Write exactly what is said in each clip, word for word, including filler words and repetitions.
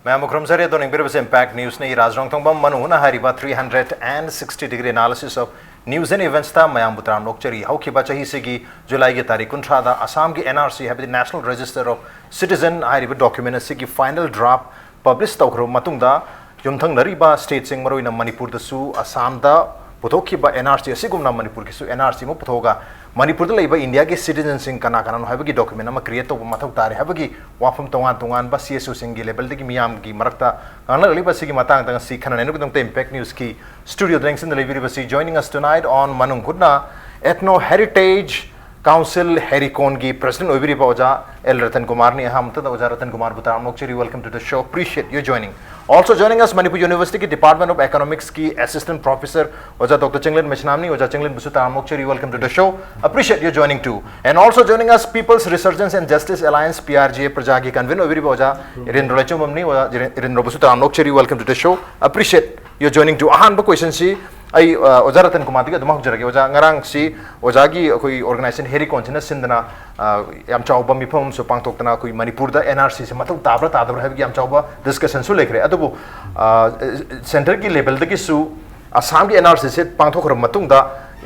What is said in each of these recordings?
ꯃꯌꯥꯝꯕꯨ ꯈꯨꯔꯨꯝꯖꯔꯤ꯫ ꯑꯗꯣ ꯌꯦꯡꯕꯤꯔꯤꯕꯁꯤ Impact Newsꯅꯤ꯫ ꯔꯥꯖ ꯔꯣꯡꯊꯣꯡꯕꯝ ꯃꯅꯨꯡ ꯍꯨꯠꯅ ꯍꯥꯏꯔꯤꯕ three hundred and sixty degree analysis of news and eventsꯇ ꯃꯌꯥꯝꯕꯨ ꯇꯔꯥꯝꯅ ꯑꯣꯛꯆꯔꯤ꯫ ꯍꯧꯈꯤꯕ ꯆꯍꯤꯁꯤꯒꯤ ꯖꯨꯂꯥꯏꯒꯤ ꯇꯥꯔꯤꯛ ꯀꯨꯟꯊ꯭ꯔꯥꯗ ꯑꯁꯥꯝꯒꯤ NRC, ꯍꯥꯏꯕꯗꯤ National Register of Citizen ꯍꯥꯏꯔꯤꯕ document ꯑꯁꯤꯒꯤ final draft publish ꯇꯧꯈ꯭ꯔꯕ ꯃꯇꯨꯡꯗ, ꯌꯨꯝꯊꯪꯅꯔꯤꯕ stateꯁꯤꯡ, ꯃꯔꯨꯑꯣꯏꯅ ꯃꯅꯤꯄꯨꯔꯗꯁꯨ ꯑꯁꯥꯝꯗ ꯄꯨꯊꯣꯛꯈꯤꯕ NRC ꯑꯁꯤꯒꯨꯝꯅ ꯃꯅꯤꯄꯨꯔꯒꯤꯁꯨ NRC ꯑꯃ ꯄꯨꯊꯣꯛꯑꯒ, ꯃꯅꯤꯄꯨꯔꯗ ꯂꯩꯕ ꯏꯟꯗꯤꯌꯥꯒꯤ citizenꯁꯤꯡ ꯀꯅꯥ ꯀꯅꯥꯅꯣ ꯍꯥꯏꯕꯒꯤ document ꯑꯃ create ꯇꯧꯕ ꯃꯊꯧ ꯇꯥꯔꯦ ꯍꯥꯏꯕꯒꯤ ꯋꯥꯐꯝ ꯇꯣꯉꯥꯟ ꯇꯣꯉꯥꯟꯕ CSOꯁꯤꯡꯒꯤ levelꯗꯒꯤ ꯃꯤꯌꯥꯝꯒꯤ ꯃꯔꯛꯇ ꯉꯥꯡꯅꯔꯛꯂꯤꯕ ꯑꯁꯤꯒꯤ ꯃꯇꯥꯡꯗ ꯉꯁꯤ ꯈꯟꯅ ꯅꯩꯅꯕꯒꯤꯗꯃꯛꯇ Impact Newsꯀꯤ studioꯗ ꯂꯦꯡꯁꯤꯟꯗꯨꯅ ꯂꯩꯕꯤꯔꯤꯕꯁꯤ, joining us tonight on ꯃꯅꯨꯡ ꯍꯨꯠꯅ, Ethno Heritage Council ꯍꯦꯔꯤꯀꯣꯟꯒꯤ president ꯑꯣꯏꯕꯤꯔꯤꯕ ꯑꯣꯖꯥ ꯑꯦꯜ ꯔꯇꯟ ꯀꯨꯃꯥꯔꯅꯤ꯫ ꯑꯍꯥꯟꯕꯗ ꯑꯣꯖꯥ ꯔꯇꯟ ꯀꯨꯃꯥꯔꯕꯨ ꯇꯔꯥꯝꯅ ꯑꯣꯛꯆꯔꯤ꯫ Welcome to the show. Appreciate your joining. Also joining us, Manipur Universityꯒꯤ Department of Economicsꯀꯤ assistant professor ꯑꯣꯖꯥ ꯗꯣꯛꯇꯔ ꯆꯤꯡꯂꯦꯟ ꯃꯩꯁꯅꯥꯝꯅꯤ꯫ ꯑꯣꯖꯥ ꯆꯤꯡꯂꯦꯟꯕꯨꯁꯨ ꯇꯔꯥꯝꯅ ꯑꯣꯛꯆꯔꯤ꯫ Welcome to the show. Appreciate your joining too. And also joining us, People's Resurgence and Justice Alliance, PRGA, ꯄ꯭ꯔꯖꯥꯒꯤ convener ꯑꯣꯏꯕꯤꯔꯤꯕ ꯑꯣꯖꯥ ꯏꯔꯦꯟꯗ꯭ꯔꯣ ꯂꯩꯆꯨꯝꯕꯝꯅꯤ꯫ ꯑꯣꯖꯥ ꯏꯔꯦꯟ-, ꯏꯔꯦꯟꯗ꯭ꯔꯣꯕꯨꯁꯨ ꯇꯔꯥꯝꯅ ꯑꯣꯛꯆꯔꯤ꯫ Welcome to the show. Appreciate your joining too. ꯑꯍꯥꯟꯕ questionꯁꯤ ꯑꯩ, ꯑ, ꯑꯣꯖꯥ ꯔꯇꯟ ꯀꯨꯃꯥꯔꯗꯒꯤ ꯑꯗꯨꯝ ꯍꯧꯖꯔꯒꯦ꯫ ꯑꯣꯖꯥ, ꯉꯔꯥꯡꯁꯤ ꯑꯣꯖꯥꯒꯤ ꯑꯩꯈꯣꯏ organization ꯍꯦꯔꯤꯀꯣꯟꯁꯤꯅ ꯁꯤꯟꯗꯅ, ꯑ, ꯌꯥꯝ ꯆꯥꯎꯕ ꯃꯤꯐꯝ ꯑꯃꯁꯨ ꯄꯥꯡꯊꯣꯛꯇꯅ ꯑꯩꯈꯣꯏ ꯃꯅꯤꯄꯨꯔꯗ NRCꯁꯦ ꯃꯊꯧ ꯇꯥꯕ꯭ꯔꯥ ꯇꯥꯗꯕ꯭ꯔꯥ ꯍꯥꯏꯕꯒꯤ ꯌꯥꯝ ꯆꯥꯎꯕ discussionꯁꯨ ꯂꯩꯈ꯭ꯔꯦ꯫ ꯑꯗꯨꯕꯨ, ꯑ, centreꯒꯤ levelꯗꯒꯤꯁꯨ ꯑꯁꯥꯝꯒꯤ NRCꯁꯦ ꯄꯥꯡꯊꯣꯛꯈ꯭ꯔꯕ ꯃꯇꯨꯡꯗ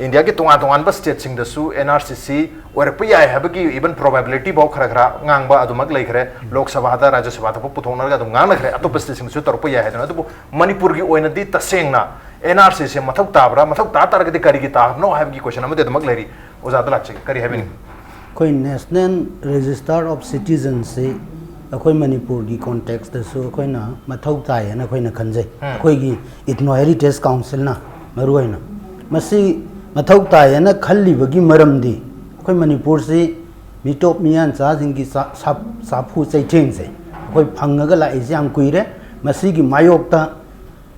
ꯏꯟꯗꯤꯌꯥꯒꯤ ꯇꯣꯉꯥꯟ ꯇꯣꯉꯥꯟꯕ stateꯁꯤꯡꯗꯁꯨ NRCꯁꯤ ꯑꯣꯏꯔꯛꯄ ꯌꯥꯏ ꯍꯥꯏꯕꯒꯤ even probability ꯐꯥꯎ ꯈꯔ ꯈꯔ ꯉꯥꯡꯕ ꯑꯗꯨꯃꯛ ꯂꯩꯈ꯭ꯔꯦ꯫ ꯂꯣꯛ ꯁꯚꯥꯗ, ꯔꯥꯖ꯭ꯌ ꯁꯚꯥꯗ ꯐꯥꯎ ꯄꯨꯊꯣꯛꯅꯔꯒ ꯑꯗꯨꯝ ꯉꯥꯡꯅꯈ꯭ꯔꯦ, ꯑꯇꯣꯞꯄ stateꯁꯤꯡꯗꯁꯨ ꯇꯧꯔꯛꯄ ꯌꯥꯏ ꯍꯥꯏꯗꯅ꯫ ꯑꯗꯨꯕꯨ ꯃꯅꯤꯄꯨꯔꯒꯤ ꯑꯣꯏꯅꯗꯤ ꯇꯁꯦꯡꯅ NRCꯁꯦ ꯃꯊꯧ ꯇꯥꯕ꯭ꯔꯥ, ꯃꯊꯧ ꯇꯥ ꯇꯥꯔꯒꯗꯤ ꯀꯔꯤꯒꯤ ꯇꯥꯕꯅꯣ ꯍꯥꯏꯕꯒꯤ question ꯑꯃꯗꯤ ꯑꯗꯨꯃꯛ ꯂꯩꯔꯤ꯫ ꯑꯣꯖꯥꯗ ꯂꯥꯛꯆꯒꯦ, ꯀꯔꯤ ꯍꯥꯏꯕꯤꯅꯤꯡ? ꯑꯩꯈꯣꯏ National Register of Citizenꯁꯤ ꯑꯩꯈꯣꯏ ꯃꯅꯤꯄꯨꯔꯒꯤ contextꯇꯁꯨ ꯑꯩꯈꯣꯏꯅ ꯃꯊꯧ ꯇꯥꯏ ꯍꯥꯏꯅ ꯑꯩꯈꯣꯏꯅ ꯈꯟꯖꯩ꯫ ꯎꯝ꯫ ꯑꯩꯈꯣꯏꯒꯤ Ethno Heritage Councilꯅ ꯃꯔꯨꯑꯣꯏꯅ ꯃꯁꯤ ꯃꯊꯧ ꯇꯥꯏ ꯍꯥꯏꯅ ꯈꯜꯂꯤꯕꯒꯤ ꯃꯔꯝꯗꯤ, ꯑꯩꯈꯣꯏ ꯃꯅꯤꯄꯨꯔꯁꯤ ꯃꯤꯇꯣꯞ ꯃꯤꯌꯥꯟꯆꯥꯁꯤꯡꯒꯤ ꯆꯥ-, ꯁꯥꯞ-, ꯁꯥꯐꯨ ꯆꯩꯊꯦꯡꯁꯦ ꯑꯩꯈꯣꯏ ꯐꯪꯉꯒ ꯂꯥꯛꯏꯁꯦ ꯌꯥꯝ ꯀꯨꯏꯔꯦ꯫ ꯃꯁꯤꯒꯤ ꯃꯥꯌꯣꯛꯇ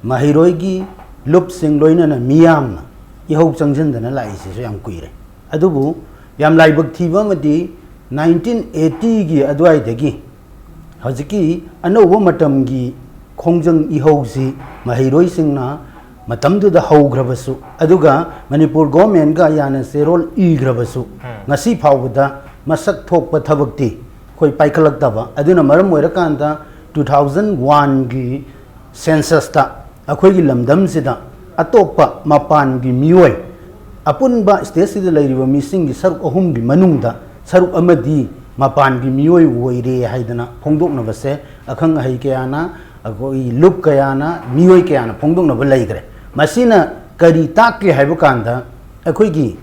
ꯃꯍꯩꯔꯣꯏꯒꯤ ꯂꯨꯞꯁꯤꯡ ꯂꯣꯏꯅꯅ ꯃꯤꯌꯥꯝꯅ ꯏꯍꯧ ꯆꯪꯁꯤꯟꯗꯅ ꯂꯥꯛꯏꯁꯤꯁꯨ ꯌꯥꯝ ꯀꯨꯏꯔꯦ꯫ ꯑꯗꯨꯕꯨ ꯌꯥꯝ ꯂꯥꯏꯕꯛ ꯊꯤꯕ ꯑꯃꯗꯤ, nineteen eightyꯒꯤ ꯑꯗꯨꯋꯥꯏꯗꯒꯤ ꯍꯧꯖꯤꯛꯀꯤ ꯑꯅꯧꯕ ꯃꯇꯝꯒꯤ ꯈꯣꯡꯖꯪ ꯏꯍꯧꯁꯤ ꯃꯍꯩꯔꯣꯏꯁꯤꯡꯅ ꯃꯇꯝꯗꯨꯗ ꯍꯧꯈ꯭ꯔꯕꯁꯨ, ꯑꯗꯨꯒ ꯃꯅꯤꯄꯨꯔ governmentꯀ ꯌꯥꯅ ꯆꯦꯔꯣꯜ ꯏꯈ꯭ꯔꯕꯁꯨ, ꯎꯝ꯫ ꯉꯁꯤ ꯐꯥꯎꯕꯗ ꯃꯁꯛ ꯊꯣꯛꯄ ꯊꯕꯛꯇꯤ ꯑꯩꯈꯣꯏ ꯄꯥꯏꯈꯠꯂꯛꯇꯕ꯫ ꯑꯗꯨꯅ ꯃꯔꯝ ꯑꯣꯏꯔꯀꯥꯟꯗ ꯇꯨ ꯊꯥꯎꯖꯟ ꯋꯥꯟꯒꯤ ꯁꯦꯟꯁꯁꯇ ꯑꯩꯈꯣꯏꯒꯤ ꯂꯝꯗꯝꯁꯤꯗ ꯑꯇꯣꯞꯄ ꯃꯄꯥꯟꯒꯤ ꯃꯤꯑꯣꯏ, ꯑꯄꯨꯟꯕ ꯁ꯭ꯇꯦꯠꯁꯤꯗ ꯂꯩꯔꯤꯕ ꯃꯤꯁꯤꯡꯒꯤ ꯁꯔꯨꯛ ꯑꯍꯨꯝꯒꯤ ꯃꯅꯨꯡꯗ ꯁꯔꯨꯛ ꯑꯃꯗꯤ ꯃꯄꯥꯟꯒꯤ ꯃꯤꯑꯣꯏ ꯑꯣꯏꯔꯦ ꯍꯥꯏꯗꯅ ꯐꯣꯡꯗꯣꯛꯅꯕꯁꯦ ꯑꯈꯪ ꯑꯍꯩ ꯀꯌꯥꯅ, ꯑꯩꯈꯣꯏ ꯂꯨꯞ ꯀꯌꯥꯅ, ꯃꯤꯑꯣꯏ ꯀꯌꯥꯅ ꯐꯣꯡꯗꯣꯛꯅꯕ ꯂꯩꯈ꯭ꯔꯦ꯫ ꯃꯁꯤꯅ ꯀꯔꯤ ꯇꯥꯛꯀꯦ ꯍꯥꯏꯕ ꯀꯥꯟꯗ, ꯑꯩꯈꯣꯏꯒꯤ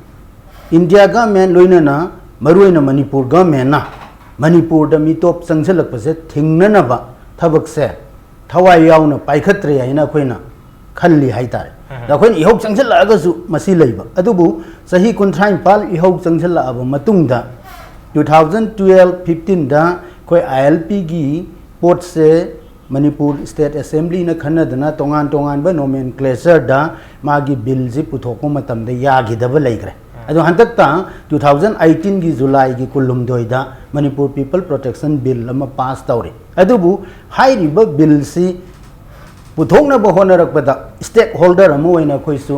ꯏꯟꯗꯤꯌꯥ ꯒꯃꯦꯟ ꯂꯣꯏꯅꯅ ꯃꯔꯨꯑꯣꯏꯅ ꯃꯅꯤꯄꯨꯔ ꯒꯃꯦꯟꯅ ꯃꯅꯤꯄꯨꯔꯗ ꯃꯤꯇꯣꯞ ꯆꯪꯁꯤꯜꯂꯛꯄꯁꯦ ꯊꯤꯡꯅꯅꯕ ꯊꯕꯛꯁꯦ ꯊꯋꯥꯏ ꯌꯥꯎꯅ ꯄꯥꯏꯈꯠꯇ꯭ꯔꯦ ꯍꯥꯏꯅ ꯑꯩꯈꯣꯏꯅ ꯈꯜꯂꯤ ꯍꯥꯏꯇꯥꯔꯦ꯫ ꯑꯗ ꯑꯩꯈꯣꯏꯅ ꯏꯍꯧ ꯆꯪꯁꯤꯜꯂꯛꯑꯒꯁꯨ ꯃꯁꯤ ꯂꯩꯕ, ꯑꯗꯨꯕꯨ ꯆꯍꯤ ꯀꯨꯟꯊ꯭ꯔꯥ ꯅꯤꯄꯥꯜ ꯏꯍꯧ ꯆꯪꯁꯤꯜꯂꯛꯑꯕ ꯃꯇꯨꯡꯗ, ꯇꯨ ꯊꯥꯎꯖꯟ ꯇꯨꯋꯦꯜꯐ ꯐꯤꯐꯇꯤꯟꯗ ꯑꯩꯈꯣꯏ ꯑꯥꯏ ꯑꯦꯜ ꯄꯤꯒꯤ ꯄꯣꯠꯁꯦ ꯃꯅꯤꯄꯨꯔ ꯁ꯭ꯇꯦꯠ ꯑꯦꯁꯦꯝꯕ꯭ꯂꯤꯅ ꯈꯟꯅꯗꯅ ꯇꯣꯉꯥꯟ ꯇꯣꯉꯥꯟꯕ ꯅꯣꯃꯦꯟꯀ꯭ꯂꯦꯆꯔꯗ ꯃꯥꯒꯤ ꯕꯤꯜꯁꯤ ꯄꯨꯊꯣꯛꯄ ꯃꯇꯝꯗ ꯌꯥꯈꯤꯗꯕ ꯂꯩꯈ꯭ꯔꯦ꯫ ꯑꯗꯣ ꯍꯟꯗꯛꯇ ꯇꯨ ꯊꯥꯎꯖꯟ ꯑꯩꯠꯇꯤꯟꯒꯤ ꯖꯨꯂꯥꯏꯒꯤ ꯀꯨꯟꯍꯨꯝꯗꯣꯏꯗ ꯃꯅꯤꯄꯨꯔ ꯄꯤꯄꯜ ꯄ꯭ꯔꯣꯇꯦꯛꯁꯟ ꯕꯤꯜ ꯑꯃ ꯄꯥꯁ ꯇꯧꯔꯦ꯫ ꯑꯗꯨꯕꯨ ꯍꯥꯏꯔꯤꯕ ꯕꯤꯜꯁꯤ ꯄꯨꯊꯣꯛꯅꯕ ꯍꯣꯠꯅꯔꯛꯄꯗ ꯁ꯭ꯇꯦꯛ ꯍꯣꯜꯗꯔ ꯑꯃ ꯑꯣꯏꯅ ꯑꯩꯈꯣꯏꯁꯨ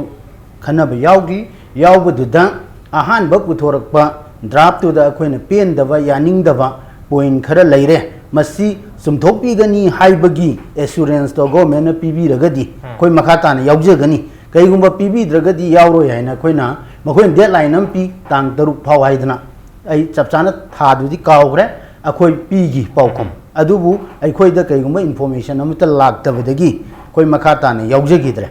ꯈꯟꯅꯕ ꯌꯥꯎꯈꯤ꯫ ꯌꯥꯎꯕꯗꯨꯗ ꯑꯍꯥꯟꯕ ꯄꯨꯊꯣꯔꯛꯄ ꯗ꯭ꯔꯥꯐꯇꯨꯗ ꯑꯩꯈꯣꯏꯅ ꯄꯦꯟꯗꯕ, ꯌꯥꯅꯤꯡꯗꯕ ꯄꯣꯏꯟ ꯈꯔ ꯂꯩꯔꯦ꯫ ꯃꯁꯤ ꯆꯨꯝꯊꯣꯛꯄꯤꯒꯅꯤ ꯍꯥꯏꯕꯒꯤ ꯑꯦꯁꯨꯔꯦꯟꯁꯇꯣ ꯒꯣꯔꯃꯦꯟꯅ ꯄꯤꯕꯤꯔꯒꯗꯤ ꯑꯩꯈꯣꯏ ꯃꯈꯥ ꯇꯥꯅ ꯌꯥꯎꯖꯒꯅꯤ꯫ ꯀꯩꯒꯨꯝꯕ ꯄꯤꯕꯤꯗ꯭ꯔꯒꯗꯤ ꯌꯥꯎꯔꯣꯏ ꯍꯥꯏꯅ ꯑꯩꯈꯣꯏꯅ, ꯃꯈꯣꯏꯅ ꯗꯦꯠꯂꯥꯏꯟ ꯑꯃ ꯄꯤ, ꯇꯥꯡ ꯇꯔꯨꯛ ꯐꯥꯎ ꯍꯥꯏꯗꯅ꯫ ꯑꯩ ꯆꯞ ꯆꯥꯅ ꯊꯥꯗꯨꯗꯤ ꯀꯥꯎꯈ꯭ꯔꯦ, ꯑꯩꯈꯣꯏ ꯄꯤꯈꯤ ꯄꯥꯎꯈꯨꯝ꯫ ꯑꯗꯨꯕꯨ ꯑꯩꯈꯣꯏꯗ ꯀꯩꯒꯨꯝꯕ ꯏꯟꯐꯣꯔꯃꯦꯁꯟ ꯑꯃꯠꯇ ꯂꯥꯛꯇꯕꯗꯒꯤ ꯑꯩꯈꯣꯏ ꯃꯈꯥ ꯇꯥꯅ ꯌꯥꯎꯖꯈꯤꯗ꯭ꯔꯦ꯫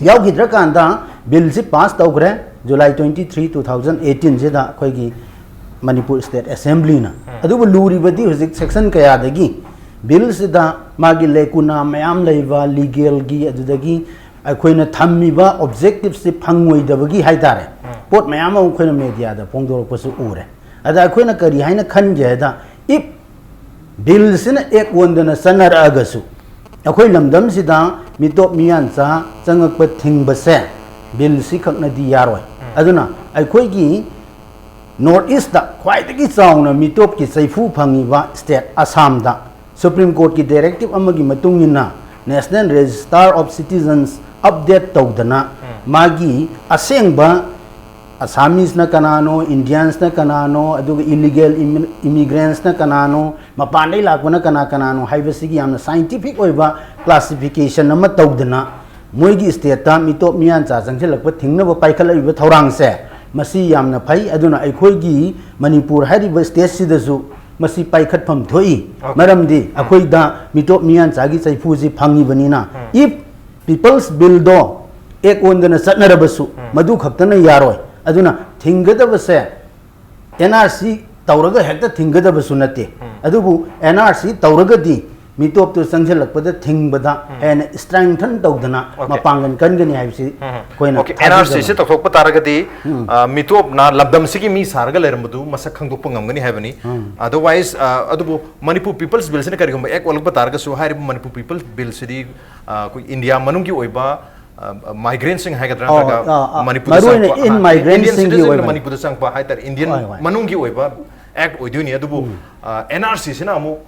ꯌꯥꯎꯈꯤꯗ꯭ꯔꯀꯥꯟꯗ ꯕꯤꯜꯁꯤ ꯄꯥꯁ ꯇꯧꯈ꯭ꯔꯦ, July twenty three, two thousand ꯑꯩꯠꯇꯤꯟꯁꯤꯗ ꯑꯩꯈꯣꯏꯒꯤ ꯃꯅꯤꯄꯨꯔ ꯁ꯭ꯇꯦꯠ ꯑꯦꯁꯦꯝꯕ꯭ꯂꯤꯅ꯫ ꯑꯗꯨꯕꯨ ꯂꯨꯔꯤꯕꯗꯤ ꯍꯧꯖꯤꯛ ꯁꯦꯛꯁꯟ ꯀꯌꯥꯗꯒꯤ ꯕꯤꯜꯁꯤꯗ ꯃꯥꯒꯤ ꯂꯦꯀꯨꯅꯥ ꯃꯌꯥꯝ ꯂꯩꯕ, ꯂꯤꯒꯦꯜꯒꯤ, ꯑꯗꯨꯗꯒꯤ ꯑꯩꯈꯣꯏꯅ ꯊꯝꯃꯤꯕ ꯑꯣꯕꯖꯦꯛꯇꯤꯞꯁꯤ ꯐꯪꯉꯣꯏꯗꯕꯒꯤ ꯍꯥꯏꯇꯥꯔꯦ, ꯄꯣꯠ ꯃꯌꯥꯝ ꯑꯃ ꯑꯩꯈꯣꯏꯅ ꯃꯦꯗꯤꯌꯥꯗ ꯐꯣꯡꯗꯣꯔꯛꯄꯁꯨ ꯎꯔꯦ꯫ ꯑꯗ ꯑꯩꯈꯣꯏꯅ ꯀꯔꯤ ꯍꯥꯏꯅ ꯈꯟꯒꯦ ꯍꯥꯏꯗ, ꯏꯐ ꯕꯤꯜꯁꯤꯅ ꯑꯦꯛ ꯑꯣꯟꯗꯅ ꯆꯠꯅꯔꯛꯑꯒꯁꯨ, ꯑꯩꯈꯣꯏ ꯂꯝꯗꯝꯁꯤꯗ ꯃꯤꯇꯣꯞ ꯃꯤꯌꯥꯟꯆꯥ ꯆꯪꯉꯛꯄ ꯊꯤꯡꯕꯁꯦ ꯕꯤꯜꯁꯤ ꯈꯛꯅꯗꯤ ꯌꯥꯔꯣꯏ꯫ ꯑꯗꯨꯅ ꯑꯩꯈꯣꯏꯒꯤ ꯅꯣꯔꯠ ꯏꯁꯇ ꯈ꯭ꯋꯥꯏꯗꯒꯤ ꯆꯥꯎꯅ ꯃꯤꯇꯣꯞꯀꯤ ꯆꯩꯐꯨ ꯐꯪꯉꯤꯕ ꯁ꯭ꯇꯦꯠ ꯑꯁꯥꯝꯗ ꯁꯨꯄ꯭ꯔꯤꯝ ꯀꯣꯔꯠꯀꯤ ꯗꯥꯏꯔꯦꯛꯇꯤꯞ ꯑꯃꯒꯤ ꯃꯇꯨꯡ ꯏꯟꯅ ꯅꯦꯁꯅꯦꯜ ꯔꯦꯖꯤꯁꯇꯥꯔ ꯑꯣꯐ ꯁꯤꯇꯤꯖꯟꯁ ꯑꯞꯗꯦꯠ ꯇꯧꯗꯅ ꯃꯥꯒꯤ ꯑꯁꯦꯡꯕ ꯑꯁꯥꯃꯤꯁꯅ ꯀꯅꯥꯅꯣ, ꯏꯟꯗꯤꯌꯟꯁꯅ ꯀꯅꯥꯅꯣ, ꯑꯗꯨꯒ ꯏꯂꯤꯒꯦꯜ ꯏꯃꯤꯒ꯭ꯔꯦꯟꯁꯅ ꯀꯅꯥꯅꯣ, ꯃꯄꯥꯟꯗꯒꯤ ꯂꯥꯛꯄꯅ ꯀꯅꯥ ꯀꯅꯥꯅꯣ ꯍꯥꯏꯕꯁꯤꯒꯤ ꯌꯥꯝꯅ ꯁꯥꯏꯟꯇꯤꯐꯤꯛ ꯑꯣꯏꯕ ꯀ꯭ꯂꯥꯁꯤꯐꯤꯀꯦꯁꯟ ꯑꯃ ꯇꯧꯗꯅ ꯃꯣꯏꯒꯤ ꯁ꯭ꯇꯦꯠꯇ ꯃꯤꯇꯣꯞ ꯃꯤꯌꯥꯟꯆꯥ ꯆꯪꯁꯤꯜꯂꯛꯄ ꯊꯤꯡꯅꯕ ꯄꯥꯏꯈꯠꯂꯛꯂꯤꯕ ꯊꯧꯔꯥꯡꯁꯦ, ꯃꯁꯤ ꯌꯥꯝꯅ ꯐꯩ꯫ ꯑꯗꯨꯅ ꯑꯩꯈꯣꯏꯒꯤ ꯃꯅꯤꯄꯨꯔ ꯍꯥꯏꯔꯤꯕ ꯁ꯭ꯇꯦꯠꯁꯤꯗꯁꯨ ꯃꯁꯤ ꯄꯥꯏꯈꯠꯐꯝ ꯊꯣꯛꯏ꯫ Okay. ꯃꯔꯝꯗꯤ ꯑꯩꯈꯣꯏꯗ ꯃꯤꯇꯣꯞ ꯃꯤꯌꯥꯟꯆꯥꯒꯤ ꯆꯩꯐꯨꯁꯤ ꯐꯪꯉꯤꯕꯅꯤꯅ, if ꯄꯤꯄꯜꯁ ꯕꯤꯜꯗꯣ ꯑꯦꯛ ꯑꯣꯟꯗꯅ ꯆꯠꯅꯔꯕꯁꯨ ꯃꯗꯨ ꯈꯛꯇꯅ ꯌꯥꯔꯣꯏ꯫ ꯑꯗꯨꯅ ꯊꯤꯡꯒꯗꯕꯁꯦ ꯑꯦꯟ ꯑꯥꯔ ꯁꯤ ꯇꯧꯔꯒ ꯍꯦꯛꯇ ꯊꯤꯡꯒꯗꯕꯁꯨ ꯅꯠꯇꯦ꯫ ꯑꯗꯨꯕꯨ ꯑꯦꯟ ꯑꯥꯔ ꯁꯤ ꯇꯧꯔꯒꯗꯤ ꯃꯤꯇꯣꯞꯇꯨ ꯆꯪꯁꯤꯜꯂꯛꯄꯗ ꯊꯤꯡꯕꯗ ꯍꯦꯟꯅ ꯏꯁꯇ꯭ꯔꯦꯡꯊꯟ ꯇꯧꯗꯅ Okay. ꯃꯄꯥꯡꯒꯜ ꯀꯟꯒꯅꯤ ꯍꯥꯏꯕꯁꯤ ꯑꯩꯈꯣꯏꯅ Okay, ꯊꯥꯖꯖꯕ꯫ ꯑꯦꯟ ꯑꯥꯔ ꯁꯤꯁꯤ ꯇꯧꯊꯣꯛꯄ ꯇꯥꯔꯒꯗꯤ, ꯎꯝ꯫ ꯑ, ꯃꯤꯇꯣꯞꯅ ꯂꯝꯗꯝꯁꯤꯒꯤ ꯃꯤ ꯁꯥꯔꯒ ꯂꯩꯔꯝꯕꯗꯨ ꯃꯁꯛ ꯈꯪꯗꯣꯛꯄ ꯉꯝꯒꯅꯤ ꯍꯥꯏꯕꯅꯤ꯫ ꯎꯝ꯫ Otherwise, ꯑ, ꯑꯗꯨꯕꯨ ꯃꯅꯤꯄꯨꯔ ꯄꯤꯄꯜꯁ ꯕꯤꯜꯁꯤꯅ ꯀꯔꯤꯒꯨꯝꯕ ꯑꯦꯛ ꯑꯣꯜꯂꯛꯄ ꯇꯥꯔꯒꯁꯨ ꯍꯥꯏꯔꯤꯕ ꯃꯅꯤꯄꯨꯔ ꯄꯤꯄꯜꯁ ꯕꯤꯜꯁꯤꯗꯤ, ꯑ, ꯑꯩꯈꯣꯏ ꯏꯟꯗꯤꯌꯥ ꯃꯅꯨꯡꯒꯤ ꯑꯣꯏꯕ, ꯑ, ꯃꯥꯏꯒ꯭ꯔꯦꯟꯁꯤꯡ ꯍꯥꯏꯒꯗ꯭ꯔꯥ, ꯑꯣ, ꯅꯠꯇ꯭ꯔꯒ ꯑ, ꯑ, ꯃꯅꯤꯄꯨꯔꯗ ꯃꯔꯨꯑꯣꯏꯅ ꯆꯪꯉꯛꯄ, in ꯑꯍꯥ, migrant ꯏꯟꯗꯤꯌꯟ ꯁꯤꯡꯒꯤ ꯁꯤꯇꯤꯖꯟꯅ ꯑꯣꯏꯕ ꯃꯅꯤꯄꯨꯔꯗ ꯆꯪꯉꯛꯄ ꯍꯥꯏꯇꯥꯔꯦ, ꯏꯟꯗꯤꯌꯟ ꯍꯣꯏ, ꯍꯣꯏ꯫ ꯃꯅꯨꯡꯒꯤ ꯑꯣꯏꯕ ꯑꯦꯛ ꯑꯣꯏꯗꯣꯏꯅꯤ꯫ ꯑꯗꯨꯕꯨ, ꯎꯝ꯫ ꯑ, ꯑꯦꯟ ꯑꯥꯔ ꯁꯤꯁꯤꯅ ꯑꯃꯨꯛ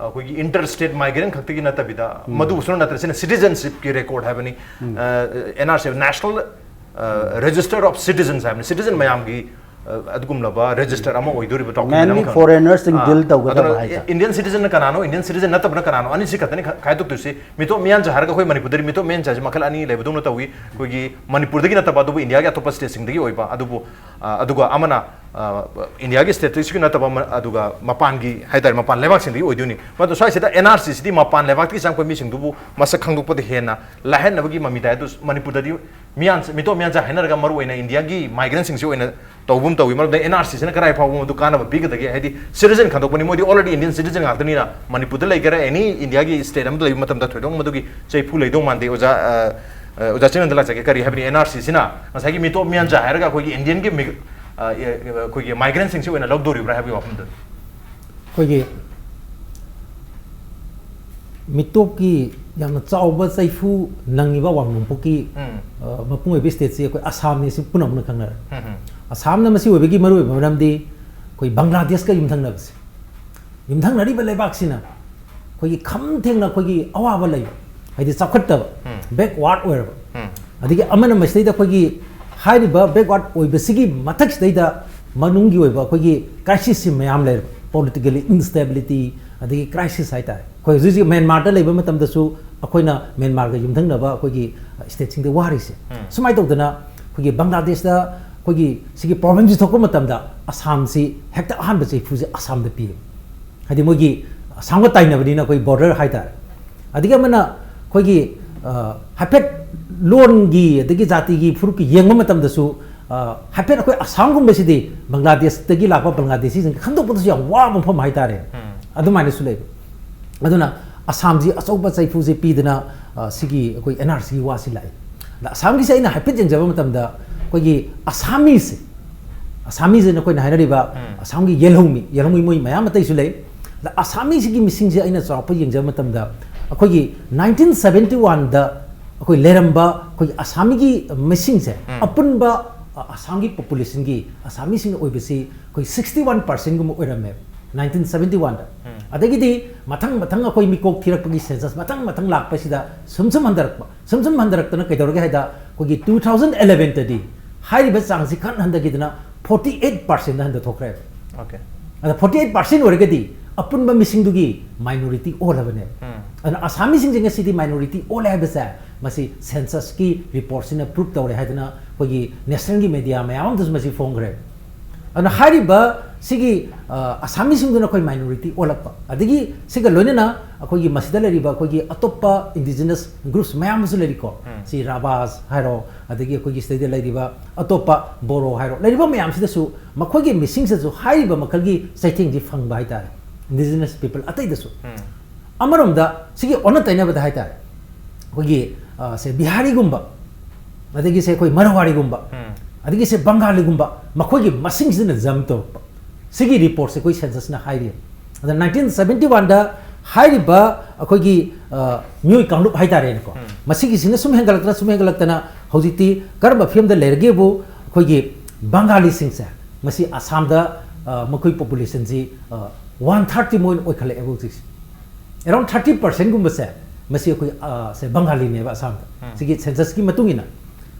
ꯑꯩꯈꯣꯏꯒꯤ ꯏꯟꯇꯔ ꯁ꯭ꯇꯦꯠ ꯃꯥꯏꯒ꯭ꯔꯦꯟ ꯈꯛꯇꯒꯤ ꯅꯠꯇꯕꯤꯗ, ꯎꯝ꯫ ꯃꯗꯨꯕꯨꯁꯨ ꯅꯠꯇꯅ ꯁꯤꯅ ꯁꯤꯇꯤꯖꯟꯁꯤꯞꯀꯤ ꯔꯦꯀꯣꯔꯗ ꯍꯥꯏꯕꯅꯤ꯫ ꯎꯝ꯫ ꯑ, ꯑꯦꯟ ꯑꯥꯔ ꯁꯤ ꯍꯥꯏꯕ ꯅꯦꯁꯅꯦꯜ, ꯑ, ꯔꯦꯖꯤꯁꯇꯔ ꯑꯣꯐ ꯁꯤꯇꯤꯖꯟꯁ ꯍꯥꯏꯕꯅꯤ꯫ ꯁꯤꯇꯤꯖꯟ ꯃꯌꯥꯝꯒꯤ, ꯑ, ꯑꯗꯨꯒꯨꯝꯂꯕ ꯔꯦꯖꯤꯁꯇꯔ ꯑꯃ ꯑꯣꯏꯗꯣꯔꯤꯕ ꯗꯣꯀꯨꯃꯦꯟ Mainly ꯑꯃꯈꯛ꯫ Foreigners ꯁꯤꯡ ꯑ, ꯗꯤꯜ ꯇꯧꯒꯗꯕ ꯑꯗꯨꯅ ꯍꯥꯏꯇꯥꯔꯦ꯫ ꯏꯟꯗꯤꯌꯟ ꯁꯤꯇꯤꯖꯟꯅ ꯀꯅꯥꯅꯣ, ꯏꯟꯗꯤꯌꯟ ꯁꯤꯇꯤꯖꯟ ꯅꯠꯇꯕꯅ ꯀꯅꯥꯅꯣ, ꯑꯅꯤꯁꯤ ꯈꯛꯇꯅꯤ ꯈ-, ꯈꯥꯏꯗꯣꯛꯇꯣꯏꯁꯤ꯫ ꯃꯤꯇꯣꯞ ꯃꯤꯌꯥꯟꯆꯥ ꯍꯥꯏꯔꯒ ꯑꯩꯈꯣꯏ ꯃꯅꯤꯄꯨꯔꯗꯗꯤ ꯃꯤꯇꯣꯞ ꯃꯤꯌꯥꯟꯆꯥꯁꯤ ꯃꯈꯜ ꯑꯅꯤ ꯂꯩꯕꯗꯧꯅ ꯇꯧꯏ꯫ ꯑꯩꯈꯣꯏꯒꯤ ꯃꯅꯤꯄꯨꯔꯗꯒꯤ ꯅꯠꯇꯕ, ꯑꯗꯨꯕꯨ ꯏꯟꯗꯤꯌꯥꯒꯤ ꯑꯇꯣꯞꯄ ꯁ꯭ꯇꯦꯠꯁꯤꯡꯗꯒꯤ ꯑꯣꯏꯕ꯫ ꯑꯗꯨꯕꯨ, ꯑ, ꯑꯗꯨꯒ ꯑꯃꯅ, ꯑ, ꯏꯟꯗꯤꯌꯥꯒꯤ ꯁ꯭ꯇꯦꯠꯇꯒꯤꯁꯨ ꯅꯠꯇꯕ ꯑꯃ, ꯑꯗꯨꯒ ꯃꯄꯥꯟꯒꯤ ꯍꯥꯏꯇꯥꯔꯦ, ꯃꯄꯥꯟ ꯂꯩꯕꯥꯛꯁꯤꯡꯗꯒꯤ ꯑꯣꯏꯗꯣꯏꯅꯤ꯫ ꯃꯗꯨ ꯁ꯭ꯋꯥꯏꯁꯤꯗ ꯑꯦꯟ ꯑꯥꯔ ꯁꯤꯁꯤꯗꯤ ꯃꯄꯥꯟ ꯂꯩꯕꯥꯛꯇꯒꯤ ꯆꯪꯉꯛꯄ ꯃꯤꯁꯤꯡꯗꯨꯕꯨ ꯃꯁꯛ ꯈꯪꯗꯣꯛꯄꯗ ꯍꯦꯟꯅ ꯂꯥꯏꯍꯟꯅꯕꯒꯤ ꯃꯃꯤ ꯇꯥꯏ꯫ ꯑꯗꯨ ꯃꯅꯤꯄꯨꯔꯗꯗꯤ ꯃꯤꯌꯥꯟ-, ꯃꯤꯇꯣꯞ ꯃꯤꯌꯥꯟꯆꯥ ꯍꯥꯏꯅꯔꯒ ꯃꯔꯨꯑꯣꯏꯅ ꯏꯟꯗꯤꯌꯥꯒꯤ ꯃꯥꯏꯒ꯭ꯔꯦꯟꯁꯤꯡꯁꯤ ꯑꯣꯏꯅ ꯇꯧꯕ ꯑꯃ ꯇꯧꯏ꯫ ꯃꯔꯝꯗꯤ ꯑꯦꯟ ꯑꯥꯔ ꯁꯤꯁꯤꯅ ꯀꯗꯥꯏ ꯐꯥꯎꯕ ꯃꯗꯨ ꯀꯥꯟꯅꯕ ꯄꯤꯒꯗꯒꯦ? ꯍꯥꯏꯗꯤ ꯁꯤꯇꯤꯖꯟ ꯈꯟꯗꯣꯛꯄꯅꯤ, ꯃꯣꯏꯗꯤ already ꯏꯟꯗꯤꯌꯟ ꯁꯤꯇꯤꯖꯟ ꯉꯥꯛꯇꯅꯤꯅ, ꯃꯅꯤꯄꯨꯔꯗ ꯂꯩꯒꯦꯔꯥ ꯑꯦꯅꯤ ꯏꯟꯗꯤꯌꯥꯒꯤ ꯁ꯭ꯇꯦꯠ ꯑꯃꯗ ꯂꯩꯕ ꯃꯇꯝꯗ ꯊꯣꯏꯗꯣꯛꯅ ꯃꯗꯨꯒꯤ ꯆꯩꯐꯨ ꯂꯩꯗꯧ ꯃꯥꯟꯗꯦ꯫ ꯑꯣꯖꯥ, ꯑ, ꯑ, ꯑꯣꯖꯥ ꯆꯤꯡꯅꯟꯗ ꯂꯥꯛꯆꯒꯦ, ꯀꯔꯤ ꯍꯥꯏꯕꯅꯤ, ꯑꯦꯟ ꯑꯥꯔ ꯁꯤꯁꯤꯅ ꯉꯁꯥꯏꯒꯤ ꯃꯤꯇꯣꯞ ꯃꯤꯌꯥꯟꯆꯥ ꯍꯥꯏꯔꯒ ꯑꯩꯈꯣꯏꯒꯤ ꯏꯟꯗꯤꯌꯟꯒꯤ ꯃꯤꯒ-, ꯑ, ꯑ, ꯑꯩꯈꯣꯏꯒꯤ ꯃꯥꯏꯒ꯭ꯔꯦꯟꯁꯤꯡꯁꯤ ꯑꯣꯏꯅ ꯂꯧꯗꯣꯔꯤꯕ꯭ꯔꯥ ꯍꯥꯏꯕꯒꯤ ꯋꯥꯐꯝꯗꯨꯅꯤ꯫ ꯑꯩꯈꯣꯏꯒꯤ ꯃꯤꯇꯣꯞꯀꯤ ꯌꯥꯝꯅ ꯆꯥꯎꯕ ꯆꯩꯐꯨ ꯅꯪꯉꯤꯕ ꯑꯋꯥꯡ ꯅꯣꯡꯄꯣꯛꯀꯤ, ꯎꯝ꯫ ꯑ, ꯃꯄꯨꯡ ꯑꯣꯏꯕ ꯁ꯭ꯇꯦꯠꯁꯤ ꯑꯩꯈꯣꯏ ꯑꯁꯥꯝꯅꯤ, ꯁꯤ ꯄꯨꯝꯅꯃꯛꯅ ꯈꯪꯅꯔꯦ꯫ ꯎꯝ, ꯎꯝ꯫ ꯑꯁꯥꯝꯅ ꯃꯁꯤ ꯑꯣꯏꯕꯒꯤ ꯃꯔꯨꯑꯣꯏꯕ ꯃꯔꯝꯗꯤ ꯑꯩꯈꯣꯏ ꯕꯪꯒ꯭ꯂꯥꯗꯦꯁꯀ ꯌꯨꯝꯊꯪꯅꯕꯁꯦ꯫ ꯌꯨꯝꯊꯪꯅꯔꯤꯕ ꯂꯩꯕꯥꯛꯁꯤꯅ ꯑꯩꯈꯣꯏꯒꯤ ꯈꯝ ꯊꯦꯡꯅ ꯑꯩꯈꯣꯏꯒꯤ ꯑꯋꯥꯕ ꯂꯩꯕ, ꯍꯥꯏꯗꯤ ꯆꯥꯎꯈꯠꯇꯕ, ꯎꯝ꯫ Backward ꯑꯣꯏꯔꯕ꯫ ꯎꯝ꯫ ꯑꯗꯒꯤ ꯑꯃꯅ ꯃꯁꯤꯗꯩꯗ ꯑꯩꯈꯣꯏꯒꯤ ꯍꯥꯏꯔꯤꯕ backward ꯑꯣꯏꯕꯁꯤꯒꯤ ꯃꯊꯛꯁꯤꯗꯩꯗ ꯃꯅꯨꯡꯒꯤ ꯑꯣꯏꯕ ꯑꯩꯈꯣꯏꯒꯤ crisis ꯁꯤ ꯃꯌꯥꯝ ꯂꯩꯔꯦ꯫ Politically instability, ꯑꯗꯒꯤ crisis ꯍꯥꯏꯇꯥꯔꯦ꯫ ꯑꯩꯈꯣꯏ ꯍꯧꯖꯤꯛ ꯍꯧꯖꯤꯛ ꯃ꯭ꯌꯥꯟꯃꯥꯔꯗ ꯂꯩꯕ ꯃꯇꯝꯗꯁꯨ ꯑꯩꯈꯣꯏꯅ ꯃ꯭ꯌꯥꯟꯃꯥꯔꯒ ꯌꯨꯝꯊꯪꯅꯕ ꯑꯩꯈꯣꯏꯒꯤ stateꯁꯤꯡꯗ ꯋꯥꯔꯤꯁꯦ꯫ ꯎꯝ꯫ ꯁꯨꯃꯥꯏꯅ ꯇꯧꯗꯅ ꯑꯩꯈꯣꯏꯒꯤ ꯕꯪꯒ꯭ꯂꯥꯗꯦꯁꯇ ꯑꯩꯈꯣꯏꯒꯤ ꯁꯤꯒꯤ problemꯁꯤ ꯊꯣꯛꯄ ꯃꯇꯝꯗ ꯑꯁꯥꯝꯁꯤ ꯍꯦꯛꯇ ꯑꯍꯥꯟꯕ ꯆꯩꯐꯨꯁꯦ ꯑꯁꯥꯝꯗ ꯄꯤꯌꯦ꯫ ꯍꯥꯏꯗꯤ ꯃꯣꯏꯒꯤ ꯑꯁꯥꯝꯒ ꯇꯥꯏꯅꯕꯅꯤꯅ ꯑꯩꯈꯣꯏ border ꯍꯥꯏꯇꯥꯔꯦ꯫ ꯑꯗꯒꯤ ꯑꯃꯅ ꯑꯩꯈꯣꯏꯒꯤ, ꯑ, ꯍꯥꯏꯐꯦꯠ ꯂꯣꯟꯒꯤ ꯑꯗꯒꯤ ꯖꯥꯇꯤꯒꯤ ꯐꯨꯔꯨꯞꯀꯤ ꯌꯦꯡꯕ ꯃꯇꯝꯗꯁꯨ, ꯑ, ꯍꯥꯏꯐꯦꯠ ꯑꯩꯈꯣꯏ ꯑꯁꯥꯝꯒꯨꯝꯕꯁꯤꯗꯤ ꯕꯪꯒ꯭ꯂꯥꯗꯦꯁꯇꯒꯤ ꯂꯥꯛꯄ ꯕꯪꯒ꯭ꯂꯥꯗꯦꯁꯤꯁꯤꯡ ꯈꯟꯗꯣꯛꯄꯗꯁꯨ ꯌꯥꯝ ꯋꯥꯕ ꯃꯐꯝ ꯍꯥꯏꯇꯥꯔꯦ꯫ ꯎꯝ꯫ ꯑꯗꯨꯃꯥꯏꯅꯁꯨ ꯂꯩꯕ꯫ ꯑꯗꯨꯅ ꯑꯁꯥꯝꯁꯤ ꯑꯆꯧꯕ ꯆꯩꯐꯨꯁꯦ ꯄꯤꯗꯅ, ꯑ, ꯁꯤꯒꯤ ꯑꯩꯈꯣꯏ NRCꯒꯤ ꯋꯥꯁꯤ ꯂꯥꯛꯏ꯫ ꯑꯗ ꯑꯁꯥꯝꯒꯤꯁꯦ ꯑꯩꯅ ꯍꯥꯏꯐꯦꯠ ꯌꯦꯡꯖꯕ ꯃꯇꯝꯗ ꯑꯩꯈꯣꯏꯒꯤ ꯑꯁꯥꯃꯤꯁꯦ, ꯑꯁꯥꯃꯤꯁꯦ ꯅꯈꯣꯏꯅ ꯍꯥꯏꯅꯔꯤꯕ ꯎꯝ꯫ ꯑꯁꯥꯝꯒꯤ ꯌꯦꯜꯍꯧꯃꯤ, ꯌꯦꯜꯍꯧꯃꯤ ꯃꯣꯏ ꯃꯌꯥꯝ ꯑꯇꯩꯁꯨ ꯂꯩ꯫ ꯑꯗ ꯑꯁꯥꯃꯤꯁꯤꯒꯤ ꯃꯤꯁꯤꯡꯁꯦ ꯑꯩꯅ ꯆꯥꯎꯔꯥꯛꯄ ꯌꯦꯡꯖꯕ ꯃꯇꯝꯗ ꯑꯩꯈꯣꯏꯒꯤ nineteen seventy oneꯗ ꯑꯩꯈꯣꯏ ꯂꯩꯔꯝꯕ ꯑꯩꯈꯣꯏꯒꯤ ꯑꯁꯥꯃꯤꯒꯤ ꯃꯤꯁꯤꯡꯁꯦ ꯎꯝ꯫ ꯑꯄꯨꯟꯕ, ꯑ, ꯑꯁꯥꯝꯒꯤ populationꯒꯤ ꯑꯁꯥꯃꯤꯁꯤꯡ ꯑꯣꯏꯕꯁꯤ ꯑꯩꯈꯣꯏ sixty one percentꯒꯨꯝꯕ ꯑꯣꯏꯔꯝꯃꯦ nineteen seventy oneꯗ꯫ ꯎꯝ꯫ ꯑꯗꯒꯤꯗꯤ ꯃꯊꯪ ꯃꯊꯪ ꯑꯩꯈꯣꯏ ꯃꯤꯀꯣꯛ ꯊꯤꯔꯛꯄꯒꯤ census ꯃꯊꯪ ꯃꯊꯪ ꯂꯥꯛꯄꯁꯤꯗ ꯁꯨꯝ ꯁꯨꯝ ꯍꯟꯊꯔꯛꯄ, ꯁꯨꯝ ꯁꯨꯝ ꯍꯟꯊꯔꯛꯇꯅ ꯀꯩꯗꯧꯔꯒꯦ ꯍꯥꯏꯗ ꯑꯩꯈꯣꯏꯒꯤ two thousand elevenꯗꯗꯤ ꯍꯥꯏꯔꯤꯕ ꯆꯥꯡꯁꯤ ꯈꯟ ꯍꯟꯊꯈꯤꯗꯅ forty eight percentꯗ ꯍꯟꯊꯊꯣꯛꯈ꯭ꯔꯦꯕ꯫ Okay꯫ ꯑꯗ forty eight percent ꯑꯣꯏꯔꯒꯗꯤ ꯑꯄꯨꯟꯕ ꯃꯤꯁꯤꯡꯗꯨꯒꯤ minority ꯑꯣꯜꯂꯕꯅꯦꯕ꯫ ꯎꯝ꯫ ꯑꯗꯨꯅ ꯑꯁꯥꯃꯤꯁꯤꯡꯁꯦ ꯉꯁꯤꯗꯤ minority ꯑꯣꯜꯂꯦ ꯍꯥꯏꯕꯁꯦ ꯃꯁꯤ censusꯀꯤ reportꯁꯤꯅ prove ꯇꯧꯔꯦ ꯍꯥꯏꯗꯅ ꯑꯩꯈꯣꯏꯒꯤ nationalꯒꯤ media ꯃꯌꯥꯝ ꯑꯃꯗꯁꯨ ꯃꯁꯤ ꯐꯣꯡꯈ꯭ꯔꯦꯕ꯫ ꯑꯗꯨꯅ ꯍꯥꯏꯔꯤꯕ ꯁꯤꯒꯤ, ꯑ, ꯑꯁꯥꯃꯤꯁꯤꯡꯗꯨꯅ ꯑꯩꯈꯣꯏ minority ꯑꯣꯜꯂꯛꯄ, ꯑꯗꯒꯤ ꯁꯤꯒ ꯂꯣꯏꯅꯅ ꯑꯩꯈꯣꯏꯒꯤ ꯃꯁꯤꯗ ꯂꯩꯔꯤꯕ ꯑꯩꯈꯣꯏꯒꯤ ꯑꯇꯣꯞꯄ indigenous groups ꯃꯌꯥꯝ ꯑꯃꯁꯨ ꯂꯩꯔꯤꯀꯣ꯫ ꯎꯝ꯫ ꯁꯤ ꯔꯥꯚꯥꯁ ꯍꯥꯏꯔꯣ, ꯑꯗꯒꯤ ꯑꯩꯈꯣꯏꯒꯤ ꯁꯤꯗꯩꯗ ꯂꯩꯔꯤꯕ ꯑꯇꯣꯞꯄ ꯕꯣꯔꯣ ꯍꯥꯏꯔꯣ, ꯂꯩꯔꯤꯕ ꯃꯌꯥꯝꯁꯤꯗꯁꯨ ꯃꯈꯣꯏꯒꯤ ꯃꯤꯁꯤꯡꯁꯤꯗꯁꯨ ꯍꯥꯏꯔꯤꯕ ꯃꯈꯜꯒꯤ ꯆꯩꯊꯦꯡꯁꯤ ꯐꯪꯕ ꯍꯥꯏꯇꯥꯔꯦ, indigenous people ꯑꯇꯩꯗꯁꯨ꯫ ꯎꯝ꯫ ꯑꯃꯔꯣꯝꯗ ꯁꯤꯒꯤ ꯑꯣꯟꯅ ꯇꯩꯅꯕꯗ ꯍꯥꯏꯇꯥꯔꯦ, ꯑꯩꯈꯣꯏꯒꯤ, ꯑ, ꯁꯦ ꯕꯤꯍꯥꯔꯤꯒꯨꯝꯕ, ꯑꯗꯒꯤ ꯁꯦ ꯑꯩꯈꯣꯏ ꯃꯔꯋꯥꯔꯤꯒꯨꯝꯕ, ꯎꯝ꯫ ꯑꯗꯒꯤ ꯁꯦ ꯕꯪꯒꯥꯂꯤꯒꯨꯝꯕ, ꯃꯈꯣꯏꯒꯤ ꯃꯁꯤꯡꯁꯤꯅ jump ꯇꯧꯔꯛꯄ꯫ ꯁꯤꯒꯤ reportꯁꯦ ꯑꯩꯈꯣꯏ censusꯅ ꯍꯥꯏꯔꯤ꯫ ꯑꯗ nineteen seventy oneꯗ ꯍꯥꯏꯔꯤꯕ ꯑꯩꯈꯣꯏꯒꯤ, ꯑ, ꯃꯤꯑꯣꯏ ꯀꯥꯡꯂꯨꯞ ꯍꯥꯏꯇꯥꯔꯦꯅꯦꯀꯣ, ꯎꯝ꯫ ꯃꯁꯤꯒꯤꯁꯤꯅ ꯁꯨꯝ ꯍꯦꯟꯒꯠꯂꯛꯇꯅ, ꯁꯨꯝ ꯍꯦꯟꯒꯠꯂꯛꯇꯅ ꯍꯧꯖꯤꯛꯇꯤ ꯀꯔꯝꯕ ꯐꯤꯕꯝꯗ ꯂꯩꯔꯒꯦꯕꯨ, ꯑꯩꯈꯣꯏꯒꯤ ꯕꯪꯒꯥꯂꯤꯁꯤꯡꯁꯦ ꯃꯁꯤ ꯑꯁꯥꯝꯗ, ꯑ, ꯃꯈꯣꯏ populationꯁꯤ, ꯑ, one thirty ꯃꯣꯏꯅ ꯑꯣꯏꯈꯠꯂꯛꯑꯦꯕ ꯍꯧꯖꯤꯛꯁꯦ꯫ Around thirty percentꯒꯨꯝꯕꯁꯦ ꯃꯁꯤ ꯑꯩꯈꯣꯏ, ꯑ, ꯁꯦ ꯕꯪꯒꯥꯂꯤꯅꯦꯕ ꯑꯁꯥꯝꯗ꯫ ꯎꯝ꯫ ꯁꯤꯒꯤ censusꯀꯤ ꯃꯇꯨꯡ ꯏꯟꯅ꯫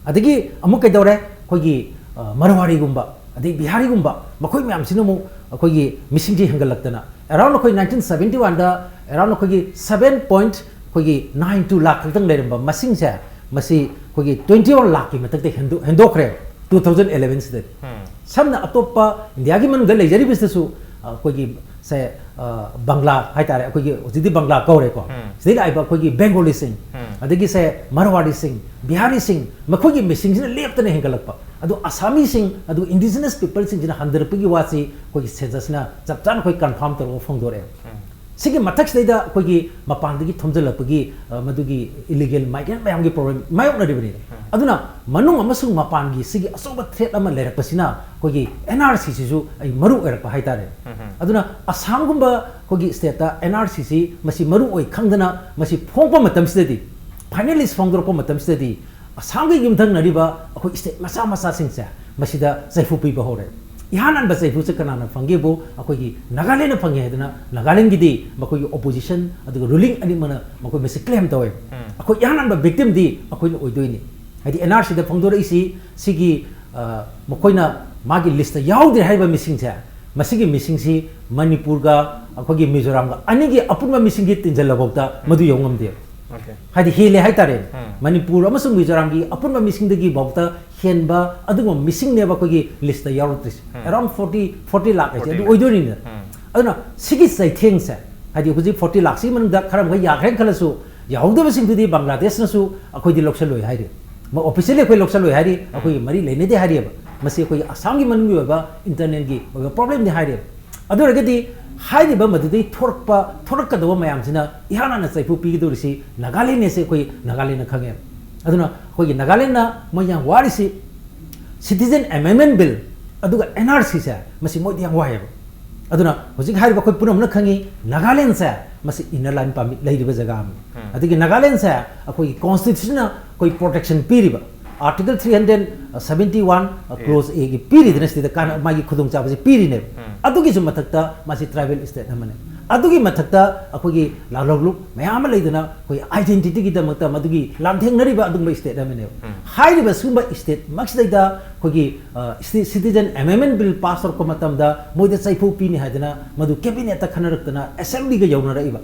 ꯑꯗꯒꯤ ꯑꯃꯨꯛ ꯀꯩꯗꯧꯔꯦ? ꯑꯩꯈꯣꯏꯒꯤ ꯃꯔꯋꯥꯔꯤꯒꯨꯝꯕ, ꯑꯗꯩ ꯕꯤꯍꯥꯔꯤꯒꯨꯝꯕ, ꯃꯈꯣꯏ ꯃꯌꯥꯝꯁꯤꯅ ꯑꯃꯨꯛ ꯑꯩꯈꯣꯏꯒꯤ ꯃꯤꯁꯤꯡꯁꯤ ꯍꯦꯟꯒꯠꯂꯛꯇꯅ, ꯑꯦꯔꯥꯎꯟ ꯑꯩꯈꯣꯏ ꯅꯥꯏꯟꯇꯤꯟ ꯁꯕꯦꯟꯇꯤ ꯋꯥꯟꯗ ꯑꯦꯔꯥꯎꯟ ꯑꯩꯈꯣꯏꯒꯤ ꯁꯕꯦꯟ ꯄꯣꯏꯟꯠ ꯑꯩꯈꯣꯏꯒꯤ ꯅꯥꯏꯟ ꯇꯨ ꯂꯥꯛ ꯈꯛꯇꯪ ꯂꯩꯔꯝꯕ ꯃꯁꯤꯡꯁꯦ, ꯃꯁꯤ ꯑꯩꯈꯣꯏꯒꯤ ꯇ꯭ꯋꯦꯟꯇꯤ ꯋꯥꯟ ꯂꯥꯛꯀꯤ ꯃꯊꯛꯇ ꯍꯦꯟꯗꯣꯛꯈ꯭ꯔꯦ ꯇꯨ ꯊꯥꯎꯖꯟ ꯑꯦꯂꯦꯚꯦꯟꯁꯤꯗ꯫ ꯁꯝꯅ ꯑꯇꯣꯞꯄ ꯏꯟꯗꯤꯌꯥꯒꯤ ꯃꯅꯨꯡꯗ ꯂꯩꯖꯔꯤꯕꯁꯤꯗꯁꯨ ꯑꯩꯈꯣꯏꯒꯤ ꯁꯦ, ꯕꯪꯒ꯭ꯂꯥ ꯍꯥꯏꯇꯥꯔꯦ, ꯑꯩꯈꯣꯏꯒꯤ ꯍꯧꯖꯤꯛꯇꯤ ꯕꯪꯒ꯭ꯂꯥ ꯀꯧꯔꯦꯀꯣ, ꯁꯤꯗꯩ ꯂꯥꯛꯏꯕ ꯑꯩꯈꯣꯏꯒꯤ ꯕꯦꯡꯒꯣꯂꯤꯁꯤꯡ, ꯑꯗꯒꯤ ꯁꯦ ꯃꯔꯋꯥꯔꯤꯁꯤꯡ, ꯕꯤꯍꯥꯔꯤꯁꯤꯡ, ꯃꯈꯣꯏꯒꯤ ꯃꯤꯁꯤꯡꯁꯤꯅ ꯂꯦꯞꯇꯅ ꯍꯦꯟꯒꯠꯂꯛꯄ, ꯑꯗꯨ ꯑꯁꯥꯃꯤꯁꯤꯡ, ꯑꯗꯨ ꯏꯟꯗꯤꯖꯤꯅꯁ ꯄꯤꯄꯜꯁꯤꯡꯁꯤꯅ ꯍꯟꯊꯔꯛꯄꯒꯤ ꯋꯥꯁꯤ ꯑꯩꯈꯣꯏꯒꯤ ꯁꯦꯟꯁꯁꯅ ꯆꯞ ꯆꯥꯅ ꯑꯩꯈꯣꯏ ꯀꯟꯐꯥꯔꯝ ꯇꯧꯔꯒ ꯐꯣꯡꯗꯣꯔꯛꯑꯦ꯫ ꯁꯤꯒꯤ ꯃꯊꯛꯁꯤꯗꯩꯗ ꯑꯩꯈꯣꯏꯒꯤ ꯃꯄꯥꯟꯗꯒꯤ ꯊꯣꯝꯖꯤꯜꯂꯛꯄꯒꯤ, ꯑ, ꯃꯗꯨꯒꯤ ꯏꯂꯤꯒꯦꯜ ꯃꯥꯏꯒ꯭ꯔꯦꯟ ꯃꯌꯥꯝꯒꯤ ꯄ꯭ꯔꯣꯕ꯭ꯂꯦꯝ ꯃꯥꯌꯣꯛꯅꯔꯤꯕꯅꯤ꯫ ꯑꯗꯨꯅ ꯃꯅꯨꯡ ꯑꯃꯁꯨꯡ ꯃꯄꯥꯟꯒꯤ ꯁꯤꯒꯤ ꯑꯆꯧꯕ ꯊ꯭ꯔꯦꯠ ꯑꯃ ꯂꯩꯔꯛꯄꯁꯤꯅ ꯑꯩꯈꯣꯏꯒꯤ ꯑꯦꯟ ꯑꯥꯔ ꯁꯤꯁꯤꯁꯨ ꯑꯩ ꯃꯔꯨ ꯑꯣꯏꯔꯛꯄ ꯍꯥꯏꯇꯥꯔꯦ꯫ ꯑꯗꯨꯅ ꯑꯁꯥꯝꯒꯨꯝꯕ ꯑꯩꯈꯣꯏꯒꯤ ꯁ꯭ꯇꯦꯠꯇ ꯑꯦꯟ ꯑꯥꯔ ꯁꯤꯁꯤ ꯃꯁꯤ ꯃꯔꯨ ꯑꯣꯏ ꯈꯪꯗꯅ ꯃꯁꯤ ꯐꯣꯡꯉꯛꯄ ꯃꯇꯝꯁꯤꯗꯗꯤ, ꯐꯥꯏꯅꯦꯂꯤꯁ ꯐꯣꯡꯗꯣꯔꯛꯄ ꯃꯇꯝꯁꯤꯗꯗꯤ, ꯑꯁꯥꯝꯒ ꯌꯨꯝꯊꯪꯅꯔꯤꯕ ꯑꯩꯈꯣꯏ ꯁ꯭ꯇꯦꯠ ꯃꯆꯥ ꯃꯆꯥꯁꯤꯡꯁꯦ ꯃꯁꯤꯗ ꯆꯩꯐꯨ ꯄꯤꯕ ꯍꯧꯔꯦ꯫ ꯏꯍꯥꯟ ꯍꯥꯟꯕ ꯆꯩꯐꯨꯁꯦ ꯀꯅꯥꯅ ꯐꯪꯒꯦꯕꯨ ꯑꯩꯈꯣꯏꯒꯤ ꯅꯥꯒꯥꯂꯦꯟꯗꯅ ꯐꯪꯉꯦ ꯍꯥꯏꯗꯅ ꯅꯥꯒꯥꯂꯦꯟꯒꯤꯗꯤ ꯃꯈꯣꯏꯒꯤ ꯑꯣꯄꯣꯖꯤꯁꯟ ꯑꯗꯨꯒ ꯔꯨꯂꯤꯡ ꯑꯅꯤꯃꯛꯅ ꯃꯈꯣꯏ ꯃꯁꯤ ꯀ꯭ꯂꯦꯝ ꯇꯧꯋꯦ꯫ ꯑꯩꯈꯣꯏ ꯏꯍꯥꯟ ꯍꯥꯟꯕ ꯚꯤꯛꯇꯤꯝꯗꯤ ꯑꯩꯈꯣꯏꯅ ꯑꯣꯏꯗꯣꯏꯅꯤ꯫ ꯍꯥꯏꯗꯤ ꯑꯦꯟ ꯑꯥꯔ ꯁꯤꯗ ꯐꯣꯡꯗꯣꯔꯛꯏꯁꯤ ꯁꯤꯒꯤ, ꯑ, ꯃꯈꯣꯏꯅ ꯃꯥꯒꯤ ꯂꯤꯁꯇ ꯌꯥꯎꯗ꯭ꯔꯦ ꯍꯥꯏꯔꯤꯕ ꯃꯤꯁꯤꯡꯁꯦ, ꯃꯁꯤꯒꯤ ꯃꯤꯁꯤꯡꯁꯤ ꯃꯅꯤꯄꯨꯔꯒ ꯑꯩꯈꯣꯏꯒꯤ ꯃꯤꯖꯣꯔꯥꯝꯒ ꯑꯅꯤꯒꯤ ꯑꯄꯨꯟꯕ ꯃꯤꯁꯤꯡꯒꯤ ꯇꯤꯟꯖꯜꯂꯐꯥꯎꯗ ꯃꯗꯨ ꯌꯧ ꯉꯝꯗꯦ꯫ ꯍꯥꯏꯗꯤ ꯍꯦꯜꯂꯦ ꯍꯥꯏꯇꯥꯔꯦ꯫ ꯃꯅꯤꯄꯨꯔ ꯑꯃꯁꯨꯡ ꯃꯤꯖꯣꯔꯥꯝꯒꯤ ꯑꯄꯨꯟꯕ ꯃꯤꯁꯤꯡꯗꯒꯤ ꯐꯥꯎꯗ ꯍꯦꯟꯕ ꯑꯗꯨꯒꯨꯝꯕ ꯃꯤꯁꯤꯡꯅꯦꯕ ꯑꯩꯈꯣꯏꯒꯤ ꯂꯤꯁꯇ ꯌꯥꯎꯔꯛꯇ꯭ꯔꯤꯁꯦ꯫ ꯑꯦꯔꯥꯎꯟ ꯐꯣꯔꯇꯤ, ꯐꯣꯔꯇꯤ ꯂꯥꯛ ꯍꯥꯏꯁꯦ ꯑꯗꯨ ꯑꯣꯏꯗꯣꯏꯅꯤꯅ꯫ ꯑꯗꯨꯅ ꯁꯤꯒꯤ ꯆꯩꯊꯦꯡꯁꯦ, ꯍꯥꯏꯗꯤ ꯍꯧꯖꯤꯛ ꯐꯣꯔꯇꯤ ꯂꯥꯛꯁꯤꯒꯤ ꯃꯅꯨꯡꯗ ꯈꯔ ꯑꯃꯈꯛ ꯌꯥꯈ꯭ꯔꯦꯅ ꯈꯜꯂꯁꯨ, ꯌꯥꯍꯧꯗꯕꯁꯤꯡꯗꯨꯗꯤ ꯕꯪꯒ꯭ꯂꯥꯗꯦꯁꯅꯁꯨ ꯑꯩꯈꯣꯏꯗꯤ ꯂꯧꯁꯜꯂꯣꯏ ꯍꯥꯏꯔꯤ꯫ ꯑꯣꯐꯤꯁꯤꯌꯦꯜꯂꯤ ꯑꯩꯈꯣꯏ ꯂꯧꯁꯜꯂꯣꯏ ꯍꯥꯏꯔꯤ, ꯑꯩꯈꯣꯏꯒꯤ ꯃꯔꯤ ꯂꯩꯅꯗꯦ ꯍꯥꯏꯔꯤꯑꯕ꯫ ꯃꯁꯤ ꯑꯩꯈꯣꯏꯒꯤ ꯑꯁꯥꯝꯒꯤ ꯃꯅꯨꯡꯒꯤ ꯑꯣꯏꯕ ꯏꯟꯇꯔꯅꯦꯜꯒꯤ ꯑꯣꯏꯕ ꯄ꯭ꯔꯣꯕ꯭ꯂꯦꯝꯅꯤ ꯍꯥꯏꯔꯤꯑꯕ꯫ ꯑꯗꯨ ꯑꯣꯏꯔꯒꯗꯤ ꯍꯥꯏꯔꯤꯕ ꯃꯗꯨꯗꯒꯤ ꯊꯣꯔꯛꯄ, ꯊꯣꯔꯛꯀꯗꯧꯕ ꯃꯌꯥꯝꯁꯤꯅ ꯏꯍꯥꯟ ꯍꯥꯟꯅ ꯆꯩꯐꯨ ꯄꯤꯒꯗꯧꯔꯤꯁꯤ ꯅꯥꯒꯥꯂꯦꯟꯅꯦꯁꯦ ꯑꯩꯈꯣꯏ ꯅꯥꯒꯥꯂꯦꯟꯅ ꯈꯪꯉꯦꯕ꯫ ꯑꯗꯨꯅ ꯑꯩꯈꯣꯏꯒꯤ ꯅꯥꯒꯥꯂꯦꯟꯅ ꯃꯣꯏ ꯌꯥꯝ ꯋꯥꯔꯤꯁꯤ ꯁꯤꯇꯤꯖꯟ ꯑꯦꯃꯦꯟꯗꯃꯦꯟ ꯕꯤꯜ ꯑꯗꯨꯒ ꯑꯦꯟ ꯑꯥꯔ ꯁꯤꯁꯦ ꯃꯁꯤ ꯃꯣꯏꯗꯤ ꯌꯥꯝ ꯋꯥꯏꯑꯦꯕ꯫ ꯑꯗꯨꯅ ꯍꯧꯖꯤꯛ ꯍꯥꯏꯔꯤꯕ ꯑꯩꯈꯣꯏ ꯄꯨꯝꯅꯃꯛꯅ ꯈꯪꯉꯤ ꯅꯥꯒꯥꯂꯦꯟꯁꯦ ꯃꯁꯤ ꯏꯟꯅꯔ ꯂꯥꯏꯟ ꯄꯥꯔꯃꯤꯠ ꯂꯩꯔꯤꯕ ꯖꯒꯥ ꯑꯃꯅꯤ꯫ ꯑꯗꯒꯤ ꯅꯥꯒꯥꯂꯦꯟꯁꯦ ꯑꯩꯈꯣꯏꯒꯤ ꯀꯣꯟꯁꯇꯤꯇ꯭ꯌꯨꯁꯟꯅ ꯑꯩꯈꯣꯏ ꯄ꯭ꯔꯣꯇꯦꯛꯁꯟ ꯄꯤꯔꯤꯕ article three hundred seventy one close ꯑꯦꯒꯤ ꯄꯤꯔꯤꯗꯅ ꯁꯤꯗ ꯀꯥꯟꯅ ꯃꯥꯒꯤ ꯈꯨꯗꯣꯡꯆꯥꯕꯁꯤ ꯄꯤꯔꯤꯅꯦꯕ꯫ ꯑꯗꯨꯒꯤꯁꯨ ꯃꯊꯛꯇ ꯃꯁꯤ ꯇ꯭ꯔꯥꯏꯕꯦꯜ ꯁ꯭ꯇꯦꯠ ꯑꯃꯅꯤ꯫ ꯑꯗꯨꯒꯤ ꯃꯊꯛꯇ ꯑꯩꯈꯣꯏꯒꯤ ꯂꯥꯂꯣꯡꯂꯨꯞ ꯃꯌꯥꯝ ꯑꯃ ꯂꯩꯗꯅ, ꯑꯩꯈꯣꯏ identityꯒꯤꯗꯃꯛꯇ ꯃꯗꯨꯒꯤ ꯂꯥꯟꯊꯦꯡꯅꯔꯤꯕ ꯑꯗꯨꯒꯨꯝꯕ state ꯑꯃꯅꯦꯕ꯫ ꯍꯥꯏꯔꯤꯕ ꯁꯤꯒꯨꯝꯕ state ꯃꯛꯁꯤꯗꯩꯗ ꯑꯩꯈꯣꯏꯒꯤ, ꯑ, ꯁꯤ-, citizen amendment bill pass ꯇꯧꯔꯛꯄ ꯃꯇꯝꯗ ꯃꯣꯏꯗ ꯆꯩꯐꯨ ꯄꯤꯅꯤ ꯍꯥꯏꯗꯅ ꯃꯗꯨ cabinetꯇ ꯈꯟꯅꯔꯛꯇꯅ assemblyꯒ ꯌꯧꯅꯔꯛꯏꯕ꯫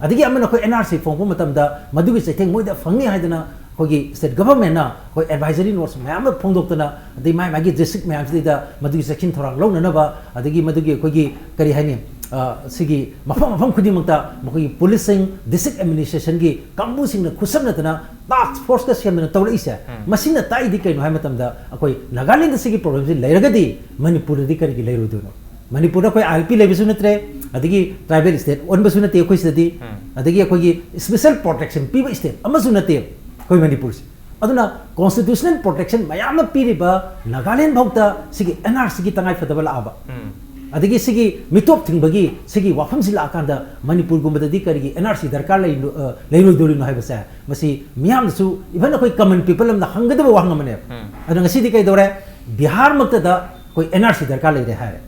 ꯑꯗꯒꯤ ꯑꯃꯅ ꯑꯩꯈꯣꯏ NRC ꯐꯣꯡꯉꯛꯄ ꯃꯇꯝꯗ ꯃꯗꯨꯒꯤ ꯆꯩꯊꯦꯡ ꯃꯣꯏꯗ ꯐꯪꯅꯤ ꯍꯥꯏꯗꯅ ꯑꯩꯈꯣꯏꯒꯤ state governmentꯅ ꯑꯩꯈꯣꯏ advisory notes ꯃꯌꯥꯝ ꯑꯃ ꯐꯣꯡꯗꯣꯛꯇꯅ, ꯑꯗꯩ ꯃꯥꯏ ꯃꯥꯒꯤ district ꯃꯌꯥꯝꯁꯤꯗꯩꯗ ꯃꯗꯨꯒꯤ ꯆꯦꯛꯁꯤꯟ ꯊꯧꯔꯥꯡ ꯂꯧꯅꯅꯕ, ꯑꯗꯒꯤ ꯃꯗꯨꯒꯤ ꯑꯩꯈꯣꯏꯒꯤ, ꯀꯔꯤ ꯍꯥꯏꯅꯤ, ꯑ, ꯁꯤꯒꯤ ꯃꯐꯝ ꯃꯐꯝ ꯈꯨꯗꯤꯡꯃꯛꯇ ꯃꯈꯣꯏꯒꯤ policeꯁꯤꯡ, district administrationꯒꯤ ꯀꯥꯡꯕꯨꯁꯤꯡꯅ ꯈꯨꯠꯁꯝꯅꯗꯅ task forceꯀ ꯁꯦꯝꯗꯅ ꯇꯧꯔꯛꯏꯁꯦ, ꯎꯝ꯫ ꯃꯁꯤꯅ ꯇꯥꯛꯏꯗꯤ ꯀꯩꯅꯣ ꯍꯥꯏꯕ ꯃꯇꯝꯗ, ꯑꯩꯈꯣꯏ ꯅꯥꯒꯥꯂꯦꯟꯗ ꯁꯤꯒꯤ problemꯁꯤ ꯂꯩꯔꯒꯗꯤ ꯃꯅꯤꯄꯨꯔꯗꯗꯤ ꯀꯔꯤꯒꯤ ꯂꯩꯔꯣꯏꯗꯣꯏꯅꯣ? ꯃꯅꯤꯄꯨꯔꯗ ꯑꯩꯈꯣꯏ ILP ꯂꯩꯕꯁꯨ ꯅꯠꯇ꯭ꯔꯦ, ꯑꯗꯒꯤ tribal state ꯑꯣꯟꯕꯁꯨ ꯅꯠꯇꯦ ꯑꯩꯈꯣꯏ ꯁꯤꯗꯗꯤ, ꯎꯝ꯫ ꯑꯗꯒꯤ ꯑꯩꯈꯣꯏꯒꯤ special protection ꯄꯤꯕ state ꯑꯃꯁꯨ ꯅꯠꯇꯦ ꯑꯩꯈꯣꯏ ꯃꯅꯤꯄꯨꯔꯁꯦ꯫ ꯑꯗꯨꯅ constitutional protection ꯃꯌꯥꯝꯅ ꯄꯤꯔꯤꯕ ꯅꯥꯒꯥꯂꯦꯟ ꯐꯥꯎꯗ ꯁꯤꯒꯤ NRCꯒꯤ ꯇꯉꯥꯏ ꯐꯗꯕ ꯂꯥꯛꯑꯕ, ꯎꯝ꯫ ꯑꯗꯒꯤ ꯁꯤꯒꯤ ꯃꯤꯇꯣꯞ ꯊꯤꯡꯕꯒꯤ ꯁꯤꯒꯤ ꯋꯥꯐꯝꯁꯤ ꯂꯥꯛꯑꯀꯥꯟꯗ ꯃꯅꯤꯄꯨꯔꯒꯨꯝꯕꯗꯗꯤ ꯀꯔꯤꯒꯤ NRC ꯗꯔꯀꯥꯔ ꯂꯩ-, ꯑ, ꯂꯩꯔꯣꯏꯗꯧꯔꯤꯅꯣ ꯍꯥꯏꯕꯁꯦ, ꯃꯁꯤ ꯃꯤꯌꯥꯝꯅꯁꯨ, even ꯑꯩꯈꯣꯏ common people ꯑꯃꯅ ꯍꯪꯒꯗꯕ ꯋꯥꯍꯪ ꯑꯃꯅꯦꯕ꯫ ꯎꯝ꯫ ꯑꯗꯨꯅ ꯉꯁꯤꯗꯤ ꯀꯩꯗꯧꯔꯦ? ꯕꯤꯍꯥꯔꯃꯛꯇꯗ ꯑꯩꯈꯣꯏ NRC ꯗꯔꯀꯥꯔ ꯂꯩꯔꯦ ꯍꯥꯏꯔꯦ,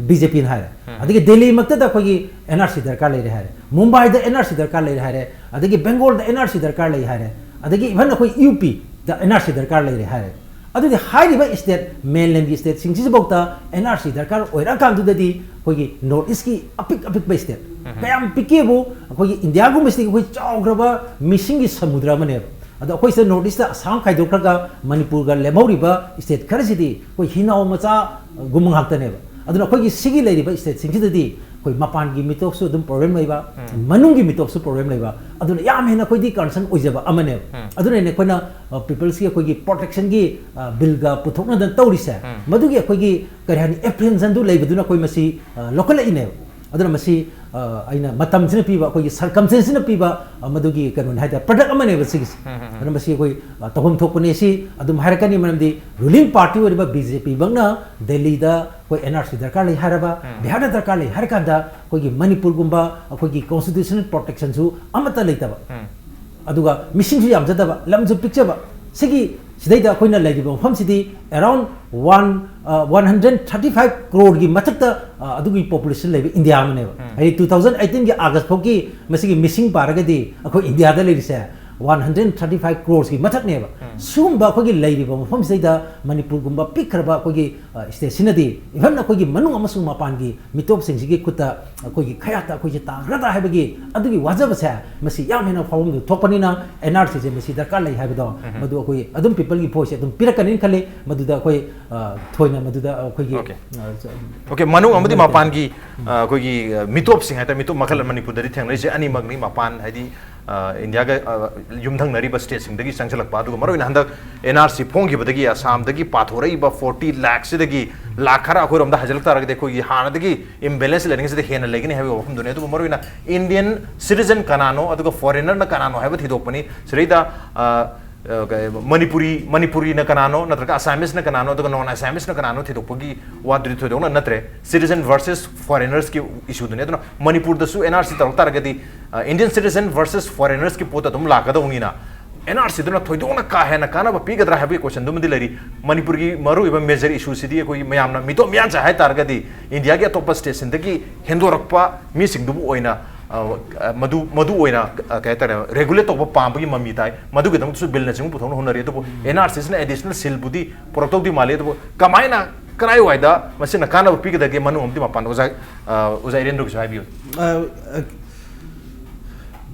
BJPꯅ ꯍꯥꯏꯔꯦ꯫ ꯎꯝ꯫ ꯑꯗꯒꯤ ꯗꯦꯜꯂꯤꯃꯛꯇꯗ ꯑꯩꯈꯣꯏꯒꯤ NRC ꯗꯔꯀꯥꯔ ꯂꯩꯔꯦ ꯍꯥꯏꯔꯦ, ꯃꯨꯝꯕꯥꯏꯗ NRC ꯗꯔꯀꯥꯔ ꯂꯩꯔꯦ ꯍꯥꯏꯔꯦ, ꯑꯗꯒꯤ ꯕꯦꯡꯒꯣꯜꯗ NRC ꯗꯔꯀꯥꯔ ꯂꯩ ꯍꯥꯏꯔꯦ, ꯑꯗꯒꯤ even ꯑꯩꯈꯣꯏ UPꯗ NRC ꯗꯔꯀꯥꯔ ꯂꯩꯔꯦ ꯍꯥꯏꯔꯦ꯫ ꯑꯗꯨꯗꯤ ꯍꯥꯏꯔꯤꯕ state, mainlandꯒꯤ stateꯁꯤꯡꯁꯤꯐꯥꯎꯗ NRC ꯗꯔꯀꯥꯔ ꯑꯣꯏꯔꯛꯑꯀꯥꯟꯗꯨꯗꯗꯤ ꯑꯩꯈꯣꯏꯒꯤ North Eastꯀꯤ ꯑꯄꯤꯛ ꯑꯄꯤꯛꯄ state, ꯎꯝ꯫ ꯀꯌꯥꯝ ꯄꯤꯛꯀꯦꯕꯨ, ꯑꯩꯈꯣꯏꯒꯤ ꯏꯟꯗꯤꯌꯥꯒꯨꯝꯕꯁꯤꯗꯤ ꯑꯩꯈꯣꯏ ꯆꯥꯎꯈ꯭ꯔꯕ ꯃꯤꯁꯤꯡꯒꯤ ꯁꯃꯨꯗ꯭ꯔ ꯑꯃꯅꯦꯕ꯫ ꯑꯗꯣ ꯑꯩꯈꯣꯏꯁꯤꯗ North Eastꯇ ꯑꯁꯥꯝ ꯈꯥꯏꯗꯣꯛꯈ꯭ꯔꯒ ꯃꯅꯤꯄꯨꯔꯒ ꯂꯦꯝꯍꯧꯔꯤꯕ state ꯈꯔꯁꯤꯗꯤ ꯑꯩꯈꯣꯏ ꯍꯤꯅꯥꯎ ꯃꯆꯥꯒꯨꯝꯕ ꯉꯥꯛꯇꯅꯦꯕ꯫ ꯑꯗꯨꯅ ꯑꯩꯈꯣꯏꯒꯤ ꯁꯤꯒꯤ ꯂꯩꯔꯤꯕ stateꯁꯤꯡꯁꯤꯗꯗꯤ ꯑꯩꯈꯣꯏ ꯃꯄꯥꯟꯒꯤ ꯃꯤꯇꯣꯞꯁꯨ ꯑꯗꯨꯝ problem ꯂꯩꯕ, ꯎꯝ꯫ ꯃꯅꯨꯡꯒꯤ ꯃꯤꯇꯣꯞꯁꯨ problem ꯂꯩꯕ, ꯑꯗꯨꯅ ꯌꯥꯝ ꯍꯦꯟꯅ ꯑꯩꯈꯣꯏꯗꯤ concern ꯑꯣꯏꯖꯕ ꯑꯃꯅꯦꯕ꯫ ꯎꯝ꯫ ꯑꯗꯨꯅꯅꯦ ꯑꯩꯈꯣꯏꯅ, ꯑ, peopleꯁꯀꯤ ꯑꯩꯈꯣꯏꯒꯤ protectionꯒꯤ, ꯑ, billꯒ ꯄꯨꯊꯣꯛꯅꯗꯅ ꯇꯧꯔꯤꯁꯦ꯫ ꯎꯝ꯫ ꯃꯗꯨꯒꯤ ꯑꯩꯈꯣꯏꯒꯤ, ꯀꯔꯤ ꯍꯥꯏꯅꯤ, apprehensionꯗꯨ ꯂꯩꯕꯗꯨꯅ ꯑꯩꯈꯣꯏ ꯃꯁꯤ, ꯑ, ꯂꯧꯈꯠꯂꯛꯏꯅꯦꯕ꯫ ꯑꯗꯨꯅ ꯃꯁꯤ, ꯑ, ꯑꯩꯅ ꯃꯇꯝꯁꯤꯅ ꯄꯤꯕ, ꯑꯩꯈꯣꯏꯒꯤ circumstanceꯁꯤꯅ ꯄꯤꯕ, ꯑ, ꯃꯗꯨꯒꯤ ꯀꯩꯅꯣꯅꯤ ꯍꯥꯏꯇꯥꯔꯦ, product ꯑꯃꯅꯦꯕ ꯁꯤꯒꯤꯁꯦ꯫ ꯎꯝ, ꯎꯝ, ꯎꯝ꯫ ꯑꯗꯨꯅ ꯃꯁꯤ ꯑꯩꯈꯣꯏ, ꯑ, ꯇꯧꯐꯝ ꯊꯣꯛꯄꯅꯦ ꯁꯤ ꯑꯗꯨꯝ ꯍꯥꯏꯔꯛꯀꯅꯤ, ꯃꯔꯝꯗꯤ ruling party ꯑꯣꯏꯔꯤꯕ BJPꯃꯛꯅ ꯗꯦꯜꯂꯤꯗ ꯑꯩꯈꯣꯏ NRC ꯗꯔꯀꯥꯔ ꯂꯩ ꯍꯥꯏꯔꯕ, ꯎꯝ꯫ ꯕꯤꯍꯥꯔꯗ ꯗꯔꯀꯥꯔ ꯂꯩ ꯍꯥꯏꯔꯀꯥꯟꯗ ꯑꯩꯈꯣꯏꯒꯤ ꯃꯅꯤꯄꯨꯔꯒꯨꯝꯕ ꯑꯩꯈꯣꯏꯒꯤ constitutional protectionꯁꯨ ꯑꯃꯠꯇ ꯂꯩꯇꯕ, ꯎꯝ꯫ ꯑꯗꯨꯒ ꯃꯤꯁꯤꯡꯁꯨ ꯌꯥꯝꯖꯗꯕ, ꯂꯝꯁꯨ ꯄꯤꯛꯆꯕ, ꯁꯤꯒꯤ ꯁꯤꯗꯩꯗ ꯑꯩꯈꯣꯏꯅ ꯂꯩꯔꯤꯕ ꯃꯐꯝꯁꯤꯗꯤ around one one hundred thirty five crore ꯒꯤ ꯃꯊꯛꯇ ꯑꯗꯨꯒꯤ population ꯂꯩꯕ ꯏꯟꯗꯤꯌꯥ ꯑꯃꯅꯦꯕ꯫ ꯍꯥꯏꯗꯤ two thousand eighteen ꯒꯤ August ꯐꯥꯎꯒꯤ ꯃꯁꯤꯒꯤ ꯃꯤꯁꯤꯡ ꯄꯥꯔꯒꯗꯤ ꯑꯩꯈꯣꯏ ꯏꯟꯗꯤꯌꯥꯗ ꯂꯩꯔꯤꯁꯦ one hundred thirty five crores ꯒꯤ ꯃꯊꯛꯅꯦꯕ꯫ ꯁꯤꯒꯨꯝꯕ ꯑꯩꯈꯣꯏꯒꯤ ꯂꯩꯔꯤꯕ ꯃꯐꯝꯁꯤꯗꯩꯗ ꯃꯅꯤꯄꯨꯔꯒꯨꯝꯕ ꯄꯤꯛꯈ꯭ꯔꯕ ꯑꯩꯈꯣꯏꯒꯤ state ꯁꯤꯅꯗꯤ, even ꯑꯩꯈꯣꯏꯒꯤ ꯃꯅꯨꯡ ꯑꯃꯁꯨꯡ ꯃꯄꯥꯟꯒꯤ ꯃꯤꯇꯣꯞꯁꯤꯡꯁꯤꯒꯤ ꯈꯨꯠꯇ ꯑꯩꯈꯣꯏꯒꯤ ꯈꯌꯥꯠꯇ ꯑꯩꯈꯣꯏꯁꯦ ꯇꯥꯈ꯭ꯔꯗ ꯍꯥꯏꯕꯒꯤ ꯑꯗꯨꯒꯤ ꯋꯥꯖꯕꯁꯦ ꯃꯁꯤ ꯌꯥꯝ ꯍꯦꯟꯅ ꯐꯥꯎꯐꯝꯗꯨ ꯊꯣꯛꯄꯅꯤꯅ, N R C ꯁꯦ ꯃꯁꯤ ꯗꯔꯀꯥꯔ ꯂꯩ ꯍꯥꯏꯕꯗꯣ ꯃꯗꯨ ꯑꯩꯈꯣꯏ ꯑꯗꯨꯝ people ꯒꯤ voice ꯁꯦ ꯑꯗꯨꯝ ꯄꯤꯔꯛꯀꯅꯤꯅ ꯈꯜꯂꯤ꯫ ꯃꯗꯨꯗ ꯑꯩꯈꯣꯏ ꯑ, ꯊꯣꯏꯅ ꯃꯗꯨꯗ ꯑꯩꯈꯣꯏꯒꯤ Okay. ꯑ, Okay, ꯃꯅꯨꯡ ꯑꯃꯗꯤ ꯃꯄꯥꯟꯒꯤ ꯑ, ꯑꯩꯈꯣꯏꯒꯤ ꯑ, ꯃꯤꯇꯣꯞꯁꯤꯡ ꯍꯥꯏꯇꯥꯔꯦ, ꯃꯤꯇꯣꯞ ꯃꯈꯜ ꯃꯅꯤꯄꯨꯔꯗꯗꯤ ꯊꯦꯡꯅꯔꯤꯁꯦ ꯑꯅꯤꯃꯛꯅꯤ꯫ ꯃꯄꯥꯟ ꯍꯥꯏꯗꯤ ꯑ, ꯏꯟꯗꯤꯌꯥꯒ ꯑ, ꯌꯨꯝꯊꯪꯅꯔꯤꯕ state ꯁꯤꯡꯗꯒꯤ ꯆꯪꯁꯤꯜꯂꯛꯄ, ꯑꯗꯨꯒ ꯃꯔꯨꯑꯣꯏꯅ ꯍꯟꯗꯛ N R C ꯐꯣꯡꯈꯤꯕꯗꯒꯤ ꯑꯁꯥꯝꯗꯒꯤ ꯄꯥꯊꯣꯔꯛꯏꯕ forty lakh ꯁꯤꯗꯒꯤ ꯂꯥꯛ ꯈꯔ ꯑꯩꯈꯣꯏꯔꯣꯝꯗ ꯍꯥꯏꯖꯤꯜꯂꯛ ꯇꯥꯔꯒꯗꯤ ꯑꯩꯈꯣꯏꯒꯤ ꯍꯥꯟꯅꯗꯒꯤ imbalance ꯂꯩꯔꯤꯉꯩꯁꯤꯗ ꯍꯦꯟꯅ ꯂꯩꯒꯅꯤ ꯍꯥꯏꯕꯒꯤ ꯋꯥꯐꯝꯗꯨꯅꯤ꯫ ꯑꯗꯨꯕꯨ ꯃꯔꯨꯑꯣꯏꯅ Indian citizen ꯀꯅꯥꯅꯣ ꯑꯗꯨꯒ foreigner ꯅ ꯀꯅꯥꯅꯣ ꯍꯥꯏꯕ ꯊꯤꯗꯣꯛꯄꯅꯤ꯫ ꯁꯤꯗꯩꯗ ꯑ, ꯑ, ꯀꯩ, ꯃꯅꯤꯄꯨꯔꯤ, ꯃꯅꯤꯄꯨꯔꯤꯅ ꯀꯅꯥꯅꯣ ꯅꯠꯇ꯭ꯔꯒ Assamese ꯅ ꯀꯅꯥꯅꯣ ꯑꯗꯨꯒ non Assamese ꯅ ꯀꯅꯥꯅꯣ ꯊꯤꯗꯣꯛꯄꯒꯤ ꯋꯥꯗꯨꯗꯤ ꯊꯣꯏꯗꯣꯛꯅ ꯅꯠꯇ꯭ꯔꯦ꯫ Citizen versus foreigners ꯀꯤ issue ꯗꯨꯅꯤ꯫ ꯑꯗꯨꯅ ꯃꯅꯤꯄꯨꯔꯗꯁꯨ N R C ꯇꯧꯔꯛ ꯇꯥꯔꯒꯗꯤ, ꯑ, Indian citizen versus foreigners ꯀꯤ ꯄꯣꯠꯇ ꯑꯗꯨꯝ ꯂꯥꯛꯀꯗꯧꯅꯤꯅ, N R C ꯗꯨꯅ ꯊꯣꯏꯗꯣꯛꯅ ꯀꯥ ꯍꯦꯟꯅ ꯀꯥꯟꯅꯕ ꯄꯤꯒꯗ꯭ꯔꯥ ꯍꯥꯏꯕꯒꯤ question ꯗꯨꯃꯗꯤ ꯂꯩꯔꯤ꯫ ꯃꯅꯤꯄꯨꯔꯒꯤ ꯃꯔꯨꯑꯣꯏꯕ major issue ꯁꯤꯗꯤ ꯑꯩꯈꯣꯏꯒꯤ ꯃꯌꯥꯝꯅ ꯃꯤꯇꯣꯞ ꯃꯤꯌꯥꯟꯆꯥ ꯍꯥꯏ ꯇꯥꯔꯒꯗꯤ ꯏꯟꯗꯤꯌꯥꯒꯤ ꯑꯇꯣꯞꯄ state ꯁꯤꯡꯗꯒꯤ ꯍꯦꯟꯗꯣꯔꯛꯄ ꯃꯤꯁꯤꯡꯗꯨꯕꯨ ꯑꯣꯏꯅ, ꯑ, ꯑ, ꯃꯗꯨ, ꯃꯗꯨ ꯑꯣꯏꯅ, ꯑ, ꯀꯩ ꯍꯥꯏꯇꯥꯔꯦ, regulate ꯇꯧꯕ ꯄꯥꯝꯕꯒꯤ ꯃꯃꯤ ꯇꯥꯏ꯫ ꯃꯗꯨꯒꯤꯗꯃꯛꯇꯁꯨ bill ꯅꯆꯤꯡꯕ ꯄꯨꯊꯣꯛꯅ ꯍꯣꯠꯅꯔꯤ꯫ ꯑꯗꯨꯕꯨ N R C ꯁꯤꯅ additional ꯁꯤꯜꯕꯨꯗꯤ ꯄꯨꯔꯛꯇꯧꯗꯤ ꯃꯥꯜꯂꯤ꯫ ꯑꯗꯨꯕꯨ ꯀꯃꯥꯏꯅ, ꯀꯔꯥꯏꯋꯥꯏꯗ ꯃꯁꯤꯅ ꯀꯥꯟꯅꯕ ꯄꯤꯒꯗꯒꯦ ꯃꯅꯨꯡ ꯑꯃꯗꯤ ꯃꯄꯥꯟꯗ? ꯑꯣꯖꯥ, ꯑ, ꯑꯣꯖꯥ ꯏꯔꯦꯟꯗ꯭ꯔꯣꯒꯤꯁꯨ ꯍꯥꯏꯕꯤꯌꯨ꯫ ꯑ,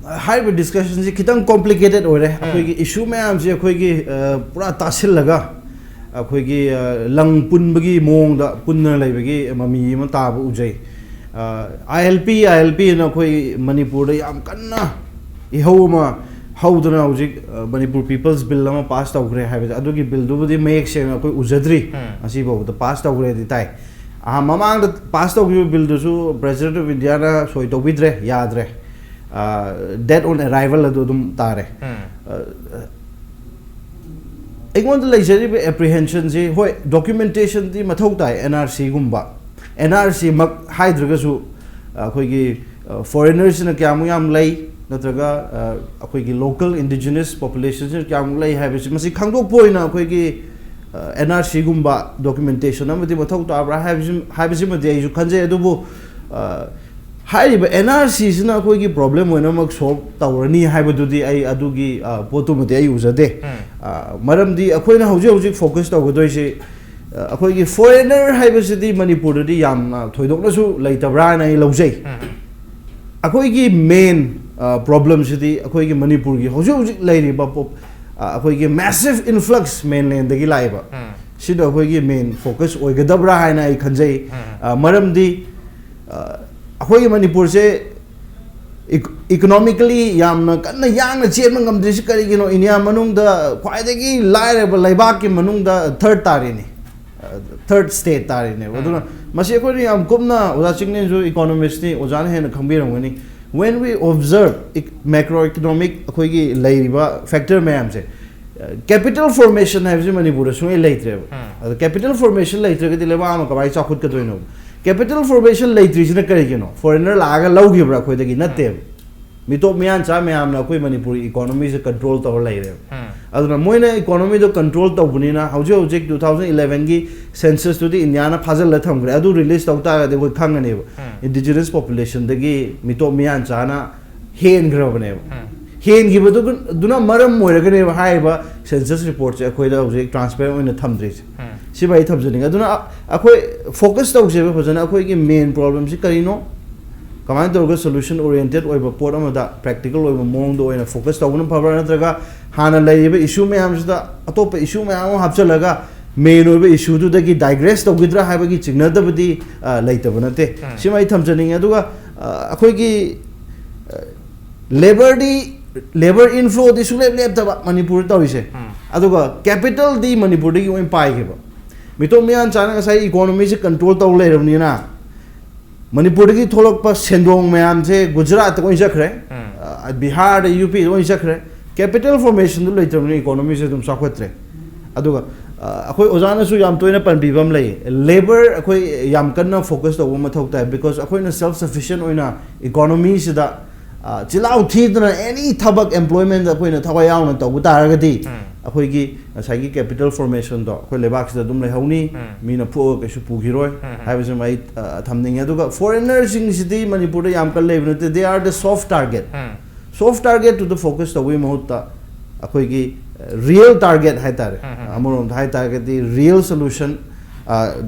ꯑ, ꯍꯥꯏꯔꯤꯕ discussion ꯁꯤ ꯈꯤꯇꯪ complicated ꯑꯣꯏꯔꯦ꯫ ꯑꯩꯈꯣꯏꯒꯤ issue ꯃꯌꯥꯝꯁꯦ ꯑꯩꯈꯣꯏꯒꯤ, ꯑ, ꯄꯨꯔꯥ ꯇꯥꯁꯤꯜꯂꯒ ꯑꯩꯈꯣꯏꯒꯤ, ꯑ, ꯂꯪ ꯄꯨꯟꯕꯒꯤ ꯃꯑꯣꯡꯗ ꯄꯨꯟꯅ ꯂꯩꯕꯒꯤ ꯃꯃꯤ ꯑꯃ ꯇꯥꯕ ꯎꯖꯩ꯫ ꯑ, I L P, I L P ꯅ ꯑꯩꯈꯣꯏ ꯃꯅꯤꯄꯨꯔꯗ ꯌꯥꯝ ꯀꯟꯅ ꯏꯍꯧ ꯑꯃ ꯍꯧꯗꯅ ꯍꯧꯖꯤꯛ, ꯑ, ꯃꯅꯤꯄꯨꯔ People's Bill ꯑꯃ pass ꯇꯧꯈ꯭ꯔꯦ ꯍꯥꯏꯕꯗ, ꯑꯗꯨꯒꯤ bill ꯗꯨꯕꯨꯗꯤ ꯃꯌꯦꯛ ꯁꯦꯡꯅ ꯑꯩꯈꯣꯏ ꯎꯖꯗ꯭ꯔꯤ꯫ ꯉꯁꯤꯐꯥꯎꯕꯗ pass ꯇꯧꯈ꯭ꯔꯦꯗꯤ ꯇꯥꯏ꯫ ꯑ, ꯃꯃꯥꯡꯗ pass ꯇꯧꯈꯤꯕ bill ꯗꯨꯁꯨ President of India ꯅ ꯁꯣꯏ ꯇꯧꯕꯤꯗ꯭ꯔꯦ, ꯌꯥꯗ꯭ꯔꯦ꯫ ꯑ, dead on arrival ꯑꯗꯨ ꯑꯗꯨꯝ ꯇꯥꯔꯦ꯫ ꯑ, ꯑꯩꯉꯣꯟꯗ ꯂꯩꯖꯔꯤꯕ apprehension ꯁꯤ, ꯍꯣꯏ, documentation ꯗꯤ ꯃꯊꯧ ꯇꯥꯏ, N R C ꯒꯨꯝꯕ꯫ N R C ꯃꯛ ꯍꯥꯏꯗ꯭ꯔꯒꯁꯨ, ꯑꯩꯈꯣꯏꯒꯤ ꯐꯣꯔꯦꯅꯔꯁꯤꯅ ꯀꯌꯥꯃꯨꯛ ꯌꯥꯝ ꯂꯩ, ꯅꯠꯇ꯭ꯔꯒ ꯑꯩꯈꯣꯏꯒꯤ ꯂꯣꯀꯦꯜ ꯏꯟꯗꯤꯖꯤꯅꯁ ꯄꯣꯄꯨꯂꯦꯁꯟꯁꯤꯅ ꯀꯌꯥꯃꯨꯛ ꯂꯩ ꯍꯥꯏꯕꯁꯤ, ꯃꯁꯤ ꯈꯪꯗꯣꯛꯄ ꯑꯣꯏꯅ ꯑꯩꯈꯣꯏꯒꯤ ꯑꯦꯟ ꯑꯥꯔ ꯁꯤꯒꯨꯝꯕ ꯗꯣꯀꯨꯃꯦꯟꯇꯦꯁꯟ ꯑꯃꯗꯤ ꯃꯊꯧ ꯇꯥꯕ꯭ꯔꯥ ꯍꯥꯏꯕꯁꯤ, ꯍꯥꯏꯕꯁꯤꯃꯗꯤ ꯑꯩꯁꯨ ꯈꯟꯖꯩ꯫ ꯑꯗꯨꯕꯨ ꯍꯥꯏꯔꯤꯕ ꯑꯦꯟ ꯑꯥꯔ ꯁꯤꯁꯤꯅ ꯑꯩꯈꯣꯏꯒꯤ ꯄ꯭ꯔꯣꯕ꯭ꯂꯦꯝ ꯂꯣꯏꯅꯃꯛ ꯁꯣꯜꯕ ꯇꯧꯔꯅꯤ ꯍꯥꯏꯕꯗꯨꯗꯤ ꯑꯩ ꯑꯗꯨꯒꯤ ꯄꯣꯠꯇꯨꯃꯗꯤ ꯑꯩ ꯎꯖꯗꯦ꯫ ꯃꯔꯝꯗꯤ ꯑꯩꯈꯣꯏꯅ ꯍꯧꯖꯤꯛ ꯍꯧꯖꯤꯛ ꯐꯣꯀꯁ ꯇꯧꯒꯗꯣꯏꯁꯤ ꯑꯩꯈꯣꯏꯒꯤ ꯐꯣꯔꯦꯅꯔ ꯍꯥꯏꯕꯁꯤꯗꯤ ꯃꯅꯤꯄꯨꯔꯗꯗꯤ ꯌꯥꯝꯅ ꯊꯣꯏꯗꯣꯛꯅꯁꯨ ꯂꯩꯇꯕ꯭ꯔꯥ ꯍꯥꯏꯅ ꯑꯩ ꯂꯧꯖꯩ꯫ ꯑꯩꯈꯣꯏꯒꯤ ꯃꯦꯟ ꯄ꯭ꯔꯣꯕ꯭ꯂꯦꯝꯁꯤꯗꯤ ꯑꯩꯈꯣꯏꯒꯤ ꯃꯅꯤꯄꯨꯔꯒꯤ ꯍꯧꯖꯤꯛ ꯍꯧꯖꯤꯛ ꯂꯩꯔꯤꯕ ꯑꯩꯈꯣꯏꯒꯤ ꯃꯦꯁꯤꯚ ꯏꯟꯐ꯭ꯂꯛꯁ ꯃꯦꯟꯂꯦꯟꯗꯒꯤ ꯂꯥꯛꯏꯕ ꯁꯤꯗ ꯑꯩꯈꯣꯏꯒꯤ ꯃꯦꯟ ꯐꯣꯀꯁ ꯑꯣꯏꯒꯗꯕ꯭ꯔꯥ ꯍꯥꯏꯅ ꯑꯩ ꯈꯟꯖꯩ꯫ ꯃꯔꯝꯗꯤ ꯑꯩꯈꯣꯏꯒꯤ ꯃꯅꯤꯄꯨꯔꯁꯦ ꯏꯀꯣꯅꯣꯃꯤꯀꯦꯜꯂꯤ ꯌꯥꯝꯅ ꯀꯟꯅ ꯌꯥꯡꯅ ꯆꯦꯟꯕ ꯉꯝꯗ꯭ꯔꯤꯁꯤ ꯀꯔꯤꯒꯤꯅꯣ? ꯏꯟꯗꯤꯌꯥ ꯃꯅꯨꯡꯗ ꯈ꯭ꯋꯥꯏꯗꯒꯤ ꯂꯥꯏꯔꯕ ꯂꯩꯕꯥꯛꯀꯤ ꯃꯅꯨꯡꯗ ꯊꯔꯗ ꯇꯥꯔꯤꯅꯤ꯫ ꯊꯔꯗ ꯁ꯭ꯇꯦꯠ ꯇꯥꯔꯤꯅꯦꯕ꯫ ꯑꯗꯨꯅ ꯃꯁꯤ ꯑꯩꯈꯣꯏꯅ ꯌꯥꯝ ꯀꯨꯞꯅ, ꯑꯣꯖꯥ ꯆꯤꯡꯂꯦꯟꯁꯨ ꯏꯀꯣꯅꯣꯃꯤꯁꯅꯤ, ꯑꯣꯖꯥꯅ ꯍꯦꯟꯅ ꯈꯪꯕꯤꯔꯝꯒꯅꯤ꯫ When we observe macro economic ꯑꯩꯈꯣꯏꯒꯤ ꯂꯩꯔꯤꯕ ꯐꯦꯛꯇꯔ ꯃꯌꯥꯝꯁꯦ, ꯀꯦꯄꯤꯇꯦꯜ ꯐꯣꯔꯃꯦꯁꯟ ꯍꯥꯏꯕꯁꯤ ꯃꯅꯤꯄꯨꯔꯗ ꯁꯨꯡꯂꯩ ꯂꯩꯇ꯭ꯔꯦꯕ꯫ ꯑꯗꯣ ꯀꯦꯄꯤꯇꯦꯜ ꯐꯣꯔꯃꯦꯁꯟ ꯂꯩꯇ꯭ꯔꯒꯗꯤ ꯂꯩꯕꯥꯛ ꯑꯃ ꯀꯃꯥꯏꯅ ꯆꯥꯎꯈꯠꯀꯗꯣꯏꯅꯣ? ꯀꯦꯄꯤꯇꯦꯜ ꯐꯣꯔꯃꯦꯁꯟ ꯂꯩꯇ꯭ꯔꯤꯁꯤꯅ ꯀꯔꯤꯒꯤꯅꯣ? ꯐꯣꯔꯦꯅꯔ ꯂꯥꯛꯑꯒ ꯂꯧꯈꯤꯕ꯭ꯔꯥ ꯑꯩꯈꯣꯏꯗꯒꯤ? ꯅꯠꯇꯦꯕ꯫ ꯃꯤꯇꯣꯞ ꯃꯤꯌꯥꯟꯆꯥ ꯃꯌꯥꯝꯅ ꯑꯩꯈꯣꯏ ꯃꯅꯤꯄꯨꯔꯒꯤ ꯏꯀꯣꯅꯣꯃꯤꯁꯦ ꯀꯟꯇ꯭ꯔꯣꯜ ꯇꯧꯔ ꯂꯩꯔꯦꯕ꯫ ꯑꯗꯨꯅ ꯃꯣꯏꯅ ꯏꯀꯣꯅꯣꯃꯤꯗꯣ ꯀꯟꯇ꯭ꯔꯣꯜ ꯇꯧꯕꯅꯤꯅ ꯍꯧꯖꯤꯛ ꯍꯧꯖꯤꯛ ꯇꯨ ꯊꯥꯎꯖꯟ ꯏꯂꯦꯚꯦꯟꯒꯤ ꯁꯦꯟꯁꯁꯇꯨꯗꯤ ꯏꯟꯗꯤꯌꯥꯅ ꯐꯥꯖꯤꯜꯂ ꯊꯝꯈ꯭ꯔꯦ꯫ ꯑꯗꯨ ꯔꯤꯂꯤꯁ ꯇꯧ ꯇꯥꯔꯒꯗꯤ ꯑꯩꯈꯣꯏ ꯈꯪꯒꯅꯦꯕ ꯏꯟꯗꯤꯖꯤꯅꯁ ꯄꯣꯄꯨꯂꯦꯁꯟꯗꯒꯤ ꯃꯤꯇꯣꯞ ꯃꯤꯌꯥꯟꯆꯥꯅ ꯍꯦꯟꯈ꯭ꯔꯕꯅꯦꯕ꯫ ꯍꯦꯟꯈꯤꯕꯗꯨꯅ ꯃꯔꯝ ꯑꯣꯏꯔꯒꯅꯦꯕ ꯍꯥꯏꯔꯤꯕ ꯁꯦꯟꯁꯁ ꯔꯤꯄꯣꯔꯠꯁꯦ ꯑꯩꯈꯣꯏꯗ ꯍꯧꯖꯤꯛ ꯇ꯭ꯔꯥꯟꯁꯄꯦꯔꯦꯟ ꯑꯣꯏꯅ ꯊꯝꯗ꯭ꯔꯤꯁꯦ꯫ ꯁꯤꯃ ꯑꯩ ꯊꯝꯖꯅꯤꯡꯉꯦ꯫ ꯑꯗꯨꯅ ꯑ-, ꯑꯩꯈꯣꯏ ꯐꯣꯀꯁ ꯇꯧꯁꯦꯕ ꯐꯖꯅ, ꯑꯩꯈꯣꯏꯒꯤ ꯃꯦꯟ ꯄ꯭ꯔꯣꯕ꯭ꯂꯦꯝꯁꯤ ꯀꯔꯤꯅꯣ, ꯀꯃꯥꯏꯅ ꯇꯧꯔꯒ ꯁꯣꯂꯨꯁꯟ ꯑꯣꯔꯤꯌꯦꯟꯇꯦꯠ ꯑꯣꯏꯕ ꯄꯣꯠ ꯑꯃꯗ, ꯄ꯭ꯔꯦꯛꯇꯤꯀꯦꯜ ꯑꯣꯏꯕ ꯃꯑꯣꯡꯗ ꯑꯣꯏꯅ ꯐꯣꯀꯁ ꯇꯧꯕꯅ ꯐꯕ꯭ꯔꯥ, ꯅꯠꯇ꯭ꯔꯒ ꯍꯥꯟꯅ ꯂꯩꯔꯤꯕ ꯏꯁꯨ ꯃꯌꯥꯝꯁꯤꯗ ꯑꯇꯣꯞꯄ ꯏꯁꯨ ꯃꯌꯥꯝ ꯑꯃ ꯍꯥꯞꯆꯤꯜꯂꯒ ꯃꯦꯟ ꯑꯣꯏꯕ ꯏꯁꯨꯗꯨꯗꯒꯤ ꯗꯥꯏꯒ꯭ꯔꯦꯁ ꯇꯧꯈꯤꯗ꯭ꯔꯥ ꯍꯥꯏꯕꯒꯤ ꯆꯤꯡꯅꯗꯕꯗꯤ, ꯑ, ꯂꯩꯇꯕ ꯅꯠꯇꯦ꯫ ꯁꯤꯃ ꯑꯩ ꯊꯝꯖꯅꯤꯡꯉꯦ꯫ ꯑꯗꯨꯒ, ꯑ, ꯑꯩꯈꯣꯏꯒꯤ, ꯑ, ꯂꯦꯕꯔꯗꯤ, ꯂꯦꯕꯔ ꯏꯟꯐ꯭ꯂꯣꯗꯤ ꯁꯨꯡꯂꯦꯞ ꯂꯦꯞꯇꯕ ꯃꯅꯤꯄꯨꯔꯗ ꯇꯧꯔꯤꯁꯦ꯫ ꯑꯗꯨꯒ ꯀꯦꯄꯤꯇꯦꯜꯗꯤ ꯃꯅꯤꯄꯨꯔꯗꯒꯤ ꯂꯣꯏ ꯄꯥꯏꯈꯤꯕ꯫ ꯃꯤꯇꯣꯞ ꯃꯤꯌꯥꯟꯆꯥꯅ ꯉꯁꯥꯏ ꯏꯀꯣꯅꯣꯃꯤꯁꯦ ꯀꯟꯇ꯭ꯔꯣꯜ ꯇꯧ ꯂꯩꯔꯕꯅꯤꯅ ꯃꯅꯤꯄꯨꯔꯗꯒꯤ ꯊꯣꯛꯂꯛꯄ ꯁꯦꯟꯗꯣꯡ ꯃꯌꯥꯝꯁꯦ ꯒꯨꯖꯔꯥꯠꯇ ꯂꯣꯏ ꯆꯠꯈ꯭ꯔꯦ꯫ ꯑ, ꯕꯤꯍꯥꯔꯗ, ꯌꯨ ꯄꯤꯗ ꯂꯣꯏ ꯆꯠꯈ꯭ꯔꯦ꯫ ꯀꯦꯄꯤꯇꯦꯜ ꯐꯣꯔꯃꯦꯁꯟꯗꯨ ꯂꯩꯇ꯭ꯔꯕꯅꯤꯅ ꯏꯀꯣꯅꯣꯃꯤꯁꯦ ꯑꯗꯨꯝ ꯆꯥꯎꯈꯠꯇ꯭ꯔꯦ꯫ ꯑꯗꯨꯒ ꯑ, ꯑꯩꯈꯣꯏ ꯑꯣꯖꯥꯅꯁꯨ ꯌꯥꯝ ꯇꯣꯏꯅ ꯄꯟꯕꯤꯕ ꯑꯃ ꯂꯩ, ꯂꯦꯕꯔ ꯑꯩꯈꯣꯏ ꯌꯥꯝ ꯀꯟꯅ ꯐꯣꯀꯁ ꯇꯧꯕ ꯃꯊꯧ ꯇꯥꯏ, ꯕꯤꯀꯣꯁ ꯑꯩꯈꯣꯏꯅ ꯁꯦꯜꯐ ꯁꯐꯤꯁꯤꯌꯦꯟ ꯑꯣꯏꯅ ꯏꯀꯣꯅꯣꯃꯤꯁꯤꯗ, ꯑ, ꯆꯤꯜꯍꯥꯎ ꯊꯤꯗꯅ ꯑꯦꯅꯤ ꯊꯕꯛ ꯑꯦꯝꯄ꯭ꯂꯣꯏꯃꯦꯟꯗ ꯑꯩꯈꯣꯏꯅ ꯊꯋꯥꯏ ꯌꯥꯎꯅ ꯇꯧꯕ ꯇꯥꯔꯒꯗꯤ, ꯑꯩꯈꯣꯏꯒꯤ ꯉꯁꯥꯏꯒꯤ ꯀꯦꯄꯤꯇꯦꯜ ꯐꯣꯔꯃꯦꯁꯟꯗꯣ ꯑꯩꯈꯣꯏ ꯂꯩꯕꯥꯛꯁꯤꯗ ꯑꯗꯨꯝ ꯂꯩꯍꯧꯅꯤ, ꯃꯤꯅ ꯐꯨꯛꯑꯒ ꯀꯩꯁꯨ ꯄꯨꯈꯤꯔꯣꯏ ꯍꯥꯏꯕꯁꯤꯃ ꯑꯩ, ꯑ, ꯊꯝꯅꯤꯡꯉꯦ꯫ ꯑꯗꯨꯒ ꯐꯣꯔꯦꯟꯅꯔꯁꯤꯡꯁꯤꯗꯤ ꯃꯅꯤꯄꯨꯔꯗ ꯌꯥꯝ ꯀꯟꯅ ꯂꯩꯕ ꯅꯠꯇꯦ, they are the soft target꯫ Soft ꯇꯥꯔꯒꯦꯠꯇꯨꯗ ꯐꯣꯀꯁ ꯇꯧꯕꯒꯤ ꯃꯍꯨꯠꯇ ꯑꯩꯈꯣꯏꯒꯤ ꯔꯤꯌꯦꯜ ꯇꯥꯔꯒꯦꯠ ꯍꯥꯏꯇꯥꯔꯦ, ꯑꯃꯔꯣꯝꯗ ꯍꯥꯏꯇꯥꯔꯒꯗꯤ ꯔꯤꯌꯦꯜ ꯁꯣꯂꯨꯁꯟ,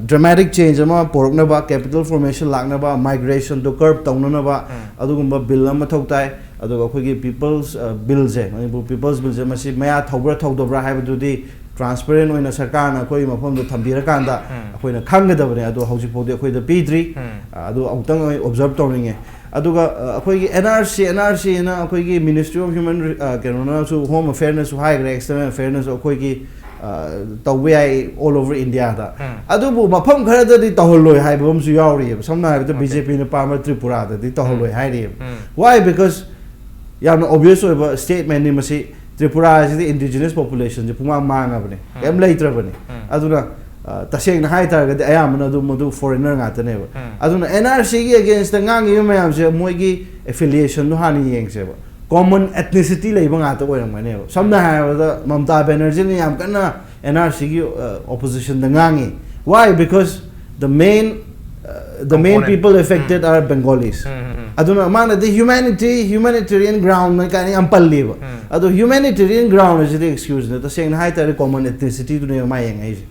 ꯗ꯭ꯔꯃꯦꯇꯤꯛ ꯆꯦꯟꯖ ꯑꯃ ꯄꯨꯔꯛꯅꯕ, ꯀꯦꯄꯤꯇꯦꯜ ꯐꯣꯔꯃꯦꯁꯟ ꯂꯥꯛꯅꯕ, ꯃꯥꯏꯒ꯭ꯔꯦꯁꯟꯗꯣ ꯀꯔꯕ ꯇꯧꯅꯅꯕ, ꯑꯗꯨꯒꯨꯝꯕ ꯕꯤꯜ ꯑꯃ ꯃꯊꯧ ꯇꯥꯏ꯫ ꯑꯗꯨꯒ ꯑꯩꯈꯣꯏꯒꯤ ꯄꯤꯄꯜꯁ ꯕꯤꯜꯁꯦ, ꯃꯅꯤꯄꯨꯔ ꯄꯤꯄꯜꯁ ꯕꯤꯜꯁꯦ, ꯃꯁꯤ ꯃꯌꯥ ꯊꯧꯕ꯭ꯔꯥ ꯊꯧꯗꯕ꯭ꯔꯥ ꯍꯥꯏꯕꯗꯨꯗꯤ ꯇ꯭ꯔꯥꯟꯁꯄꯦꯔꯦꯟ ꯑꯣꯏꯅ ꯁꯔꯀꯥꯔꯅ ꯑꯩꯈꯣꯏꯒꯤ ꯃꯐꯝꯗ ꯊꯝꯕꯤꯔꯀꯥꯟꯗ ꯑꯩꯈꯣꯏꯅ ꯈꯪꯒꯗꯕꯅꯦ꯫ ꯑꯗꯣ ꯍꯧꯖꯤꯛꯐꯥꯎꯗꯤ ꯑꯩꯈꯣꯏꯗ ꯄꯤꯗ꯭ꯔꯤ꯫ ꯑꯗꯨ ꯑꯃꯨꯛꯇꯪ ꯑꯩ ꯑꯣꯕꯖꯔꯕ ꯇꯧꯅꯤꯡꯉꯦ꯫ ꯑꯗꯨꯒ ꯑ, ꯑꯩꯈꯣꯏꯒꯤ N R C, N R ꯁꯤꯅ ꯑꯩꯈꯣꯏꯒꯤ ꯃꯤꯅꯤꯁꯇ꯭ꯔꯤ ꯑꯣꯐ ꯍ꯭ꯌꯨꯃꯦꯟ, ꯀꯩꯅꯣꯅꯁꯨ, ꯍꯣꯝ ꯑꯐꯦꯌꯔꯅꯁꯨ ꯍꯥꯏꯈ꯭ꯔꯦ, ꯑꯦꯛꯁꯇꯔꯅꯦꯜ ꯑꯐꯦꯌꯔꯅꯁꯨ ꯑꯩꯈꯣꯏꯒꯤ, ꯑ, ꯇꯧꯕ ꯌꯥꯏ ꯑꯣꯜ ꯑꯣꯚꯔ ꯏꯟꯗꯤꯌꯥꯗ꯫ ꯑꯗꯨꯕꯨ ꯃꯐꯝ ꯈꯔꯗꯗꯤ ꯇꯧꯍꯜꯂꯣꯏ ꯍꯥꯏꯕ ꯑꯃꯁꯨ ꯌꯥꯎꯔꯤꯑꯕ꯫ ꯁꯝꯅ ꯍꯥꯏꯔꯕꯗ ꯕꯤ ꯖꯦ ꯄꯤꯅ ꯄꯥꯝꯕ ꯇ꯭ꯔꯤꯄꯨꯔꯥꯗꯗꯤ ꯇꯧꯍꯜꯂꯣꯏ ꯍꯥꯏꯔꯤꯑꯕ꯫ Why? Because ꯌꯥꯝꯅ ꯑꯣꯕꯤꯌꯁ ꯑꯣꯏꯕ ꯁ꯭ꯇꯦꯠꯃꯦꯟꯅꯤ ꯃꯁꯤ꯫ ꯇ꯭ꯔꯤꯄꯨꯔꯥꯁꯤꯗꯤ ꯏꯟꯗꯤꯖꯤꯅꯁ ꯄꯣꯄꯨꯂꯦꯁꯟꯁꯦ ꯄꯨꯡꯃꯥꯡ ꯃꯥꯡꯉꯕꯅꯦ, ꯀꯩꯝ ꯂꯩꯇ꯭ꯔꯕꯅꯦ꯫ ꯑꯗꯨꯅ, ꯑ, ꯇꯁꯦꯡꯅ ꯍꯥꯏ ꯇꯥꯔꯒꯗꯤ ꯑꯌꯥꯝꯕꯅ ꯑꯗꯨꯝ ꯃꯗꯨ ꯐꯣꯔꯦꯟꯅꯔ ꯉꯥꯛꯇꯅꯦꯕ꯫ ꯑꯗꯨꯅ ꯑꯦꯟ ꯑꯥꯔ ꯁꯤꯒꯤ ꯑꯦꯒꯦꯟꯁꯇ ꯉꯥꯡꯉꯤꯕ ꯃꯌꯥꯝꯁꯦ ꯃꯣꯏꯒꯤ ꯑꯦꯐꯤꯂꯤꯌꯦꯁꯟꯗꯣ ꯍꯥꯟꯅ ꯌꯦꯡꯁꯦꯕ꯫ ꯀꯣꯃꯟ ꯑꯦꯊꯅꯤꯁꯤꯇꯤ ꯂꯩꯕ ꯉꯥꯛꯇ ꯑꯣꯏꯔꯝꯒꯅꯦꯕ꯫ ꯁꯝꯅ ꯍꯥꯏꯔꯕꯗ ꯃꯃꯇꯥ ꯕꯦꯅꯔꯖꯤꯅ ꯌꯥꯝ ꯀꯟꯅ ꯑꯦꯟ ꯑꯥꯔ ꯁꯤꯒꯤ ꯑꯣꯄꯣꯖꯤꯁꯟꯗ ꯉꯥꯡꯉꯤ꯫ Why? Because the main, uh, the main component, people affected are Bengalis. ꯑꯗꯨꯅ ꯃꯥꯅꯗꯤ ꯍ꯭ꯌꯨꯃꯦꯅꯤꯇꯤ, ꯍ꯭ꯌꯨꯃꯦꯅꯤꯇꯦꯔꯤꯌꯟ ꯒ꯭ꯔꯥꯎꯟꯅ ꯀꯥꯏꯅ ꯌꯥꯝ ꯄꯜꯂꯦꯕ꯫ ꯑꯗꯣ ꯍ꯭ꯌꯨꯃꯦꯅꯤꯇꯦꯔꯤꯌꯟ ꯒ꯭ꯔꯥꯎꯟ ꯑꯁꯤꯗꯤ ꯑꯦꯛꯁꯀ꯭ꯌꯨꯁꯅꯦ, ꯇꯁꯦꯡꯅ ꯍꯥꯏꯇꯥꯔꯦ ꯀꯣꯃꯟ ꯑꯦꯊꯅꯤꯁꯤꯇꯤꯗꯨꯅꯦꯕ ꯃꯥ ꯌꯦꯡꯉꯛꯏꯁꯦ꯫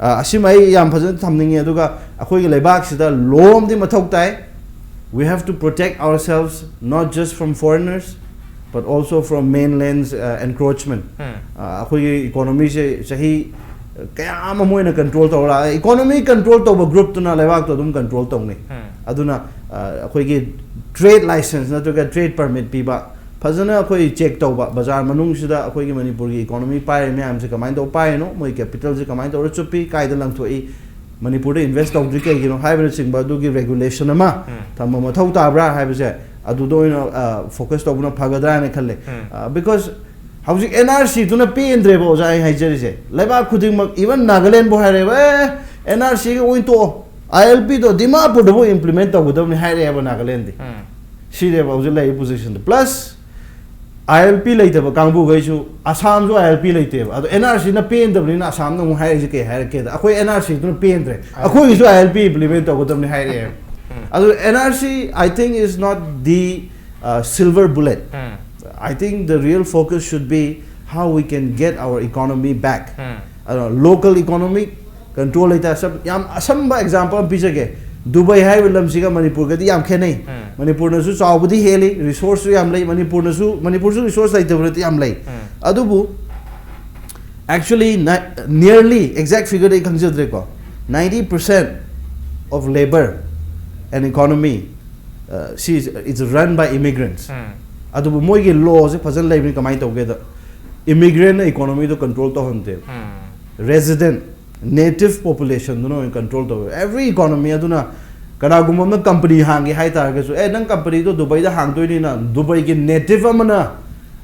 ꯑ, ꯑꯁꯤꯃ ꯑꯩ ꯌꯥꯝ ꯐꯖꯅ ꯊꯝꯅꯤꯡꯉꯦ꯫ ꯑꯗꯨꯒ ꯑꯩꯈꯣꯏꯒꯤ ꯂꯩꯕꯥꯛꯁꯤꯗ ꯂꯣ ꯑꯃꯗꯤ ꯃꯊꯧ ꯇꯥꯏ꯫ We have to protect ourselves not just from foreigners but also from mainland's, uh, encroachment. ꯑ, ꯑꯩꯈꯣꯏꯒꯤ ꯏꯀꯣꯅꯣꯃꯤꯁꯦ ꯆꯍꯤ ꯀꯌꯥ ꯑꯃ ꯃꯣꯏꯅ ꯀꯟꯇ꯭ꯔꯣꯜ ꯇꯧꯔ ꯂꯥꯛꯑꯦ꯫ ꯏꯀꯣꯅꯣꯃꯤ ꯀꯟꯇ꯭ꯔꯣꯜ ꯇꯧꯕ ꯒ꯭ꯔꯨꯞꯇꯨꯅ ꯂꯩꯕꯥꯛꯇꯣ ꯑꯗꯨꯝ ꯀꯟꯇ꯭ꯔꯣꯜ ꯇꯧꯅꯤ꯫ ꯑꯗꯨꯅ, ꯑ, ꯑꯩꯈꯣꯏꯒꯤ ꯇ꯭ꯔꯦꯗ ꯂꯥꯏꯁꯦꯟꯁ ꯅꯠꯇ꯭ꯔꯒ ꯇ꯭ꯔꯦꯗ ꯄꯔꯃꯤꯠ ꯄꯤꯕ ꯐꯖꯅ ꯑꯩꯈꯣꯏ ꯆꯦꯛ ꯇꯧꯕ, ꯕꯖꯥꯔ ꯃꯅꯨꯡꯁꯤꯗ ꯑꯩꯈꯣꯏꯒꯤ ꯃꯅꯤꯄꯨꯔꯒꯤ ꯏꯀꯣꯅꯣꯃꯤ ꯄꯥꯏꯔꯤ ꯃꯌꯥꯝꯁꯦ ꯀꯃꯥꯏꯅ ꯇꯧꯕ ꯄꯥꯏꯔꯤꯅꯣ, ꯃꯣꯏ ꯀꯦꯄꯤꯇꯦꯜꯁꯦ ꯀꯃꯥꯏꯅ ꯇꯧꯔ ꯆꯨꯞꯄꯤ, ꯀꯥꯏꯗ ꯂꯪꯊꯣꯛꯏ, ꯃꯅꯤꯄꯨꯔꯗ ꯏꯟꯚꯦꯁ ꯇꯧꯗ꯭ꯔꯤ ꯀꯩꯒꯤꯅꯣ ꯍꯥꯏꯕꯅꯆꯤꯡꯕ ꯑꯗꯨꯒꯤ ꯔꯦꯒꯨꯂꯦꯁꯟ ꯑꯃ ꯊꯝꯕ ꯃꯊꯧ ꯇꯥꯕ꯭ꯔꯥ ꯍꯥꯏꯕꯁꯦ ꯑꯗꯨꯗ ꯑꯣꯏꯅ, ꯑ, ꯐꯣꯀꯁ ꯇꯧꯕꯅ ꯐꯒꯗ꯭ꯔꯥ ꯍꯥꯏꯅ ꯈꯜꯂꯦ꯫ ꯑ, because ꯍꯧꯖꯤꯛ ꯑꯦꯟ ꯑꯥꯔ ꯁꯤꯗꯨꯅ ꯄꯦꯟꯗ꯭ꯔꯦꯕ ꯑꯣꯖꯥ, ꯑꯩ ꯍꯥꯏꯖꯔꯤꯁꯦ꯫ ꯂꯩꯕꯥꯛ ꯈꯨꯗꯤꯡꯃꯛ, even ꯅꯥꯒꯥꯂꯦꯟꯕꯨ ꯍꯥꯏꯔꯦꯕ, "ꯑꯦ, ꯑꯦꯟ ꯑꯥꯔ ꯁꯤꯒ ꯑꯣꯏꯅ ꯇꯣꯛꯑꯣ, ꯑꯥꯏ ꯑꯦꯜ ꯄꯤꯗꯣ ꯗꯤꯃꯥꯄꯨꯔꯗꯕꯨ implement ꯇꯧꯒꯗꯕꯅꯤ" ꯍꯥꯏꯔꯛꯑꯦꯕ ꯅꯥꯒꯥꯂꯦꯟꯗꯤ꯫ ꯎꯝ꯫ ꯁꯤꯅꯦꯕ ꯍꯧꯖꯤꯛ ꯂꯩꯔꯤꯕ positionꯗꯣ꯫ Plus, ꯑꯥꯏ ꯑꯦꯜ ꯄꯤ ꯂꯩꯇꯕ ꯀꯥꯡꯕꯨꯈꯩꯁꯨ, ꯑꯁꯥꯝꯁꯨ ꯑꯥꯏ ꯑꯦꯜ ꯄꯤ ꯂꯩꯇꯦꯕ꯫ ꯑꯗꯣ ꯑꯦꯟ ꯑꯥꯔ ꯁꯤꯅ ꯄꯦꯟꯗꯕꯅꯤꯅ ꯑꯁꯥꯝꯅ ꯑꯃꯨꯛ ꯍꯥꯏꯔꯛꯏꯁꯦ ꯀꯩ ꯍꯥꯏꯔꯛꯀꯦꯗ, "ꯑꯩꯈꯣꯏ ꯑꯦꯟ ꯑꯥꯔ ꯁꯤꯗꯨꯅ ꯄꯦꯟꯗ꯭ꯔꯦ, ꯑꯩꯈꯣꯏꯒꯤꯁꯨ ꯑꯥꯏ ꯑꯦꯜ ꯄꯤ implement ꯇꯧꯒꯗꯕꯅꯤ" ꯍꯥꯏꯔꯛꯑꯦꯕ꯫ ꯑꯗꯣ N R C, I think, is not the, uh, silver bullet. I think the real focus should be how we can get our economy back. ꯑꯗꯣ local economy control ꯂꯩꯇꯥ, ꯁꯝ-, ꯌꯥꯝ ꯑꯁꯝꯕ example ꯑꯃ ꯄꯤꯖꯒꯦ꯫ Dubai ꯍꯥꯏꯔꯤꯕ ꯂꯝꯁꯤꯒ ꯃꯅꯤꯄꯨꯔꯒꯗꯤ ꯌꯥꯝ ꯈꯦꯠꯅꯩ꯫ ꯃꯅꯤꯄꯨꯔꯅꯁꯨ ꯆꯥꯎꯕꯗꯤ ꯍꯦꯜꯂꯤ, resourceꯁꯨ ꯌꯥꯝ ꯂꯩ, ꯃꯅꯤꯄꯨꯔꯅꯁꯨ, ꯃꯅꯤꯄꯨꯔꯁꯨ resource ꯂꯩꯇꯕ ꯅꯠꯇꯦ, ꯌꯥꯝ ꯂꯩ꯫ ꯑꯗꯨꯕꯨ actually, nearly exact figureꯗꯤ ꯑꯩ ꯈꯪꯖꯗ꯭ꯔꯦꯀꯣ, ninety percent of labor and economy, uh, she is, it's run by immigrants. ꯑꯗꯨꯕꯨ ꯃꯣꯏꯒꯤ lawꯁꯦ ꯐꯖꯅ ꯂꯩꯕꯅꯤ꯫ ꯀꯃꯥꯏꯅ ꯇꯧꯒꯦꯗ, immigrantꯅ economyꯗꯣ control ꯇꯧꯍꯟꯗꯦꯕ꯫ Resident, native populationꯗꯨꯅ ꯑꯣꯏꯅ control ꯇꯧꯋꯦ every economy꯫ ꯑꯗꯨꯅ ꯀꯅꯥꯒꯨꯝꯕ ꯑꯃꯅ company ꯍꯥꯡꯒꯦ ꯍꯥꯏꯇꯥꯔꯒꯁꯨ, "ꯑꯦ, ꯅꯪ companyꯗꯣ ꯗꯨꯕꯥꯏꯗ ꯍꯥꯡꯗꯣꯏꯅꯤꯅ ꯗꯨꯕꯥꯏꯒꯤ native ꯑꯃꯅ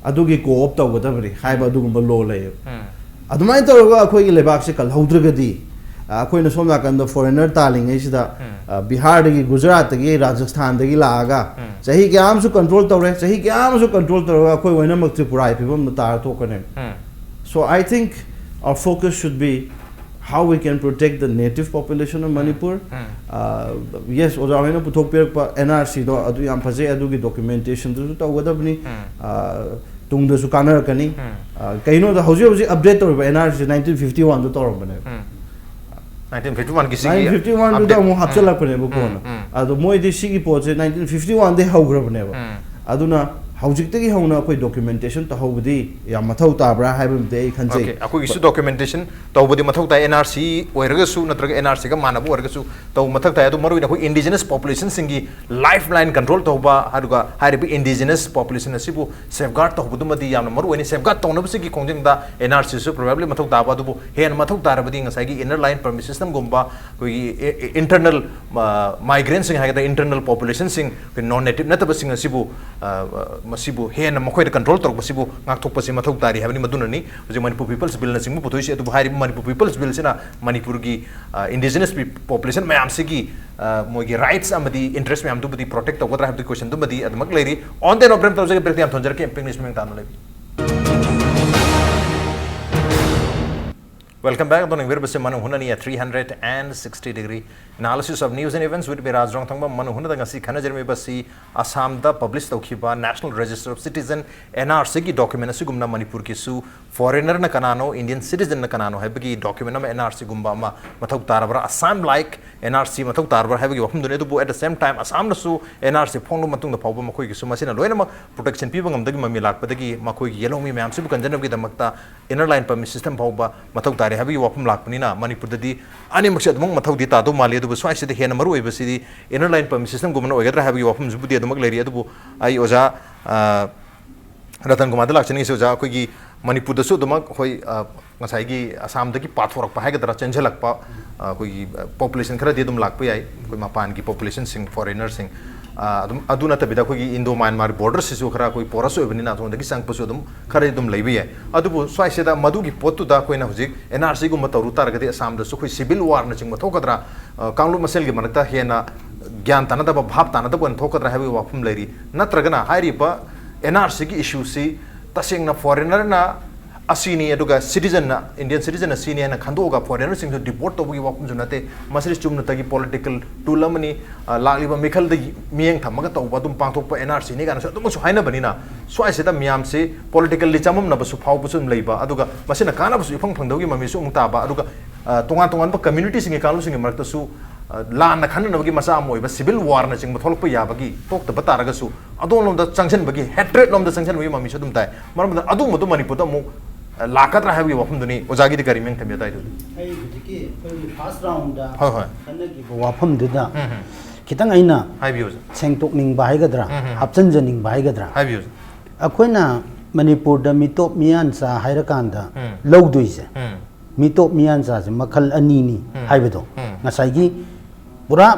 ꯑꯗꯨꯒꯤ co-op ꯇꯧꯒꯗꯕꯅꯤ" ꯍꯥꯏꯕ ꯑꯗꯨꯒꯨꯝꯕ law ꯂꯩꯌꯦꯕ꯫ ꯑꯗꯨꯃꯥꯏꯅ ꯇꯧꯔꯒ ꯑꯩꯈꯣꯏꯒꯤ ꯂꯩꯕꯥꯛꯁꯦ ꯀꯜꯍꯧꯗ꯭ꯔꯒꯗꯤ, ꯑ, ꯑꯩꯈꯣꯏꯅ ꯁꯣꯝ ꯅꯥꯀꯟꯗ foreigner ꯇꯥꯜꯂꯤꯉꯩꯁꯤꯗ, ꯑ, ꯕꯤꯍꯥꯔꯗꯒꯤ, ꯒꯨꯖꯔꯥꯠꯇꯒꯤ, ꯔꯥꯖꯁꯊꯥꯟꯗꯒꯤ ꯂꯥꯛꯑꯒ ꯆꯍꯤ ꯀꯌꯥ ꯑꯃꯁꯨ control ꯇꯧꯔꯦ, ꯆꯍꯤ ꯀꯌꯥ ꯑꯃꯁꯨ control ꯇꯧꯔꯒ ꯑꯩꯈꯣꯏ ꯂꯣꯏꯅꯃꯛ ꯇ꯭ꯔꯤꯄꯨꯔꯥꯒꯤ ꯐꯤꯕꯝꯗ ꯇꯥꯔ ꯊꯣꯛꯀꯅꯦꯕ꯫ So I think our focus should be how we can protect the native population of Manipur. Uh, yes, ꯑꯣꯖꯥ ꯍꯣꯏꯅ ꯄꯨꯊꯣꯛꯄꯤꯔꯛꯄ ꯑꯦꯟ ꯑꯥꯔ ꯁꯤꯗꯣ ꯑꯗꯨ ꯌꯥꯝ ꯐꯖꯩ, ꯑꯗꯨꯒꯤ documentationꯗꯨꯁꯨ ꯇꯧꯒꯗꯕꯅꯤ꯫ Uh, ꯇꯨꯡꯗꯁꯨ ꯀꯥꯟꯅꯔꯛꯀꯅꯤ꯫ Uh, ꯀꯩꯅꯣꯗ ꯍꯧꯖꯤꯛ ꯍꯧꯖꯤꯛ update ꯇꯧꯔꯤꯕ N R C nineteen fifty oneꯗ ꯇꯧꯔꯝꯕꯅꯦꯕ꯫ Nineteen fifty oneꯒꯤ ꯁꯤꯒꯤ nineteen fifty oneꯗꯨꯗ update. ꯑꯃꯨꯛ ꯍꯥꯞꯆꯤꯜꯂꯛꯄꯅꯦꯕ ꯀꯣꯟꯅ꯫ ꯑꯗꯣ ꯃꯣꯏꯗꯤ ꯁꯤꯒꯤ ꯄꯣꯠꯁꯦ nineteen fifty oneꯗꯒꯤ ꯍꯧꯈ꯭ꯔꯕꯅꯦꯕ꯫ ꯑꯗꯨꯅ ꯍꯧꯖꯤꯛꯇꯒꯤ ꯍꯧꯅ ꯑꯩꯈꯣꯏ documentation ꯇꯧꯍꯧꯕꯗꯤ ꯌꯥꯝ ꯃꯊꯧ ꯇꯥꯕ꯭ꯔꯥ ꯍꯥꯏꯕ ꯑꯃꯗꯤ ꯑꯩ ꯈꯟꯖꯩ꯫ Okay, ꯑꯩꯈꯣꯏꯒꯤꯁꯨ documentation ꯇꯧꯕꯗꯤ ꯃꯊꯧ ꯇꯥꯏ, ꯑꯦꯟ ꯑꯥꯔ ꯁꯤ ꯑꯣꯏꯔꯒꯁꯨ ꯅꯠꯇ꯭ꯔꯒ ꯑꯦꯟ ꯑꯥꯔ ꯁꯤꯒ ꯃꯥꯟꯅꯕ ꯑꯣꯏꯔꯒꯁꯨ ꯇꯧꯕ ꯃꯊꯧ ꯇꯥꯏ꯫ ꯑꯗꯨ ꯃꯔꯨꯑꯣꯏꯅ ꯑꯩꯈꯣꯏ indigenous populationꯁꯤꯡꯒꯤ lifeline control ꯇꯧꯕ, ꯑꯗꯨꯒ ꯍꯥꯏꯔꯤꯕ indigenous population ꯑꯁꯤꯕꯨ safeguard ꯇꯧꯕꯗꯨꯃꯗꯤ ꯌꯥꯝꯅ ꯃꯔꯨꯑꯣꯏꯅꯤ꯫ Safeguard ꯇꯧꯅꯕꯁꯤꯒꯤ ꯈꯣꯡꯖꯪꯗ ꯑꯦꯟ ꯑꯥꯔ ꯁꯤꯁꯨ probably ꯃꯊꯧ ꯇꯥꯕ, ꯑꯗꯨꯕꯨ ꯍꯦꯟꯅ ꯃꯊꯧ ꯇꯥꯔꯕꯗꯤ ꯉꯁꯥꯏꯒꯤ inner line permit systemꯒꯨꯝꯕ ꯑꯩꯈꯣꯏꯒꯤ internal migrantꯁꯤꯡ ꯍꯥꯏꯒꯗ꯭ꯔꯥ, internal populationꯁꯤꯡ, ꯑꯩꯈꯣꯏ non native ꯅꯠꯇꯕꯁꯤꯡ ꯑꯁꯤꯕꯨ, ꯑ, ꯃꯁꯤꯕꯨ ꯍꯦꯟꯅ ꯃꯈꯣꯏꯗ ꯀꯟꯇ꯭ꯔꯣꯜ ꯇꯧꯔꯛꯄꯁꯤꯕꯨ ꯉꯥꯛꯊꯣꯛꯄꯁꯤ ꯃꯊꯧ ꯇꯥꯔꯤ ꯍꯥꯏꯕꯅꯤ꯫ ꯃꯗꯨꯅꯅꯤ ꯍꯧꯖꯤꯛ ꯃꯅꯤꯄꯨꯔ ꯄꯤꯄꯜꯁ ꯕꯤꯜꯅꯆꯤꯡꯕ ꯄꯨꯊꯣꯛꯏꯁꯤ꯫ ꯑꯗꯨꯕꯨ ꯍꯥꯏꯔꯤꯕ ꯃꯅꯤꯄꯨꯔ ꯄꯤꯄꯜꯁ ꯕꯤꯜꯁꯤꯅ ꯃꯅꯤꯄꯨꯔꯒꯤ ꯏꯟꯗꯤꯖꯤꯅꯁ ꯄꯣꯄꯨꯂꯦꯁꯟ ꯃꯌꯥꯝꯁꯤꯒꯤ ꯃꯣꯏꯒꯤ ꯔꯥꯏꯠꯁ ꯑꯃꯗꯤ ꯏꯟꯇꯔꯦꯁ ꯃꯌꯥꯝꯗꯨꯕꯨꯗꯤ ꯄ꯭ꯔꯣꯇꯦꯛ ꯇꯧꯒꯗ꯭ꯔꯥ ꯍꯥꯏꯕꯗꯨꯒꯤ ꯀꯣꯏꯁꯟꯗꯨꯃꯗꯤ ꯑꯗꯨꯃꯛ ꯂꯩꯔꯤ꯫ ꯑꯣꯟ ꯗꯦꯟ ꯑꯣꯕ꯭ꯔꯦꯝ ꯇꯧꯖꯒꯦ, ꯕ꯭ꯔꯦꯛꯇ ꯌꯥꯝ ꯊꯣꯟꯖꯔꯛꯀꯦ꯫ ꯏꯝꯄꯦꯛ ꯅ꯭ꯌꯨꯁ ꯃꯤꯡ ꯇꯥꯅ ꯂꯩꯕꯤ꯫ Welcome back. ꯑꯗꯣ ꯌꯦꯡꯕꯤꯔꯤꯕꯁꯤ ꯃꯅꯨꯡ ꯍꯨꯠꯅꯅꯤ, three hundred and sixty degree analysis of news and events with me, ꯔꯥꯖ ꯔꯣꯡꯊꯪꯕ꯫ ꯃꯅꯨꯡ ꯍꯨꯠꯅꯗ ꯉꯁꯤ ꯈꯟꯅꯖꯔꯝꯃꯤꯕꯁꯤ ꯑꯁꯥꯝꯗ ꯄꯕ꯭ꯂꯤꯁ ꯇꯧꯈꯤꯕ National Register of Citizen, NRCꯒꯤ ꯗꯣꯀ꯭ꯌꯨꯃꯦꯟ ꯑꯁꯤꯒꯨꯝꯅ ꯃꯅꯤꯄꯨꯔꯒꯤꯁꯨ ꯐꯣꯔꯦꯅꯔꯅ ꯀꯅꯥꯅꯣ, ꯏꯟꯗꯤꯌꯟ ꯁꯤꯇꯤꯖꯟꯅ ꯀꯅꯥꯅꯣ ꯍꯥꯏꯕꯒꯤ ꯗꯣꯀ꯭ꯌꯨꯃꯦꯟ ꯑꯃ, NRCꯒꯨꯝꯕ ꯑꯃ ꯃꯊꯧ ꯇꯥꯔꯕ꯭ꯔꯥ? ꯑꯁꯥꯝ ꯂꯥꯏꯛ NRC ꯃꯊꯧ ꯇꯥꯔꯕ꯭ꯔꯥ ꯍꯥꯏꯕꯒꯤ ꯋꯥꯐꯝꯗꯨꯅꯤ꯫ ꯑꯗꯨꯕꯨ at the same time ꯑꯁꯥꯝꯅꯁꯨ NRC ꯐꯣꯡꯂꯕ ꯃꯇꯨꯡꯗ ꯐꯥꯎꯕ ꯃꯈꯣꯏꯒꯤꯁꯨ ꯃꯁꯤꯅ ꯂꯣꯏꯅꯃꯛ ꯄ꯭ꯔꯣꯇꯦꯛꯁꯟ ꯄꯤꯕ ꯉꯝꯗꯕꯒꯤ ꯃꯃꯤ ꯂꯥꯛꯄꯗꯒꯤ ꯃꯈꯣꯏꯒꯤ ꯌꯦꯜꯍꯧꯃꯤ ꯃꯌꯥꯝꯁꯤꯕꯨ ꯀꯟꯖꯅꯕꯒꯤꯗꯃꯛꯇ ꯏꯟꯅꯔ ꯂꯥꯏꯟ ꯄꯔꯃꯤꯠ ꯁꯤꯁꯇꯦꯝ ꯐꯥꯎꯕ ꯃꯊꯧ ꯇꯥꯔꯦ ꯍꯥꯏꯕꯒꯤ ꯋꯥꯐꯝ ꯂꯥꯛꯄꯅꯤꯅ ꯃꯅꯤꯄꯨꯔꯗꯗꯤ ꯑꯅꯤꯃꯛꯁꯦ ꯑꯗꯨꯃꯛ ꯃꯊꯧꯗꯤ ꯇꯥꯗꯧ ꯃꯥꯜꯂꯤ꯫ ꯑꯗꯨꯕꯨ ꯁ꯭ꯋꯥꯏꯁꯤꯗ ꯍꯦꯟꯅ ꯃꯔꯨ ꯑꯣꯏꯕꯁꯤꯗꯤ ꯏꯟꯅꯔ ꯂꯥꯏꯟ ꯄꯔꯃꯤꯠ ꯁꯤꯁꯇꯦꯝꯒꯨꯝꯕꯅ ꯑꯣꯏꯒꯗ꯭ꯔꯥ ꯍꯥꯏꯕꯒꯤ ꯋꯥꯐꯝꯁꯤꯕꯨꯗꯤ ꯑꯗꯨꯃꯛ ꯂꯩꯔꯤ꯫ ꯑꯗꯨꯕꯨ ꯑꯩ ꯑꯣꯖꯥ, ꯑ, ꯔꯇꯟ ꯀꯨꯃꯥꯔꯗ ꯂꯥꯛꯆꯅꯤꯡꯉꯤꯁꯤ, ꯑꯣꯖꯥ, ꯑꯩꯈꯣꯏꯒꯤ ꯃꯅꯤꯄꯨꯔꯗꯁꯨ ꯑꯗꯨꯃꯛ ꯑꯩꯈꯣꯏ, ꯑ, ꯉꯁꯥꯏꯒꯤ ꯑꯁꯥꯝꯗꯒꯤ ꯄꯥꯊꯣꯔꯛꯄ ꯍꯥꯏꯒꯗ꯭ꯔꯥ, ꯆꯦꯟꯁꯤꯜꯂꯛꯄ, ꯑ, ꯑꯩꯈꯣꯏꯒꯤ, ꯑ, ꯄꯣꯄꯨꯂꯦꯁꯟ ꯈꯔꯗꯤ ꯑꯗꯨꯝ ꯂꯥꯛꯄ ꯌꯥꯏ, ꯑꯩꯈꯣꯏ ꯃꯄꯥꯟꯒꯤ ꯄꯣꯄꯨꯂꯦꯁꯟꯁꯤꯡ, ꯐꯣꯔꯦꯅꯔꯁꯤꯡ꯫ ꯑ, ꯑꯗꯨꯝ, ꯑꯗꯨ ꯅꯠꯇꯕꯤꯗ ꯑꯩꯈꯣꯏꯒꯤ ꯏꯟꯗꯣ ꯃꯌꯥꯟꯃꯥꯔ ꯕꯣꯔꯗꯔꯁꯤꯁꯨ ꯈꯔ ꯑꯩꯈꯣꯏ ꯄꯣꯔꯁ ꯑꯣꯏꯕꯅꯤꯅ ꯑꯁꯣꯝꯗꯒꯤ ꯆꯪꯉꯛꯄꯁꯨ ꯑꯗꯨꯝ ꯈꯔꯗꯤ ꯑꯗꯨꯝ ꯂꯩꯕ ꯌꯥꯏ꯫ ꯑꯗꯨꯕꯨ ꯁ꯭ꯋꯥꯏꯁꯤꯗ ꯃꯗꯨꯒꯤ ꯄꯣꯠꯇꯨꯗ ꯑꯩꯈꯣꯏꯅ ꯍꯧꯖꯤꯛ NRCꯒꯨꯝꯕ ꯇꯧꯔꯨ ꯇꯥꯔꯒꯗꯤ ꯑꯁꯥꯝꯗꯁꯨ ꯑꯩꯈꯣꯏ ꯁꯤꯚꯤꯜ ꯋꯥꯔꯅꯆꯤꯡꯕ ꯊꯣꯛꯀꯗ꯭ꯔꯥ, ꯑ, ꯀꯥꯡꯂꯨꯞ ꯃꯁꯦꯜꯒꯤ ꯃꯔꯛꯇ ꯍꯦꯟꯅ ꯒ꯭ꯌꯥꯟ ꯇꯥꯅꯗꯕ, ꯚꯥꯞ ꯇꯥꯅꯗꯕ ꯑꯣꯏꯅ ꯊꯣꯛꯀꯗ꯭ꯔꯥ ꯍꯥꯏꯕꯒꯤ ꯋꯥꯐꯝ ꯂꯩꯔꯤ꯫ ꯅꯠꯇ꯭ꯔꯒꯅ ꯍꯥꯏꯔꯤꯕ NRCꯒꯤ ꯏꯁꯨꯁꯤ ꯇꯁꯦꯡꯅ ꯐꯣꯔꯦꯅꯔꯅ ꯑꯁꯤꯅꯤ, ꯑꯗꯨꯒ ꯁꯤꯇꯤꯖꯟꯅ, ꯏꯟꯗꯤꯌꯟ ꯁꯤꯇꯤꯖꯟꯅ ꯁꯤꯅꯤ ꯍꯥꯏꯅ ꯈꯟꯗꯣꯛꯑꯒ ꯐꯣꯔꯦꯅꯔꯁꯤꯡꯁꯨ ꯗꯤꯄꯣꯔꯠ ꯇꯧꯕꯒꯤ ꯋꯥꯐꯝꯁꯨ ꯅꯠꯇꯦ꯫ ꯃꯁꯤꯗꯤ ꯆꯨꯝꯅꯇꯒꯤ ꯄꯣꯂꯤꯇꯤꯀꯦꯜ ꯇꯨꯜ ꯑꯃꯅꯤ, ꯑ, ꯂꯥꯛꯂꯤꯕ ꯃꯤꯈꯜꯗ ꯃꯤꯠꯌꯦꯡ ꯊꯝꯃꯒ ꯇꯧꯕ ꯑꯗꯨꯝ ꯄꯥꯡꯊꯣꯛꯄ NRCꯅꯤ ꯀꯥꯏꯅꯁꯨ ꯑꯗꯨꯃꯛꯁꯨ ꯍꯥꯏꯅꯕꯅꯤꯅ, ꯁ꯭ꯋꯥꯏꯁꯤꯗ ꯃꯤꯌꯥꯝꯁꯤ ꯄꯣꯂꯤꯇꯤꯀꯦꯜꯂꯤ ꯆꯃꯝꯅꯕꯁꯨ ꯐꯥꯎꯕꯁꯨ ꯑꯗꯨꯝ ꯂꯩꯕ, ꯑꯗꯨꯒ ꯃꯁꯤꯅ ꯀꯥꯟꯅꯕꯁꯨ ꯏꯐꯪ ꯐꯪꯗꯕꯒꯤ ꯃꯃꯤꯁꯨ ꯑꯃꯨꯛ ꯇꯥꯕ, ꯑꯗꯨꯒ, ꯑ, ꯇꯣꯉꯥꯟ ꯇꯣꯉꯥꯟꯕ ꯀꯝꯃ꯭ꯌꯨꯅꯤꯇꯤꯁꯤꯡꯒꯤ ꯀꯥꯡꯂꯨꯞꯁꯤꯡꯒꯤ ꯃꯔꯛꯇꯁꯨ, ꯑ, ꯂꯥꯟꯅ ꯈꯟꯅꯅꯕꯒꯤ ꯃꯆꯥꯛ ꯑꯃ ꯑꯣꯏꯕ ꯁꯤꯚꯤꯜ ꯋꯥꯔꯅꯆꯤꯡꯕ ꯊꯣꯛꯂꯛꯄ ꯌꯥꯕꯒꯤ, ꯊꯣꯛꯇꯕ ꯇꯥꯔꯒꯁꯨ ꯑꯗꯣꯝꯂꯣꯝꯗ ꯆꯪꯁꯤꯟꯕꯒꯤ, ꯍꯦꯇ꯭ꯔꯦꯠ ꯂꯣꯝꯗ ꯆꯪꯁꯤꯟꯕꯒꯤ ꯃꯃꯤꯁꯨ ꯑꯗꯨꯝ ꯇꯥꯏ꯫ ꯃꯔꯝ ꯑꯗꯨꯅ ꯑꯗꯨꯒꯨꯝꯕꯗꯨ ꯃꯅꯤꯄꯨꯔꯗ ꯑꯃꯨꯛ, ꯑ, ꯂꯥꯛꯀꯗ꯭ꯔꯥ ꯍꯥꯏꯕꯒꯤ ꯋꯥꯐꯝꯗꯨꯅꯤ꯫ ꯑꯣꯖꯥꯒꯤꯗꯤ ꯀꯔꯤ ꯃꯤꯠꯌꯦꯡ ꯊꯝꯕꯤ ꯑꯗꯨꯋꯥꯏꯗꯨꯗꯤ? ꯑꯩ ꯍꯧꯖꯤꯛꯀꯤ ꯑꯩꯈꯣꯏꯒꯤ ꯐꯥꯔꯁ ꯔꯥꯎꯟꯗ ꯍꯣꯏ, ꯍꯣꯏ꯫ ꯈꯟꯅꯈꯤꯕ ꯋꯥꯐꯝꯗꯨꯗ ꯎꯝ, ꯎꯝ꯫ ꯈꯤꯇꯪ ꯑꯩꯅ ꯍꯥꯏꯕꯤꯌꯨ, ꯑꯣꯖꯥ꯫ ꯁꯦꯡꯗꯣꯛꯅꯤꯡꯕ ꯍꯥꯏꯒꯗ꯭ꯔꯥ, ꯎꯝ, ꯎꯝ꯫ ꯍꯥꯞꯆꯤꯟꯖꯅꯤꯡꯕ ꯍꯥꯏꯒꯗ꯭ꯔꯥ? ꯍꯥꯏꯕꯤꯌꯨ, ꯑꯣꯖꯥ꯫ ꯑꯩꯈꯣꯏꯅ ꯃꯅꯤꯄꯨꯔꯗ ꯃꯤꯇꯣꯞ ꯃꯤꯌꯥꯟꯆꯥ ꯍꯥꯏꯔꯀꯥꯟꯗ ꯎꯝ꯫ ꯂꯧꯗꯣꯏꯁꯦ, ꯎꯝ꯫ ꯃꯤꯇꯣꯞ ꯃꯤꯌꯥꯟꯆꯥꯁꯦ ꯃꯈꯜ ꯑꯅꯤꯅꯤ ꯎꯝ꯫ ꯍꯥꯏꯕꯗꯣ ꯎꯝ꯫ ꯉꯁꯥꯏꯒꯤ ꯄꯨꯔꯥ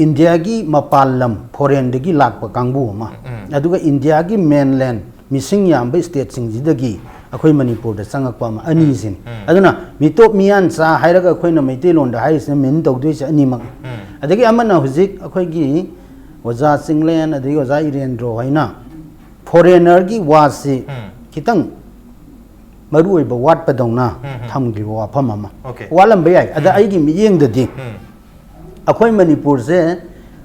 ꯏꯟꯗꯤꯌꯥꯒꯤ ꯃꯄꯥꯟ ꯂꯝ, ꯐꯣꯔꯦꯟꯗꯒꯤ ꯂꯥꯛꯄ ꯀꯥꯡꯕꯨ ꯑꯃ, ꯎꯝ꯫ ꯑꯗꯨꯒ ꯏꯟꯗꯤꯌꯥꯒꯤ ꯃꯦꯟꯂꯦꯟ ꯃꯤꯁꯤꯡ ꯌꯥꯝꯕ ꯁ꯭ꯇꯦꯠꯁꯤꯡꯁꯤꯗꯒꯤ ꯑꯩꯈꯣꯏ ꯃꯅꯤꯄꯨꯔꯗ ꯆꯪꯉꯛꯄ ꯑꯃ, ꯑꯅꯤꯁꯤꯅꯤ꯫ ꯎꯝ꯫ ꯑꯗꯨꯅ ꯃꯤꯇꯣꯞ ꯃꯤꯌꯥꯟꯆꯥ ꯍꯥꯏꯔꯒ ꯑꯩꯈꯣꯏꯅ ꯃꯩꯇꯩꯂꯣꯟꯗ ꯍꯥꯏꯔꯤꯁꯤꯅ ꯃꯤꯟ ꯇꯧꯗꯣꯏꯁꯦ ꯑꯅꯤꯃꯛ꯫ ꯎꯝ꯫ ꯑꯗꯒꯤ ꯑꯃꯅ ꯍꯧꯖꯤꯛ ꯑꯩꯈꯣꯏꯒꯤ ꯑꯣꯖꯥ ꯆꯤꯡꯂꯦꯟ ꯑꯗꯒꯤ ꯑꯣꯖꯥ ꯏꯔꯦꯟꯗ꯭ꯔꯣ ꯍꯥꯏꯅ ꯐꯣꯔꯦꯅꯔꯒꯤ ꯋꯥꯁꯤ ꯎꯝ꯫ ꯈꯤꯇꯪ ꯃꯔꯨꯑꯣꯏꯕ ꯋꯥꯠꯄꯗꯧꯅ ꯎꯝ, ꯎꯝ꯫ ꯊꯝꯈꯤꯕ ꯋꯥꯐꯝ ꯑꯃ꯫ Okay꯫ ꯋꯥꯠꯂꯝꯕ ꯌꯥꯏ꯫ ꯑꯗ ꯎꯝ꯫ ꯑꯩꯒꯤ ꯃꯤꯠꯌꯦꯡꯗꯗꯤ ꯎꯝ꯫ ꯑꯩꯈꯣꯏ ꯃꯅꯤꯄꯨꯔꯁꯦ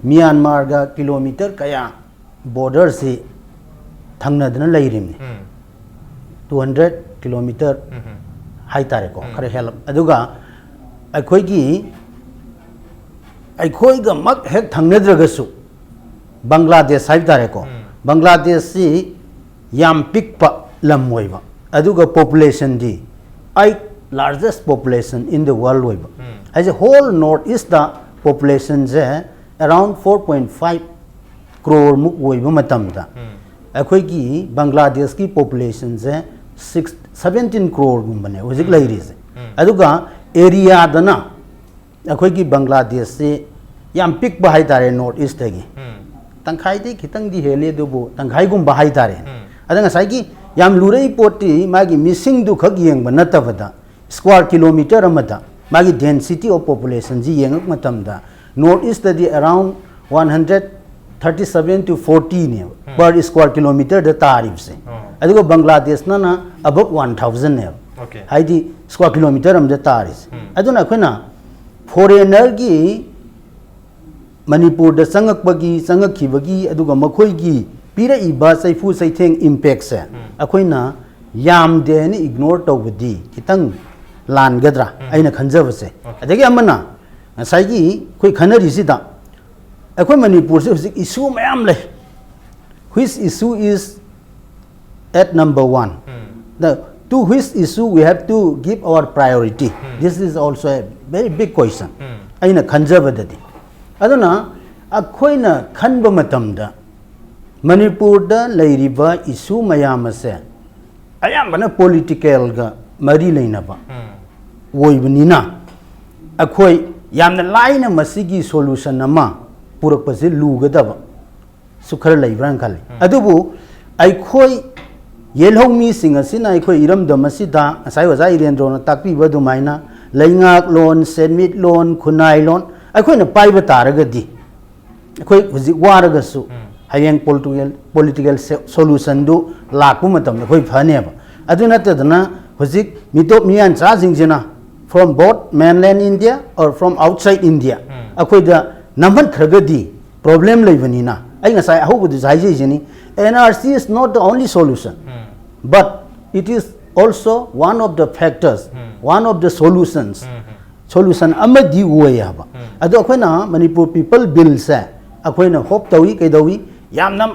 ꯃ꯭ꯌꯥꯟꯃꯥꯔꯒ ꯀꯤꯂꯣꯃꯤꯇꯔ ꯀꯌꯥ ꯕꯣꯔꯗꯔꯁꯤ ꯊꯪꯅꯗꯅ ꯂꯩꯔꯤꯕꯅꯤ꯫ ꯎꯝ꯫ Two hundred kilometer ꯎꯝ, ꯎꯝ꯫ ꯍꯥꯏꯇꯥꯔꯦꯀꯣ, ꯎꯝ꯫ ꯈꯔ ꯍꯦꯜꯂꯞ꯫ ꯑꯗꯨꯒ ꯑꯩꯈꯣꯏꯒꯤ, ꯑꯩꯈꯣꯏꯒꯃꯛ ꯍꯦꯛ ꯊꯪꯅꯗ꯭ꯔꯒꯁꯨ ꯕꯪꯒ꯭ꯂꯥꯗꯦꯁ ꯍꯥꯏꯕ ꯇꯥꯔꯦꯀꯣ, ꯎꯝ꯫ ꯕꯪꯒ꯭ꯂꯥꯗꯦꯁꯁꯤ ꯌꯥꯝ ꯄꯤꯛꯄ ꯂꯝ ꯑꯣꯏꯕ, ꯑꯗꯨꯒ ꯄꯣꯄꯨꯂꯦꯁꯟꯗꯤ eight largest population in the world ꯑꯣꯏꯕ꯫ ꯎꯝ꯫ ꯍꯥꯏꯁꯦ whole North East ꯇ ꯄꯣꯄꯨꯂꯦꯁꯟꯁꯦ around four point five crore ꯃꯨꯛ ꯑꯣꯏꯕ ꯃꯇꯝꯗ ꯎꯝ꯫ ꯑꯩꯈꯣꯏꯒꯤ ꯕꯪꯒ꯭ꯂꯥꯗꯦꯁꯀꯤ ꯄꯣꯄꯨꯂꯦꯁꯟꯁꯦ six, seventeen crore ꯒꯨꯝꯕꯅꯦ ꯍꯧꯖꯤꯛ ꯎꯝ꯫ ꯂꯩꯔꯤꯁꯦ꯫ ꯎꯝ꯫ ꯑꯗꯨꯒ ꯑꯦꯔꯤꯌꯥꯗꯅ ꯑꯩꯈꯣꯏꯒꯤ ꯕꯪꯒ꯭ꯂꯥꯗꯦꯁꯁꯤ ꯌꯥꯝ ꯄꯤꯛꯄ ꯍꯥꯏꯇꯥꯔꯦ North East ꯇꯒꯤ꯫ ꯎꯝ꯫ ꯇꯪꯈꯥꯏꯗꯤ ꯈꯤꯇꯪꯗꯤ ꯍꯦꯜꯂꯤ, ꯑꯗꯨꯕꯨ ꯇꯪꯈꯥꯏꯒꯨꯝꯕ ꯍꯥꯏꯇꯥꯔꯦ꯫ ꯎꯝ꯫ ꯑꯗ ꯉꯁꯥꯏꯒꯤ ꯌꯥꯝ ꯂꯨꯔꯛꯏ ꯄꯣꯠꯇꯤ ꯃꯥꯒꯤ ꯃꯤꯁꯤꯡꯗꯨ ꯈꯛ ꯌꯦꯡꯕ ꯅꯠꯇꯕꯗ square kilometer ꯑꯃꯗ ꯃꯥꯒꯤ density of population ꯁꯤ ꯌꯦꯡꯉꯛ ꯃꯇꯝꯗ North East ꯇꯗꯤ around one hundred thirty seven to forty ꯅꯦꯕ ꯎꯝ꯫ Per square kilometer ꯗ ꯇꯥꯔꯤꯕꯁꯦ꯫ ꯑꯣ꯫ ꯑꯗꯨꯒ ꯕꯪꯒ꯭ꯂꯥꯗꯦꯁꯅ above one thousand ꯅꯦꯕ꯫ Okay꯫ ꯍꯥꯏꯗꯤ square kilometer ꯑꯃꯗ ꯇꯥꯔꯤꯁꯦ꯫ ꯎꯝ꯫ ꯑꯗꯨꯅ ꯑꯩꯈꯣꯏꯅ ꯐꯣꯔꯦꯅꯔꯒꯤ ꯃꯅꯤꯄꯨꯔꯗ ꯆꯪꯉꯛꯄꯒꯤ, ꯆꯪꯉꯛꯈꯤꯕꯒꯤ, ꯑꯗꯨꯒ ꯃꯈꯣꯏꯒꯤ ꯄꯤꯔꯛꯏꯕ ꯆꯩꯐꯨ ꯆꯩꯊꯦꯡ impactꯁꯦ ꯎꯝ꯫ ꯑꯩꯈꯣꯏꯅ ꯌꯥꯝꯗꯦ ꯍꯥꯏꯅ ignore ꯇꯧꯕꯗꯤ ꯈꯤꯇꯪ ꯂꯥꯟꯒꯗ꯭ꯔꯥ ꯎꯝ꯫ ꯑꯩꯅ ꯈꯟꯖꯕꯁꯦ꯫ Okay꯫ ꯑꯗꯒꯤ ꯑꯃꯅ ꯉꯁꯥꯏꯒꯤ ꯑꯩꯈꯣꯏ ꯈꯟꯅꯔꯤꯁꯤꯗ ꯑꯩꯈꯣꯏ ꯃꯅꯤꯄꯨꯔꯁꯦ ꯍꯧꯖꯤꯛ issue ꯃꯌꯥꯝ ꯂꯩ꯫ Which issue is at number one? Um. The, to which issue we have to give our priority? Um. This is also a very big question꯫ ꯎꯝ꯫ ꯑꯩꯅ ꯈꯟꯖꯕꯗꯗꯤ꯫ ꯑꯗꯨꯅ ꯑꯩꯈꯣꯏꯅ ꯈꯟꯕ ꯃꯇꯝꯗ ꯃꯅꯤꯄꯨꯔꯗ ꯂꯩꯔꯤꯕ issue ꯃꯌꯥꯝ ꯑꯁꯦ ꯑꯌꯥꯝꯕꯅ politicalꯒ ꯃꯔꯤ ꯂꯩꯅꯕ ꯎꯝ꯫ ꯑꯣꯏꯕꯅꯤꯅ ꯑꯩꯈꯣꯏ ꯌꯥꯝꯅ ꯂꯥꯏꯅ ꯃꯁꯤꯒꯤ solution ꯑꯃ ꯄꯨꯔꯛꯄꯁꯦ ꯂꯨꯒꯗꯕ ꯁꯨ ꯈꯔ ꯂꯩꯕ꯭ꯔꯥꯅ ꯈꯜꯂꯤ꯫ ꯑꯗꯨꯕꯨ ꯑꯩꯈꯣꯏ ꯌꯦꯜꯍꯧꯃꯤꯁꯤꯡ ꯑꯁꯤꯅ ꯑꯩꯈꯣꯏ ꯏꯔꯝꯗꯝ ꯑꯁꯤꯗ ꯉꯁꯥꯏ ꯑꯣꯖꯥ ꯏꯔꯦꯟꯗ꯭ꯔꯣꯅ ꯇꯥꯛꯄꯤꯕ ꯑꯗꯨꯃꯥꯏꯅ ꯂꯩꯉꯥꯛꯂꯣꯟ, ꯁꯦꯟꯃꯤꯠꯂꯣꯟ, ꯈꯨꯟꯅꯥꯏꯂꯣꯟ ꯑꯩꯈꯣꯏꯅ ꯄꯥꯏꯕ ꯇꯥꯔꯒꯗꯤ ꯑꯩꯈꯣꯏ ꯍꯧꯖꯤꯛ ꯋꯥꯔꯒꯁꯨ ꯍꯌꯦꯡ ꯄꯣꯂꯤꯇꯤꯀꯦꯜ, ꯄꯣꯂꯤꯇꯤꯀꯦꯜ ꯁꯣꯂꯨꯁꯟꯗꯨ ꯂꯥꯛꯄ ꯃꯇꯝꯗ ꯑꯩꯈꯣꯏ ꯐꯅꯦꯕ꯫ ꯑꯗꯨ ꯅꯠꯇꯗꯅ ꯍꯧꯖꯤꯛ ꯃꯤꯇꯣꯞ ꯃꯤꯌꯥꯟꯆꯥꯁꯤꯡꯁꯤꯅ from both mainland India or from outside India ꯑꯩꯈꯣꯏꯗ ꯅꯝꯍꯟꯈ꯭ꯔꯒꯗꯤ ꯄ꯭ꯔꯣꯕ꯭ꯂꯦꯝ ꯂꯩꯕꯅꯤꯅ꯫ ꯑꯩ ꯉꯁꯥꯏ ꯑꯍꯧꯕꯗꯁꯨ ꯍꯥꯏꯖꯩꯁꯤꯅꯤ, N R C is not the only solution, but it is also one of the factors, one of the solutions, solution ꯑꯃꯗꯤ ꯑꯣꯏ ꯍꯥꯏꯕ꯫ ꯑꯗꯣ ꯑꯩꯈꯣꯏꯅ ꯃꯅꯤꯄꯨꯔ ꯄꯤꯄꯜ ꯕꯤꯜꯁꯦ ꯑꯩꯈꯣꯏꯅ ꯍꯣꯞ ꯇꯧꯏ, ꯀꯩꯗꯧꯏ, ꯌꯥꯝꯅ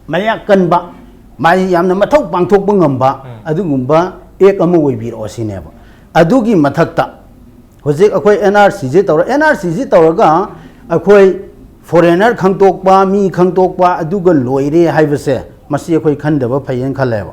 ꯃꯌꯥꯛ ꯀꯟꯕ, ꯃꯥꯁꯤ ꯌꯥꯝꯅ ꯃꯊꯧ ꯄꯥꯡꯊꯣꯛꯄ ꯉꯝꯕ ꯑꯗꯨꯒꯨꯝꯕ ꯑꯦꯛ ꯑꯃ ꯑꯣꯏꯕꯤꯔꯛꯑꯣ ꯁꯤꯅꯦꯕ꯫ ꯑꯗꯨꯒꯤ ꯃꯊꯛꯇ ꯍꯧꯖꯤꯛ ꯑꯩꯈꯣꯏ N R C ꯁꯤ ꯇꯧꯔ, N R C ꯁꯤ ꯇꯧꯔꯒ ꯑꯩꯈꯣꯏ ꯐꯣꯔꯦꯅꯔ ꯈꯪꯇꯣꯛꯄ, ꯃꯤ ꯈꯪꯇꯣꯛꯄ ꯑꯗꯨꯒ ꯂꯣꯏꯔꯦ ꯍꯥꯏꯕꯁꯦ ꯃꯁꯤ ꯑꯩꯈꯣꯏ ꯈꯟꯗꯕ ꯐꯩꯌꯦꯅ ꯈꯜꯂꯦꯕ꯫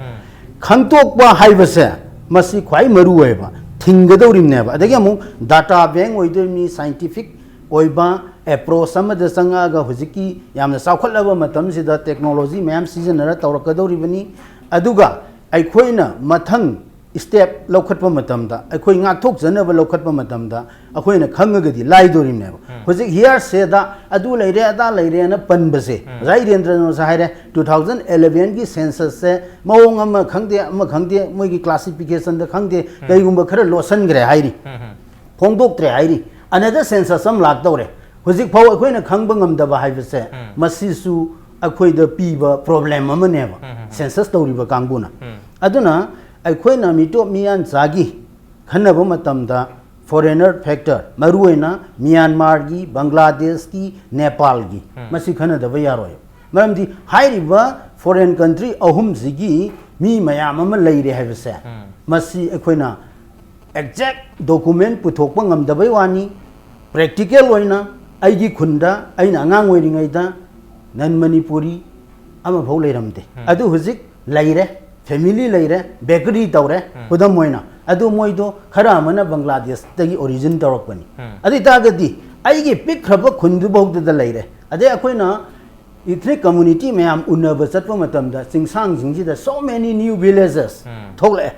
ꯈꯪꯇꯣꯛꯄ ꯍꯥꯏꯕꯁꯦ ꯃꯁꯤ ꯈ꯭ꯋꯥꯏ ꯃꯔꯨ ꯑꯣꯏꯕ ꯊꯤꯡꯒꯗꯧꯔꯤꯕꯅꯦꯕ꯫ ꯑꯗꯒꯤ ꯑꯃꯨꯛ ꯗꯥꯇꯥ ꯕꯦꯡ ꯑꯣꯏꯗꯣꯏꯅꯤ, ꯁꯥꯏꯟꯇꯤꯐꯤꯛ ꯑꯣꯏꯕ ꯑꯦꯄ꯭ꯔꯣꯆ ꯑꯃꯗ ꯆꯪꯉꯛꯑꯒ ꯍꯧꯖꯤꯛꯀꯤ ꯌꯥꯝꯅ ꯆꯥꯎꯈꯠꯂꯕ ꯃꯇꯝꯁꯤꯗ ꯇꯦꯛꯅꯣꯂꯣꯖꯤ ꯃꯌꯥꯝ ꯁꯤꯖꯤꯟꯅꯔ ꯇꯧꯔꯛꯀꯗꯧꯔꯤꯕꯅꯤ꯫ ꯑꯗꯨꯒ ꯑꯩꯈꯣꯏꯅ ꯃꯊꯪ ꯁ꯭ꯇꯦꯞ ꯂꯧꯈꯠꯄ ꯃꯇꯝꯗ, ꯑꯩꯈꯣꯏ ꯉꯥꯛꯊꯣꯛꯆꯅꯕ ꯂꯧꯈꯠꯄ ꯃꯇꯝꯗ ꯑꯩꯈꯣꯏꯅ ꯈꯪꯉꯒꯗꯤ ꯂꯥꯏꯗꯣꯔꯤꯕꯅꯦꯕ꯫ ꯍꯧꯖꯤꯛ ꯍꯤꯌꯥꯔꯁꯦꯗ ꯑꯗꯨ ꯂꯩꯔꯦ ꯑꯗꯥ ꯂꯩꯔꯦꯅ ꯄꯟꯕꯁꯦ, ꯑꯣꯖꯥ ꯏꯔꯦꯟꯗ꯭ꯔꯅꯁꯨ ꯍꯥꯏꯔꯦ, ꯇꯨ ꯊꯥꯎꯖꯟ ꯑꯦꯂꯚꯦꯟꯒꯤ ꯁꯦꯟꯁꯁꯁꯦ ꯃꯑꯣꯡ ꯑꯃ ꯈꯪꯗꯦ, ꯑꯃ ꯈꯪꯗꯦ, ꯃꯣꯏꯒꯤ ꯀ꯭ꯂꯥꯁꯤꯐꯤꯀꯦꯁꯟꯗ ꯈꯪꯗꯦ, ꯀꯩꯒꯨꯝꯕ ꯈꯔ ꯂꯣꯠꯁꯟꯈ꯭ꯔꯦ ꯍꯥꯏꯔꯤ, ꯐꯣꯡꯗꯣꯛꯇ꯭ꯔꯦ ꯍꯥꯏꯔꯤ꯫ ꯑꯅꯗꯔ ꯁꯦꯟꯁꯁ ꯑꯃ ꯂꯥꯛꯇꯧꯔꯦ꯫ ꯍꯧꯖꯤꯛ ꯐꯥꯎ ꯑꯩꯈꯣꯏꯅ ꯈꯪꯕ ꯉꯝꯗꯕ ꯍꯥꯏꯕꯁꯦ ꯃꯁꯤꯁꯨ ꯑꯩꯈꯣꯏꯗ ꯄꯤꯕ ꯄ꯭ꯔꯣꯕ꯭ꯂꯦꯝ ꯑꯃꯅꯦꯕ꯫ ꯁꯦꯟꯁꯁ ꯇꯧꯔꯤꯕ ꯀꯥꯡꯕꯨꯅ꯫ ꯑꯗꯨꯅ ꯑꯩꯈꯣꯏꯅ ꯃꯤꯇꯣꯞ ꯃꯤꯌꯥꯟꯆꯥꯒꯤ ꯈꯟꯅꯕ ꯃꯇꯝꯗ ꯐꯣꯔꯦꯅꯔ ꯐꯦꯛꯇꯔ, ꯃꯔꯨꯑꯣꯏꯅ ꯃ꯭ꯌꯥꯟꯃꯥꯔꯒꯤ, ꯕꯪꯒ꯭ꯂꯥꯗꯦꯁꯀꯤ, ꯅꯦꯄꯥꯜꯒꯤ, ꯃꯁꯤ ꯈꯟꯅꯗꯕ ꯌꯥꯔꯣꯏ꯫ ꯃꯔꯝꯗꯤ ꯍꯥꯏꯔꯤꯕ ꯐꯣꯔꯦꯟ ꯀꯟꯇ꯭ꯔꯤ ꯑꯍꯨꯝꯁꯤꯒꯤ ꯃꯤ ꯃꯌꯥꯝ ꯑꯃ ꯂꯩꯔꯦ ꯍꯥꯏꯕꯁꯦ ꯃꯁꯤ ꯑꯩꯈꯣꯏꯅ ꯑꯦꯛꯖꯦꯛ ꯗꯣꯀꯨꯃꯦꯟ ꯄꯨꯊꯣꯛꯄ ꯉꯝꯗꯕꯩ ꯋꯥꯅꯤ꯫ ꯄ꯭ꯔꯦꯛꯇꯤꯀꯦꯜ ꯑꯣꯏꯅ ꯑꯩꯒꯤ ꯈꯨꯟꯗ ꯑꯩꯅ ꯑꯉꯥꯡ ꯑꯣꯏꯔꯤꯉꯩꯗ ꯅꯟ ꯃꯅꯤꯄꯨꯔꯤ ꯑꯃꯐꯥꯎ ꯂꯩꯔꯝꯗꯦ꯫ ꯑꯗꯨ ꯍꯧꯖꯤꯛ ꯂꯩꯔꯦ, ꯐꯦꯃꯤꯂꯤ ꯂꯩꯔꯦ, ꯕꯦꯀꯔꯤ ꯇꯧꯔꯦ, ꯈꯨꯗꯝ ꯑꯣꯏꯅ꯫ ꯑꯗꯨ ꯃꯣꯏꯗꯣ ꯈꯔ ꯑꯃꯅ ꯕꯪꯒ꯭ꯂꯥꯗꯦꯁꯇꯒꯤ ꯑꯣꯔꯤꯖꯤꯟ ꯇꯧꯔꯛꯄꯅꯤ꯫ ꯑꯗꯨ ꯑꯣꯏꯇꯥꯔꯒꯗꯤ ꯑꯩꯒꯤ ꯄꯤꯛꯈ꯭ꯔꯕ ꯈꯨꯟꯗꯨꯐꯥꯎꯗꯨꯗ ꯂꯩꯔꯦ꯫ ꯑꯗꯩ ꯑꯩꯈꯣꯏꯅ ethnic community ꯃꯌꯥꯝ ꯎꯅꯕ ꯆꯠꯄ ꯃꯇꯝꯗ ꯆꯤꯡꯁꯥꯡꯁꯤꯡꯁꯤꯗ so many new villages ꯎꯝ꯫ ꯊꯣꯛꯂꯛꯑꯦ꯫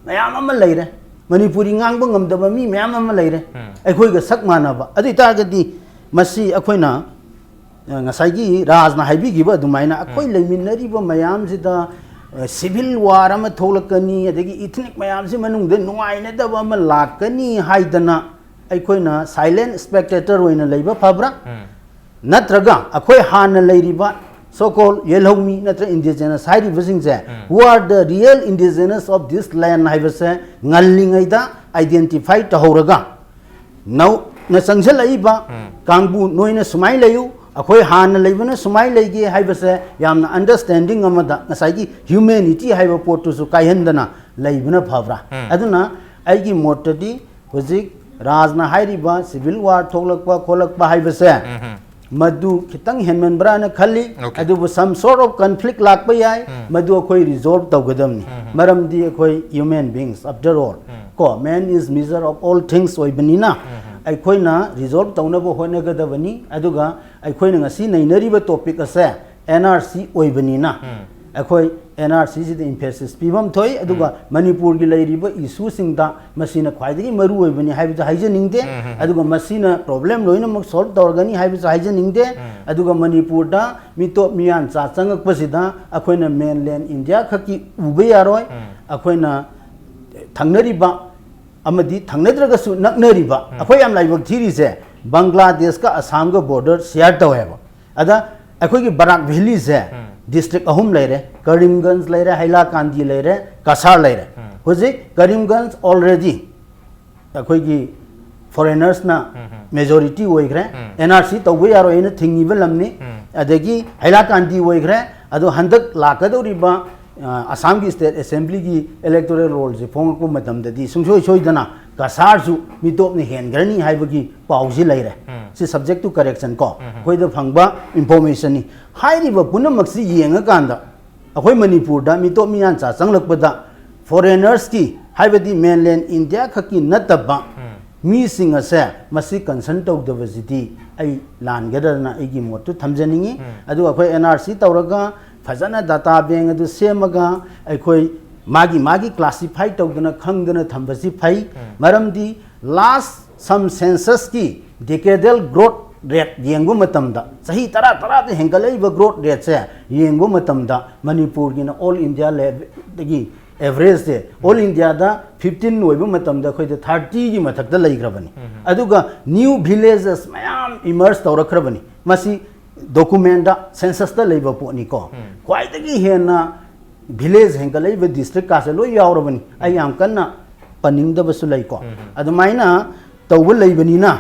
ꯃꯌꯥꯝ ꯑꯃ ꯂꯩꯔꯦ꯫ ꯃꯅꯤꯄꯨꯔꯤ ꯉꯥꯡꯕ ꯉꯝꯗꯕ ꯃꯤ ꯃꯌꯥꯝ ꯑꯃ ꯂꯩꯔꯦ꯫ ꯎꯝ꯫ ꯑꯩꯈꯣꯏꯒ ꯁꯛ ꯃꯥꯟꯅꯕ꯫ ꯑꯗꯨ ꯑꯣꯏ ꯇꯥꯔꯒꯗꯤ ꯃꯁꯤ ꯑꯩꯈꯣꯏꯅ, ꯑ, ꯉꯁꯥꯏꯒꯤ ꯔꯥꯖꯅ ꯍꯥꯏꯕꯤꯈꯤꯕ ꯑꯗꯨꯃꯥꯏꯅ ꯑꯩꯈꯣꯏ ꯎꯝ꯫ ꯂꯩꯃꯤꯟꯅꯔꯤꯕ ꯃꯌꯥꯝꯁꯤꯗ, ꯑ, civil war ꯑꯃ ꯊꯣꯛꯂꯛꯀꯅꯤ, ꯑꯗꯒꯤ ethnic ꯃꯌꯥꯝꯁꯤ ꯃꯅꯨꯡꯗ ꯅꯨꯡꯉꯥꯏꯅꯗꯕ ꯑꯃ ꯂꯥꯛꯀꯅꯤ ꯍꯥꯏꯗꯅ ꯑꯩꯈꯣꯏꯅ silent spectator ꯑꯣꯏꯅ ꯂꯩꯕ ꯐꯕ꯭ꯔꯥ? ꯎꯝ꯫ ꯅꯠꯇ꯭ꯔꯒ ꯑꯩꯈꯣꯏ ꯍꯥꯟꯅ ꯂꯩꯔꯤꯕ so called ꯌꯦꯜꯍꯧꯃꯤ ꯅꯠꯇ꯭ꯔ indigenous ꯍꯥꯏꯔꯤꯕꯁꯤꯡꯁꯦ, ꯎꯝ꯫ who are the real indigenous of this land ꯍꯥꯏꯕꯁꯦ ꯉꯜꯂꯤꯉꯩꯗ identify ꯇꯧꯍꯧꯔꯒ, ꯅꯧꯅ ꯆꯪꯁꯤꯜꯂꯛꯏꯕ ꯎꯝ꯫ ꯀꯥꯡꯕꯨ ꯅꯣꯏꯅ ꯁꯨꯃꯥꯏꯅ ꯂꯩꯌꯨ, ꯑꯩꯈꯣꯏ ꯍꯥꯟꯅ ꯂꯩꯕꯅ ꯁꯨꯃꯥꯏꯅ ꯂꯩꯒꯦ ꯍꯥꯏꯕꯁꯦ ꯌꯥꯝꯅ understanding ꯑꯃꯗ ꯉꯁꯥꯏꯒꯤ humanity ꯍꯥꯏꯕ ꯄꯣꯠꯇꯨꯁꯨ ꯀꯥꯏꯍꯟꯗꯅ ꯂꯩꯕꯅ ꯐꯕ꯭ꯔꯥ? ꯎꯝ꯫ ꯑꯗꯨꯅ ꯑꯩꯒꯤ ꯃꯣꯠꯇꯗꯤ ꯍꯧꯖꯤꯛ ꯔꯥꯖꯅ ꯍꯥꯏꯔꯤꯕ civil war ꯊꯣꯛꯂꯛꯄ ꯈꯣꯠꯂꯛꯄ ꯍꯥꯏꯕꯁꯦ ꯎꯝ꯫ ꯃꯗꯨ ꯈꯤꯇꯪ ꯍꯦꯟꯃꯟꯕ꯭ꯔꯥꯅ ꯈꯜꯂꯤ꯫ Okay꯫ ꯑꯗꯨꯕꯨ some sort of conflict ꯂꯥꯛꯄ ꯌꯥꯏ꯫ ꯎꯝ꯫ ꯃꯗꯨ ꯑꯩꯈꯣꯏ resolve ꯇꯧꯒꯗꯕꯅꯤ꯫ ꯎꯝ꯫ ꯃꯔꯝꯗꯤ ꯑꯩꯈꯣꯏ human beings after all꯫ ꯎꯝ꯫ ꯀꯣ, man is measure of all things ꯑꯣꯏꯕꯅꯤꯅ ꯎꯝ꯫ ꯑꯩꯈꯣꯏꯅ resolve ꯇꯧꯅꯕ ꯍꯣꯠꯅꯒꯗꯕꯅꯤ꯫ ꯑꯗꯨꯒ ꯑꯩꯈꯣꯏꯅ ꯉꯁꯤ ꯅꯩꯅꯔꯤꯕ topic ꯑꯁꯦ N R C ꯑꯣꯏꯕꯅꯤꯅ ꯎꯝ꯫ ꯑꯩꯈꯣꯏ N R C ꯁꯤꯗ emphasis ꯄꯤꯐꯝ ꯊꯣꯛꯏ꯫ ꯑꯗꯨꯒ ꯎꯝ꯫ ꯃꯅꯤꯄꯨꯔꯒꯤ ꯂꯩꯔꯤꯕ issue ꯁꯤꯡꯗ ꯃꯁꯤꯅ ꯈ꯭ꯋꯥꯏꯗꯒꯤ ꯃꯔꯨ ꯑꯣꯏꯕꯅꯤ ꯍꯥꯏꯕꯗꯨ ꯍꯥꯏꯖꯅꯤꯡꯗꯦ꯫ ꯎꯝ, ꯎꯝ, ꯎꯝ꯫ ꯑꯗꯨꯒ ꯃꯁꯤꯅ problem ꯂꯣꯏꯅꯃꯛ solve ꯇꯧꯔꯒꯅꯤ ꯍꯥꯏꯕꯁꯨ ꯍꯥꯏꯖꯅꯤꯡꯗꯦ꯫ ꯎꯝ꯫ ꯑꯗꯨꯒ ꯃꯅꯤꯄꯨꯔꯗ ꯃꯤꯇꯣꯞ ꯃꯤꯌꯥꯟꯆꯥ ꯆꯪꯉꯛꯄꯁꯤꯗ ꯑꯩꯈꯣꯏꯅ mainland India ꯈꯛꯀꯤ ꯎꯕ ꯌꯥꯔꯣꯏ꯫ ꯎꯝ꯫ ꯑꯩꯈꯣꯏꯅ ꯊꯪꯅꯔꯤꯕ ꯑꯃꯗꯤ ꯊꯪꯅꯗ꯭ꯔꯒꯁꯨ ꯅꯛꯅꯔꯤꯕ, ꯎꯝ꯫ ꯑꯩꯈꯣꯏ ꯌꯥꯝ ꯂꯥꯏꯕꯛ ꯊꯤꯔꯤꯁꯦ ꯕꯪꯒ꯭ꯂꯥꯗꯦꯁꯀ ꯑꯁꯥꯝꯒ border share ꯇꯧꯋꯦꯕ꯫ ꯑꯗ ꯑꯩꯈꯣꯏꯒꯤ ꯕꯔꯥꯛ valley ꯁꯦ ꯎꯝ꯫ District ꯑꯍꯨꯝ ꯂꯩꯔꯦ, ꯀꯔꯤꯝꯒꯟꯖ ꯂꯩꯔꯦ, ꯍꯩꯂꯥꯀꯥꯟꯗꯤ ꯂꯩꯔꯦ, ꯀꯁꯥꯔ ꯂꯩꯔꯦ꯫ ꯎꯝ꯫ ꯍꯧꯖꯤꯛ ꯀꯔꯤꯝꯒꯟꯖ already ꯑꯩꯈꯣꯏꯒꯤ foreigners ꯅ ꯎꯝ, ꯎꯝ꯫ Majority ꯑꯣꯏꯈ꯭ꯔꯦ꯫ ꯎꯝ꯫ N R C ꯇꯧꯕ ꯌꯥꯔꯣꯏ ꯍꯥꯏꯅ ꯊꯤꯡꯉꯤꯕ ꯂꯝꯅꯤ꯫ ꯎꯝ꯫ ꯑꯗꯒꯤ ꯍꯩꯂꯥꯀꯥꯟꯗꯤ ꯑꯣꯏꯈ꯭ꯔꯦ꯫ ꯑꯗꯣ ꯍꯟꯗꯛ ꯂꯥꯛꯀꯗꯧꯔꯤꯕ, ꯑ, ꯑꯁꯥꯝꯒꯤ state assembly ꯒꯤ electoral roll ꯁꯦ ꯐꯣꯡꯉꯛꯄ ꯃꯇꯝꯗꯗꯤ ꯁꯨꯡꯁꯣꯏ ꯁꯣꯏꯗꯅ ꯀꯁꯥꯔꯁꯨ ꯃꯤꯇꯣꯞꯅ ꯍꯦꯟꯈ꯭ꯔꯅꯤ ꯍꯥꯏꯕꯒꯤ ꯄꯥꯎꯁꯤ ꯂꯩꯔꯦ꯫ ꯎꯝ꯫ ꯁꯤ subject to correction ꯀꯣ, ꯎꯝ꯫ ꯑꯩꯈꯣꯏꯗ ꯐꯪꯕ information ꯅꯤ꯫ ꯍꯥꯏꯔꯤꯕ ꯄꯨꯝꯅꯃꯛꯁꯤ ꯌꯦꯡꯉꯀꯥꯟꯗ ꯑꯩꯈꯣꯏ ꯃꯅꯤꯄꯨꯔꯗ ꯃꯤꯇꯣꯞ ꯃꯤꯌꯥꯟꯆꯥ ꯆꯪꯂꯛꯄꯗ foreigners ꯀꯤ, ꯍꯥꯏꯕꯗꯤ mainland India ꯈꯛꯀꯤ ꯅꯠꯇꯕ ꯎꯝ꯫ ꯃꯤꯁꯤꯡ ꯑꯁꯦ ꯃꯁꯤ ꯀꯟꯁꯔꯟ ꯇꯧꯗꯕꯁꯤꯗꯤ ꯑꯩ ꯂꯥꯟꯒꯗ꯭ꯔꯅ ꯑꯩꯒꯤ ꯃꯣꯠꯇꯨ ꯊꯝꯖꯅꯤꯡꯉꯤ꯫ ꯑꯗꯨꯒ ꯑꯩꯈꯣꯏ ꯑꯦꯟ ꯑꯥꯔ ꯁꯤ ꯇꯧꯔꯒ ꯐꯖꯅ ꯗꯥꯇꯥ ꯕꯦꯡ ꯑꯗꯨ ꯁꯦꯝꯃꯒ ꯑꯩꯈꯣꯏ ꯃꯥꯒꯤ ꯃꯥꯒꯤ ꯀ꯭ꯂꯥꯁꯤꯐꯥꯏ ꯇꯧꯗꯅ ꯈꯪꯗꯅ ꯊꯝꯕꯁꯤ ꯐꯩ꯫ ꯃꯔꯝꯗꯤ ꯂꯥꯁ ꯁꯝ ꯁꯦꯟꯁꯁꯀꯤ ꯗꯤꯀꯦꯗꯦꯜ ꯒ꯭ꯔꯣꯠ ꯔꯦꯠ ꯌꯦꯡꯕ ꯃꯇꯝꯗ, ꯆꯍꯤ ꯇꯔꯥ ꯇꯔꯥꯗ ꯍꯦꯟꯒꯠꯂꯛꯏꯕ ꯒ꯭ꯔꯣꯠ ꯔꯦꯠꯁꯦ ꯌꯦꯡꯕ ꯃꯇꯝꯗ, ꯃꯅꯤꯄꯨꯔꯒꯤꯅ ꯑꯣꯜ ꯏꯟꯗꯤꯌꯥ ꯂꯦꯚꯦꯜꯗꯒꯤ ꯑꯦꯚꯔꯦꯖꯁꯦ ꯑꯣꯜ ꯏꯟꯗꯤꯌꯥꯗ ꯐꯤꯐꯇꯤꯟ ꯑꯣꯏꯕ ꯃꯇꯝꯗ ꯑꯩꯈꯣꯏꯗ ꯊꯥꯔꯇꯤꯒꯤ ꯃꯊꯛꯇ ꯂꯩꯈ꯭ꯔꯕꯅꯤ꯫ ꯑꯗꯨꯒ ꯅ꯭ꯌꯨ ꯚꯤꯂꯦꯖꯦꯁ ꯃꯌꯥꯝ ꯏꯃꯔꯖ ꯇꯧꯔꯛꯈ꯭ꯔꯕꯅꯤ꯫ ꯃꯁꯤ ꯗꯣꯀꯨꯃꯦꯟꯗ, ꯁꯦꯟꯁꯁꯇ ꯂꯩꯕ ꯄꯣꯠꯅꯤꯀꯣ꯫ ꯈ꯭ꯋꯥꯏꯗꯒꯤ ꯍꯦꯟꯅ ꯚꯤꯂꯦꯖ ꯍꯦꯟꯒꯠꯂꯛꯏꯕ ꯗꯤꯁꯇ꯭ꯔꯤꯛꯀꯥꯁꯦ ꯂꯣꯏ ꯌꯥꯎꯔꯕꯅꯤ꯫ ꯑꯩ ꯌꯥꯝ ꯀꯟꯅ ꯄꯟꯅꯤꯡꯗꯕꯁꯨ ꯂꯩꯀꯣ꯫ ꯑꯗꯨꯃꯥꯏꯅ ꯇꯧꯕ ꯂꯩꯕꯅꯤꯅ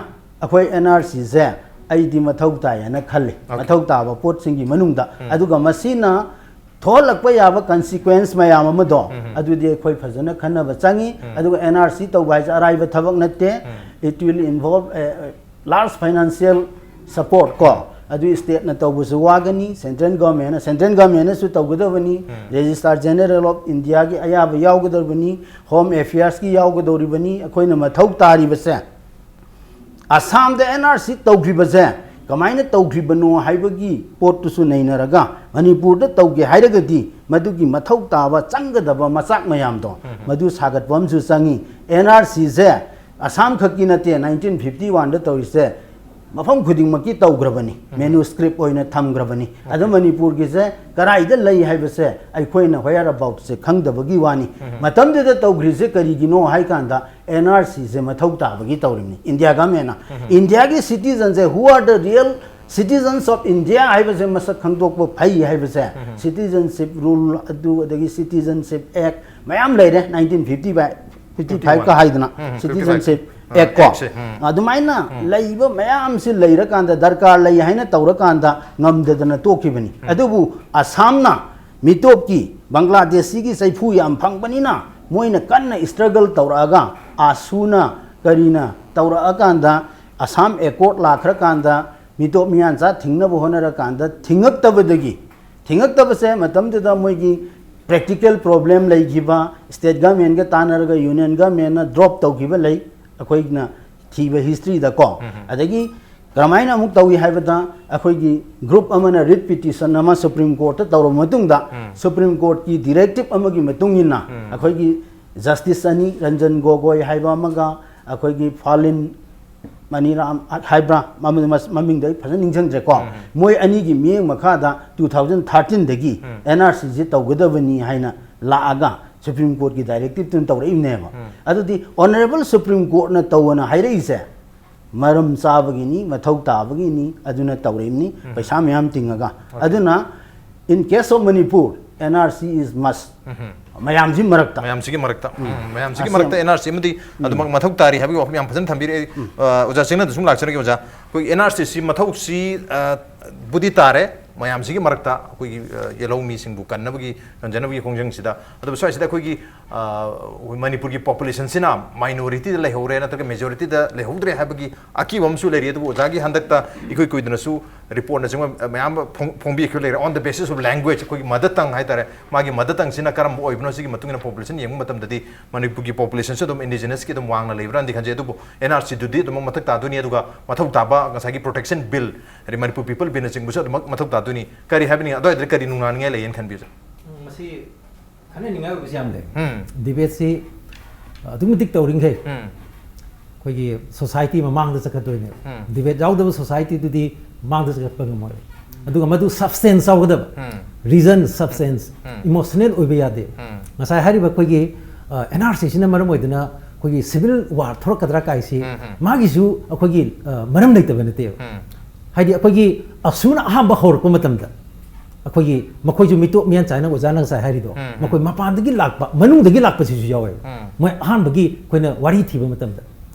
ꯑꯩꯈꯣꯏ ꯑꯦꯟ ꯑꯥꯔ ꯁꯤꯁꯦ ꯑꯩꯗꯤ ꯃꯊꯧ ꯇꯥꯏ ꯍꯥꯏꯅ ꯈꯜꯂꯤ, ꯑꯣꯀꯦ꯫ ꯃꯊꯧ ꯇꯥꯕ ꯄꯣꯠꯁꯤꯡꯒꯤ ꯃꯅꯨꯡꯗ꯫ ꯑꯗꯨꯒ ꯃꯁꯤꯅ ꯊꯣꯛꯍꯜꯂꯛꯄ ꯌꯥꯕ ꯀꯟꯁꯤꯀ꯭ꯋꯦꯟꯁ ꯃꯌꯥꯝ ꯑꯃꯗꯣ, ꯑꯗꯨꯗꯤ ꯑꯩꯈꯣꯏ ꯐꯖꯅ ꯈꯟꯅꯕ ꯆꯪꯉꯤ꯫ ꯑꯗꯨꯒ ꯑꯦꯟ ꯑꯥꯔ ꯁꯤ ꯇꯧꯕ ꯍꯥꯏꯁꯦ ꯑꯔꯥꯏꯕ ꯊꯕꯛ ꯅꯠꯇꯦ꯫ It will involve a large financial support ꯀꯣ꯫ ꯑꯗꯨ ꯁ꯭ꯇꯦꯠꯅ ꯇꯧꯕꯁꯨ ꯋꯥꯒꯅꯤ, ꯁꯦꯟꯇ꯭ꯔꯦꯜ ꯒꯚꯔꯟꯃꯦꯟꯅ, ꯁꯦꯟꯇ꯭ꯔꯦꯜ ꯒꯚꯔꯟꯃꯦꯟꯅꯁꯨ ꯇꯧꯒꯗꯕꯅꯤ, ꯔꯦꯖꯤꯁꯇ꯭ꯔꯥꯔ ꯖꯦꯅꯔꯦꯜ ꯑꯣꯐ ꯏꯟꯗꯤꯌꯥꯒꯤ ꯑꯌꯥꯕ ꯌꯥꯎꯒꯗꯧꯔꯤꯕꯅꯤ, ꯍꯣꯝ ꯑꯦꯐꯤꯌꯔꯁꯀꯤ ꯌꯥꯎꯒꯗꯧꯔꯤꯕꯅꯤ꯫ ꯑꯩꯈꯣꯏꯅ ꯃꯊꯧ ꯇꯥꯔꯤꯕꯁꯦ ꯑꯁꯥꯝꯗ ꯑꯦꯟ ꯑꯥꯔ ꯁꯤ ꯇꯧꯈ꯭ꯔꯤꯕꯁꯦ ꯀꯃꯥꯏꯅ ꯇꯧꯈ꯭ꯔꯤꯕꯅꯣ ꯍꯥꯏꯕꯒꯤ ꯄꯣꯠꯇꯨꯁꯨ ꯅꯩꯅꯔꯒ, ꯃꯅꯤꯄꯨꯔꯗ ꯇꯧꯒꯦ ꯍꯥꯏꯔꯒꯗꯤ ꯃꯗꯨꯒꯤ ꯃꯊꯧ ꯇꯥꯕ ꯆꯪꯒꯗꯕ ꯃꯆꯥꯛ ꯃꯌꯥꯝꯗꯣ ꯃꯗꯨ ꯁꯥꯒꯠꯄ ꯑꯃꯁꯨ ꯆꯪꯉꯤ꯫ ꯑꯦꯟ ꯑꯥꯔ ꯁꯤꯁꯦ ꯑꯁꯥꯝ ꯈꯛꯀꯤ ꯅꯠꯇꯦ, ꯅꯥꯏꯟꯇꯤꯟ ꯐꯤꯐꯇꯤ ꯋꯥꯟꯗ ꯇꯧꯔꯤꯁꯦ ꯃꯐꯝ ꯈꯨꯗꯤꯡꯃꯛꯀꯤ ꯇꯧꯈ꯭ꯔꯕꯅꯤ, ꯃꯦꯅꯨꯁꯀ꯭ꯔꯤꯞ ꯑꯣꯏꯅ ꯊꯝꯈ꯭ꯔꯕꯅꯤ꯫ ꯑꯗꯣ ꯃꯅꯤꯄꯨꯔꯒꯤꯁꯦ ꯀꯗꯥꯏꯗ ꯂꯩ ꯍꯥꯏꯕꯁꯦ ꯑꯩꯈꯣꯏꯅ ꯍꯣꯌꯥꯔ ꯑꯕꯥꯎꯠꯁꯦ ꯈꯪꯗꯕꯒꯤ ꯋꯥꯅꯤ꯫ ꯃꯇꯝꯗꯨꯗ ꯇꯧꯈ꯭ꯔꯤꯁꯦ ꯀꯔꯤꯒꯤꯅꯣ ꯍꯥꯏ ꯀꯥꯟꯗ, ꯑꯦꯟ ꯑꯥꯔ ꯁꯤꯁꯦ ꯃꯊꯧ ꯇꯥꯕꯒꯤ ꯇꯧꯔꯤꯕꯅꯤ꯫ ꯏꯟꯗꯤꯌꯥ ꯒꯃꯦꯟꯅ, ꯏꯟꯗꯤꯌꯥꯒꯤ ꯁꯤꯇꯤꯖꯟꯁꯦ, who are the real citizens of India ꯍꯥꯏꯕꯁꯦ ꯃꯁꯛ ꯈꯪꯗꯣꯛꯄ ꯐꯩ ꯍꯥꯏꯕꯁꯦ, ꯁꯤꯇꯤꯖꯟꯁꯤꯞ ꯔꯨꯜ ꯑꯗꯨ, ꯑꯗꯒꯤ ꯁꯤꯇꯤꯖꯟꯁꯤꯞ ꯑꯦꯛ ꯃꯌꯥꯝ ꯂꯩꯔꯦ, ꯅꯥꯏꯟꯇꯤꯟ ꯐꯤꯐꯇꯤ ꯐꯥꯏꯚ, ꯐꯤꯐꯇꯤ ꯐꯥꯏꯚꯀ ꯍꯥꯏꯗꯅ, ꯎꯝ, ꯐꯤꯐꯇꯤ ꯐꯥꯏꯚ꯫ ꯁꯤꯇꯤꯖꯟꯁꯤꯞ ꯑꯦꯛ ꯀꯣ꯫ ꯑꯦꯛꯁꯦ, ꯎꯝ꯫ ꯑꯗꯨꯃꯥꯏꯅ ꯂꯩꯕ ꯃꯌꯥꯝꯁꯤ ꯂꯩꯔꯀꯥꯟꯗ, ꯗꯔꯀꯥꯔ ꯂꯩ ꯍꯥꯏꯅ ꯇꯧꯔꯀꯥꯟꯗ ꯉꯝꯗꯗꯅ ꯇꯣꯛꯈꯤꯕꯅꯤ꯫ ꯑꯗꯨꯕꯨ ꯑꯁꯥꯝꯅ ꯃꯤꯇꯣꯞꯀꯤ, ꯕꯪꯒ꯭ꯂꯥꯗꯦꯁꯤꯒꯤ ꯆꯩꯐꯨ ꯌꯥꯝ ꯐꯪꯕꯅꯤꯅ, ꯃꯣꯏꯅ ꯀꯟꯅ ꯏꯁꯇ꯭ꯔꯒꯜ ꯇꯧꯔꯛꯑꯒ, ꯑꯥꯁꯨꯅ ꯀꯔꯤꯅ ꯇꯧꯔꯛꯑꯀꯥꯟꯗ, ꯑꯁꯥꯝ ꯑꯦꯀꯣꯔꯠ ꯂꯥꯛꯈ꯭ꯔꯀꯥꯟꯗ, ꯃꯤꯇꯣꯞ ꯃꯤꯌꯥꯟꯆꯥ ꯊꯤꯡꯅꯕ ꯍꯣꯠꯅꯔꯀꯥꯟꯗ ꯊꯤꯡꯉꯛꯇꯕꯗꯒꯤ, ꯊꯤꯡꯉꯛꯇꯕꯁꯦ ꯃꯇꯝꯗꯨꯗ ꯃꯣꯏꯒꯤ ꯄ꯭ꯔꯦꯛꯇꯤꯀꯦꯜ ꯄ꯭ꯔꯣꯕ꯭ꯂꯦꯝ ꯂꯩꯈꯤꯕ, ꯁ꯭ꯇꯦꯠ ꯒꯃꯦꯟꯒ ꯇꯥꯟꯅꯔꯒ ꯌꯨꯅꯤꯌꯟ ꯒꯃꯦꯟꯅ ꯗ꯭ꯔꯣꯞ ꯇꯧꯈꯤꯕ ꯂꯩ꯫ ꯑꯩꯈꯣꯏꯅ ꯊꯤꯕ ꯍꯤꯁꯇ꯭ꯔꯤꯗꯀꯣ꯫ ꯑꯗꯒꯤ ꯀꯔꯝꯍꯥꯏꯅ ꯑꯃꯨꯛ ꯇꯧꯏ ꯍꯥꯏꯕꯗ, ꯑꯩꯈꯣꯏꯒꯤ ꯒ꯭ꯔꯨꯞ ꯑꯃꯅ ꯔꯤꯠ ꯄꯤꯇꯤꯁꯟ ꯑꯃ ꯁꯨꯄ꯭ꯔꯤꯝ ꯀꯣꯔꯠꯇ ꯇꯧꯔꯕ ꯃꯇꯨꯡꯗ, ꯁꯨꯄ꯭ꯔꯤꯝ ꯀꯣꯔꯠꯀꯤ ꯗꯤꯔꯦꯛꯇꯤꯞ ꯑꯃꯒꯤ ꯃꯇꯨꯡ ꯏꯟꯅ ꯑꯩꯈꯣꯏꯒꯤ ꯖꯁꯇꯤꯁ ꯑꯅꯤ, ꯔꯟꯖꯟ ꯒꯣꯒꯣꯏ ꯍꯥꯏꯕ ꯑꯃꯒ ꯑꯩꯈꯣꯏꯒꯤ ꯐꯥꯂꯤꯟ ꯃꯅꯤꯔꯥꯝ ꯍꯥꯏꯕ꯭ꯔꯥ, ꯃꯃꯤꯡ-, ꯃꯃꯤꯡꯗꯣ ꯑꯩ ꯐꯖꯅ ꯅꯤꯡꯁꯤꯡꯗ꯭ꯔꯦꯀꯣ꯫ ꯃꯣꯏ ꯑꯅꯤꯒꯤ ꯃꯤꯠꯌꯦꯡ ꯃꯈꯥꯗ ꯇꯨ ꯊꯥꯎꯖꯟ ꯊꯥꯔꯇꯤꯟꯗꯒꯤ ꯑꯦꯟ ꯑꯥꯔ ꯁꯤꯁꯤ ꯇꯧꯒꯗꯕꯅꯤ ꯍꯥꯏꯅ ꯂꯥꯛꯑꯒ ꯁꯨꯄ꯭ꯔꯤꯝ ꯀꯣꯔꯠꯀꯤ ꯗꯥꯏꯔꯦꯛꯇꯤꯞꯇꯨꯅ ꯇꯧꯔꯛꯏꯕꯅꯦꯕ꯫ ꯑꯗꯨꯗꯤ ꯑꯣꯅꯔꯦꯕꯜ ꯁꯨꯄ꯭ꯔꯤꯝ ꯀꯣꯔꯠꯅ ꯇꯧꯑꯅ ꯍꯥꯏꯔꯛꯏꯁꯦ ꯃꯔꯝ ꯆꯥꯕꯒꯤꯅꯤ, ꯃꯊꯧ ꯇꯥꯕꯒꯤꯅꯤ, ꯑꯗꯨꯅ ꯇꯧꯔꯛꯏꯕꯅꯤ, ꯄꯩꯁꯥ ꯃꯌꯥꯝ ꯇꯤꯡꯉꯒ꯫ ꯑꯗꯨꯅ, in case of Manipur, N R C is must. ꯃꯌꯥꯝꯁꯤ ꯃꯔꯛꯇ꯫ ꯃꯌꯥꯝꯁꯤꯒꯤ ꯃꯔꯛꯇ꯫ ꯎꯝ, ꯃꯌꯥꯝꯁꯤꯒꯤ ꯑꯁꯤ ꯃꯔꯛꯇ ꯌꯥꯝ ꯑꯦꯟ ꯑꯥꯔ ꯁꯤ ꯑꯃꯗꯤ ꯑꯗꯨꯃꯛ ꯃꯊꯧ ꯇꯥꯔꯤ ꯍꯥꯏꯕꯒꯤ ꯋꯥꯐꯝ ꯌꯥꯝ ꯐꯖꯅ ꯊꯝꯕꯤꯔꯛꯑꯦ꯫ ꯑ, ꯑꯣꯖꯥ ꯆꯤꯡꯅꯗ ꯁꯨꯝ ꯂꯥꯛꯆꯔꯒꯦ, ꯑꯣꯖꯥ꯫ ꯑꯩꯈꯣꯏ ꯑꯦꯟ ꯑꯥꯔ ꯁꯤ ꯁꯤ ꯃꯊꯧꯁꯤ, ꯑ, ꯕꯨꯗꯤ ꯇꯥꯔꯦ, ꯃꯌꯥꯝꯁꯤꯒꯤ ꯃꯔꯛꯇ ꯑꯩꯈꯣꯏꯒꯤ, ꯑ, ꯌꯦꯜꯍꯧ ꯃꯤꯁꯤꯡꯕꯨ ꯀꯟꯅꯕꯒꯤ, ꯀꯟꯖꯅꯕꯒꯤ ꯈꯣꯡꯖꯪꯁꯤꯗ꯫ ꯑꯗꯨꯕꯨ ꯁ꯭ꯋꯥꯏꯁꯤꯗ ꯑꯩꯈꯣꯏꯒꯤ, ꯑ, ꯑꯩꯈꯣꯏ ꯃꯅꯤꯄꯨꯔꯒꯤ ꯄꯣꯄꯨꯂꯦꯁꯟꯁꯤꯅ ꯃꯥꯏꯅꯣꯔꯤꯇꯤꯗ ꯂꯩꯍꯧꯔꯦ ꯅꯠꯇ꯭ꯔꯒ ꯃꯦꯖꯣꯔꯤꯇꯤꯗ ꯂꯩꯍꯧꯗ꯭ꯔꯦ ꯍꯥꯏꯕꯒꯤ ꯑꯀꯤꯕ ꯑꯃꯁꯨ ꯂꯩꯔꯤ꯫ ꯑꯗꯨꯕꯨ ꯑꯣꯖꯥꯒꯤ ꯍꯟꯗꯛꯇ ꯏꯀꯨꯏ ꯀꯨꯏꯗꯅꯁꯨ ꯔꯤꯄꯣꯔꯠꯅꯆꯤꯡꯕ ꯃꯌꯥꯝ ꯑꯃ ꯐꯣꯡ-, ꯐꯣꯡꯕꯤꯈꯤꯕ ꯂꯩꯔꯦ꯫ On the basis of language, ꯑꯩꯈꯣꯏꯒꯤ ꯃꯗꯔ ꯇꯪ ꯍꯥꯏꯇꯥꯔꯦ, ꯃꯥꯒꯤ ꯃꯗꯔ ꯇꯪꯁꯤꯅ ꯀꯔꯝꯕ ꯑꯣꯏꯕꯅꯣ, ꯁꯤꯒꯤ ꯃꯇꯨꯡ ꯏꯟꯅ ꯄꯣꯄꯨꯂꯦꯁꯟ ꯌꯦꯡꯕ ꯃꯇꯝꯗꯗꯤ ꯃꯅꯤꯄꯨꯔꯒꯤ ꯄꯣꯄꯨꯂꯦꯁꯟꯁꯨ ꯑꯗꯨꯝ ꯏꯟꯗꯤꯖꯤꯅꯁꯀꯤ ꯑꯗꯨꯝ ꯋꯥꯡꯅ ꯂꯩꯕ꯭ꯔꯥꯅꯗꯤ ꯈꯟꯖꯩ꯫ ꯑꯗꯨꯕꯨ ꯑꯦꯟ ꯑꯥꯔ ꯁꯤꯗꯨꯗꯤ ꯑꯗꯨꯃꯛ ꯃꯊꯧ ꯇꯥꯗꯣꯏꯅꯤ꯫ ꯑꯗꯨꯒ ꯃꯊꯧ ꯇꯥꯕ ꯉꯁꯥꯏꯒꯤ ꯄ꯭ꯔꯣꯇꯦꯛꯁꯟ ꯕꯤꯜ, ꯍꯥꯏꯗꯤ ꯃꯅꯤꯄꯨꯔ ꯄꯤꯄꯜ ꯕꯤꯜꯅꯆꯤꯡꯕꯁꯨ ꯑꯗꯨꯃꯛ ꯃꯊꯧ ꯇꯥꯗꯣꯏꯅꯤ꯫ ꯀꯔꯤ ꯍꯥꯏꯕꯅꯤ, ꯑꯗꯨꯋꯥꯏꯗꯨꯗ ꯀꯔꯤ ꯅꯨꯡꯅꯥꯅꯤꯡꯉꯥꯏ ꯂꯩꯌꯦꯅ ꯈꯟꯕꯤꯕꯁꯦ? ꯎꯝ, ꯃꯁꯤ ꯈꯟꯅꯅꯤꯡꯉꯥꯏ ꯑꯣꯏꯕꯁꯤ ꯌꯥꯝ ꯂꯩ꯫ ꯎꯝ꯫ ꯗꯤꯕꯦꯠꯁꯤ ꯑꯗꯨꯛꯀꯤ ꯃꯇꯤꯛ ꯇꯧꯔꯤꯈꯩ ꯎꯝ꯫ ꯑꯩꯈꯣꯏꯒꯤ ꯁꯣꯁꯥꯏꯇꯤ ꯃꯃꯥꯡꯗ ꯆꯠꯈꯠꯇꯣꯏꯅꯦꯕ꯫ ꯎꯝ꯫ ꯗꯤꯕꯦꯠ ꯌꯥꯎꯗꯕ ꯁꯣꯁꯥꯏꯇꯤꯗꯨꯗꯤ ꯃꯥꯡꯗ ꯆꯠꯈꯠꯄ ꯉꯝꯃꯣꯏ꯫ ꯑꯗꯨꯒ ꯃꯗꯨ ꯁꯕꯁꯇꯦꯟꯁ ꯌꯥꯎꯒꯗꯕ, ꯎꯝ꯫ ꯔꯤꯖꯟ, ꯁꯕꯁꯇꯦꯟꯁ, ꯎꯝ꯫ ꯏꯃꯣꯁꯅꯦꯜ ꯑꯣꯏꯕ ꯌꯥꯗꯦ꯫ ꯎꯝ꯫ ꯉꯁꯥꯏ ꯍꯥꯏꯔꯤꯕ ꯑꯩꯈꯣꯏꯒꯤ, ꯑ, ꯑꯦꯟ ꯑꯥꯔ ꯁꯤꯁꯤꯅ ꯃꯔꯝ ꯑꯣꯏꯗꯨꯅ ꯑꯩꯈꯣꯏꯒꯤ ꯁꯤꯚꯤꯜ ꯋꯥꯔ ꯊꯣꯛꯂꯛꯀꯗ꯭ꯔꯥ ꯀꯥꯏꯁꯤ ꯎꯝ, ꯎꯝ꯫ ꯃꯥꯒꯤꯁꯨ ꯑꯩꯈꯣꯏꯒꯤ, ꯑ, ꯃꯔꯝ ꯂꯩꯇꯕ ꯅꯠꯇꯦꯕ꯫ ꯎꯝ꯫ ꯍꯥꯏꯗꯤ ꯑꯩꯈꯣꯏꯒꯤ ꯑꯁꯨꯝꯅ ꯑꯍꯥꯟꯕ ꯍꯧꯔꯛꯄ ꯃꯇꯝꯗ ꯑꯩꯈꯣꯏꯒꯤ ꯃꯈꯣꯏꯁꯨ ꯃꯤꯇꯣꯞ ꯃꯤꯌꯥꯟ ꯆꯥꯏꯅ ꯑꯣꯖꯥꯅ ꯉꯁꯥꯏ ꯍꯥꯏꯔꯤꯗꯣ, ꯎꯝ, ꯎꯝ꯫ ꯃꯈꯣꯏ ꯃꯄꯥꯟꯗꯒꯤ ꯂꯥꯛꯄ, ꯃꯅꯨꯡꯗꯒꯤ ꯂꯥꯛꯄꯁꯤꯁꯨ ꯌꯥꯎꯋꯦꯕ꯫ ꯎꯝ꯫ ꯃꯣꯏ ꯑꯍꯥꯟꯕꯒꯤ ꯑꯩꯈꯣꯏꯅ ꯋꯥꯔꯤ ꯊꯤꯕ ꯃꯇꯝꯗ꯫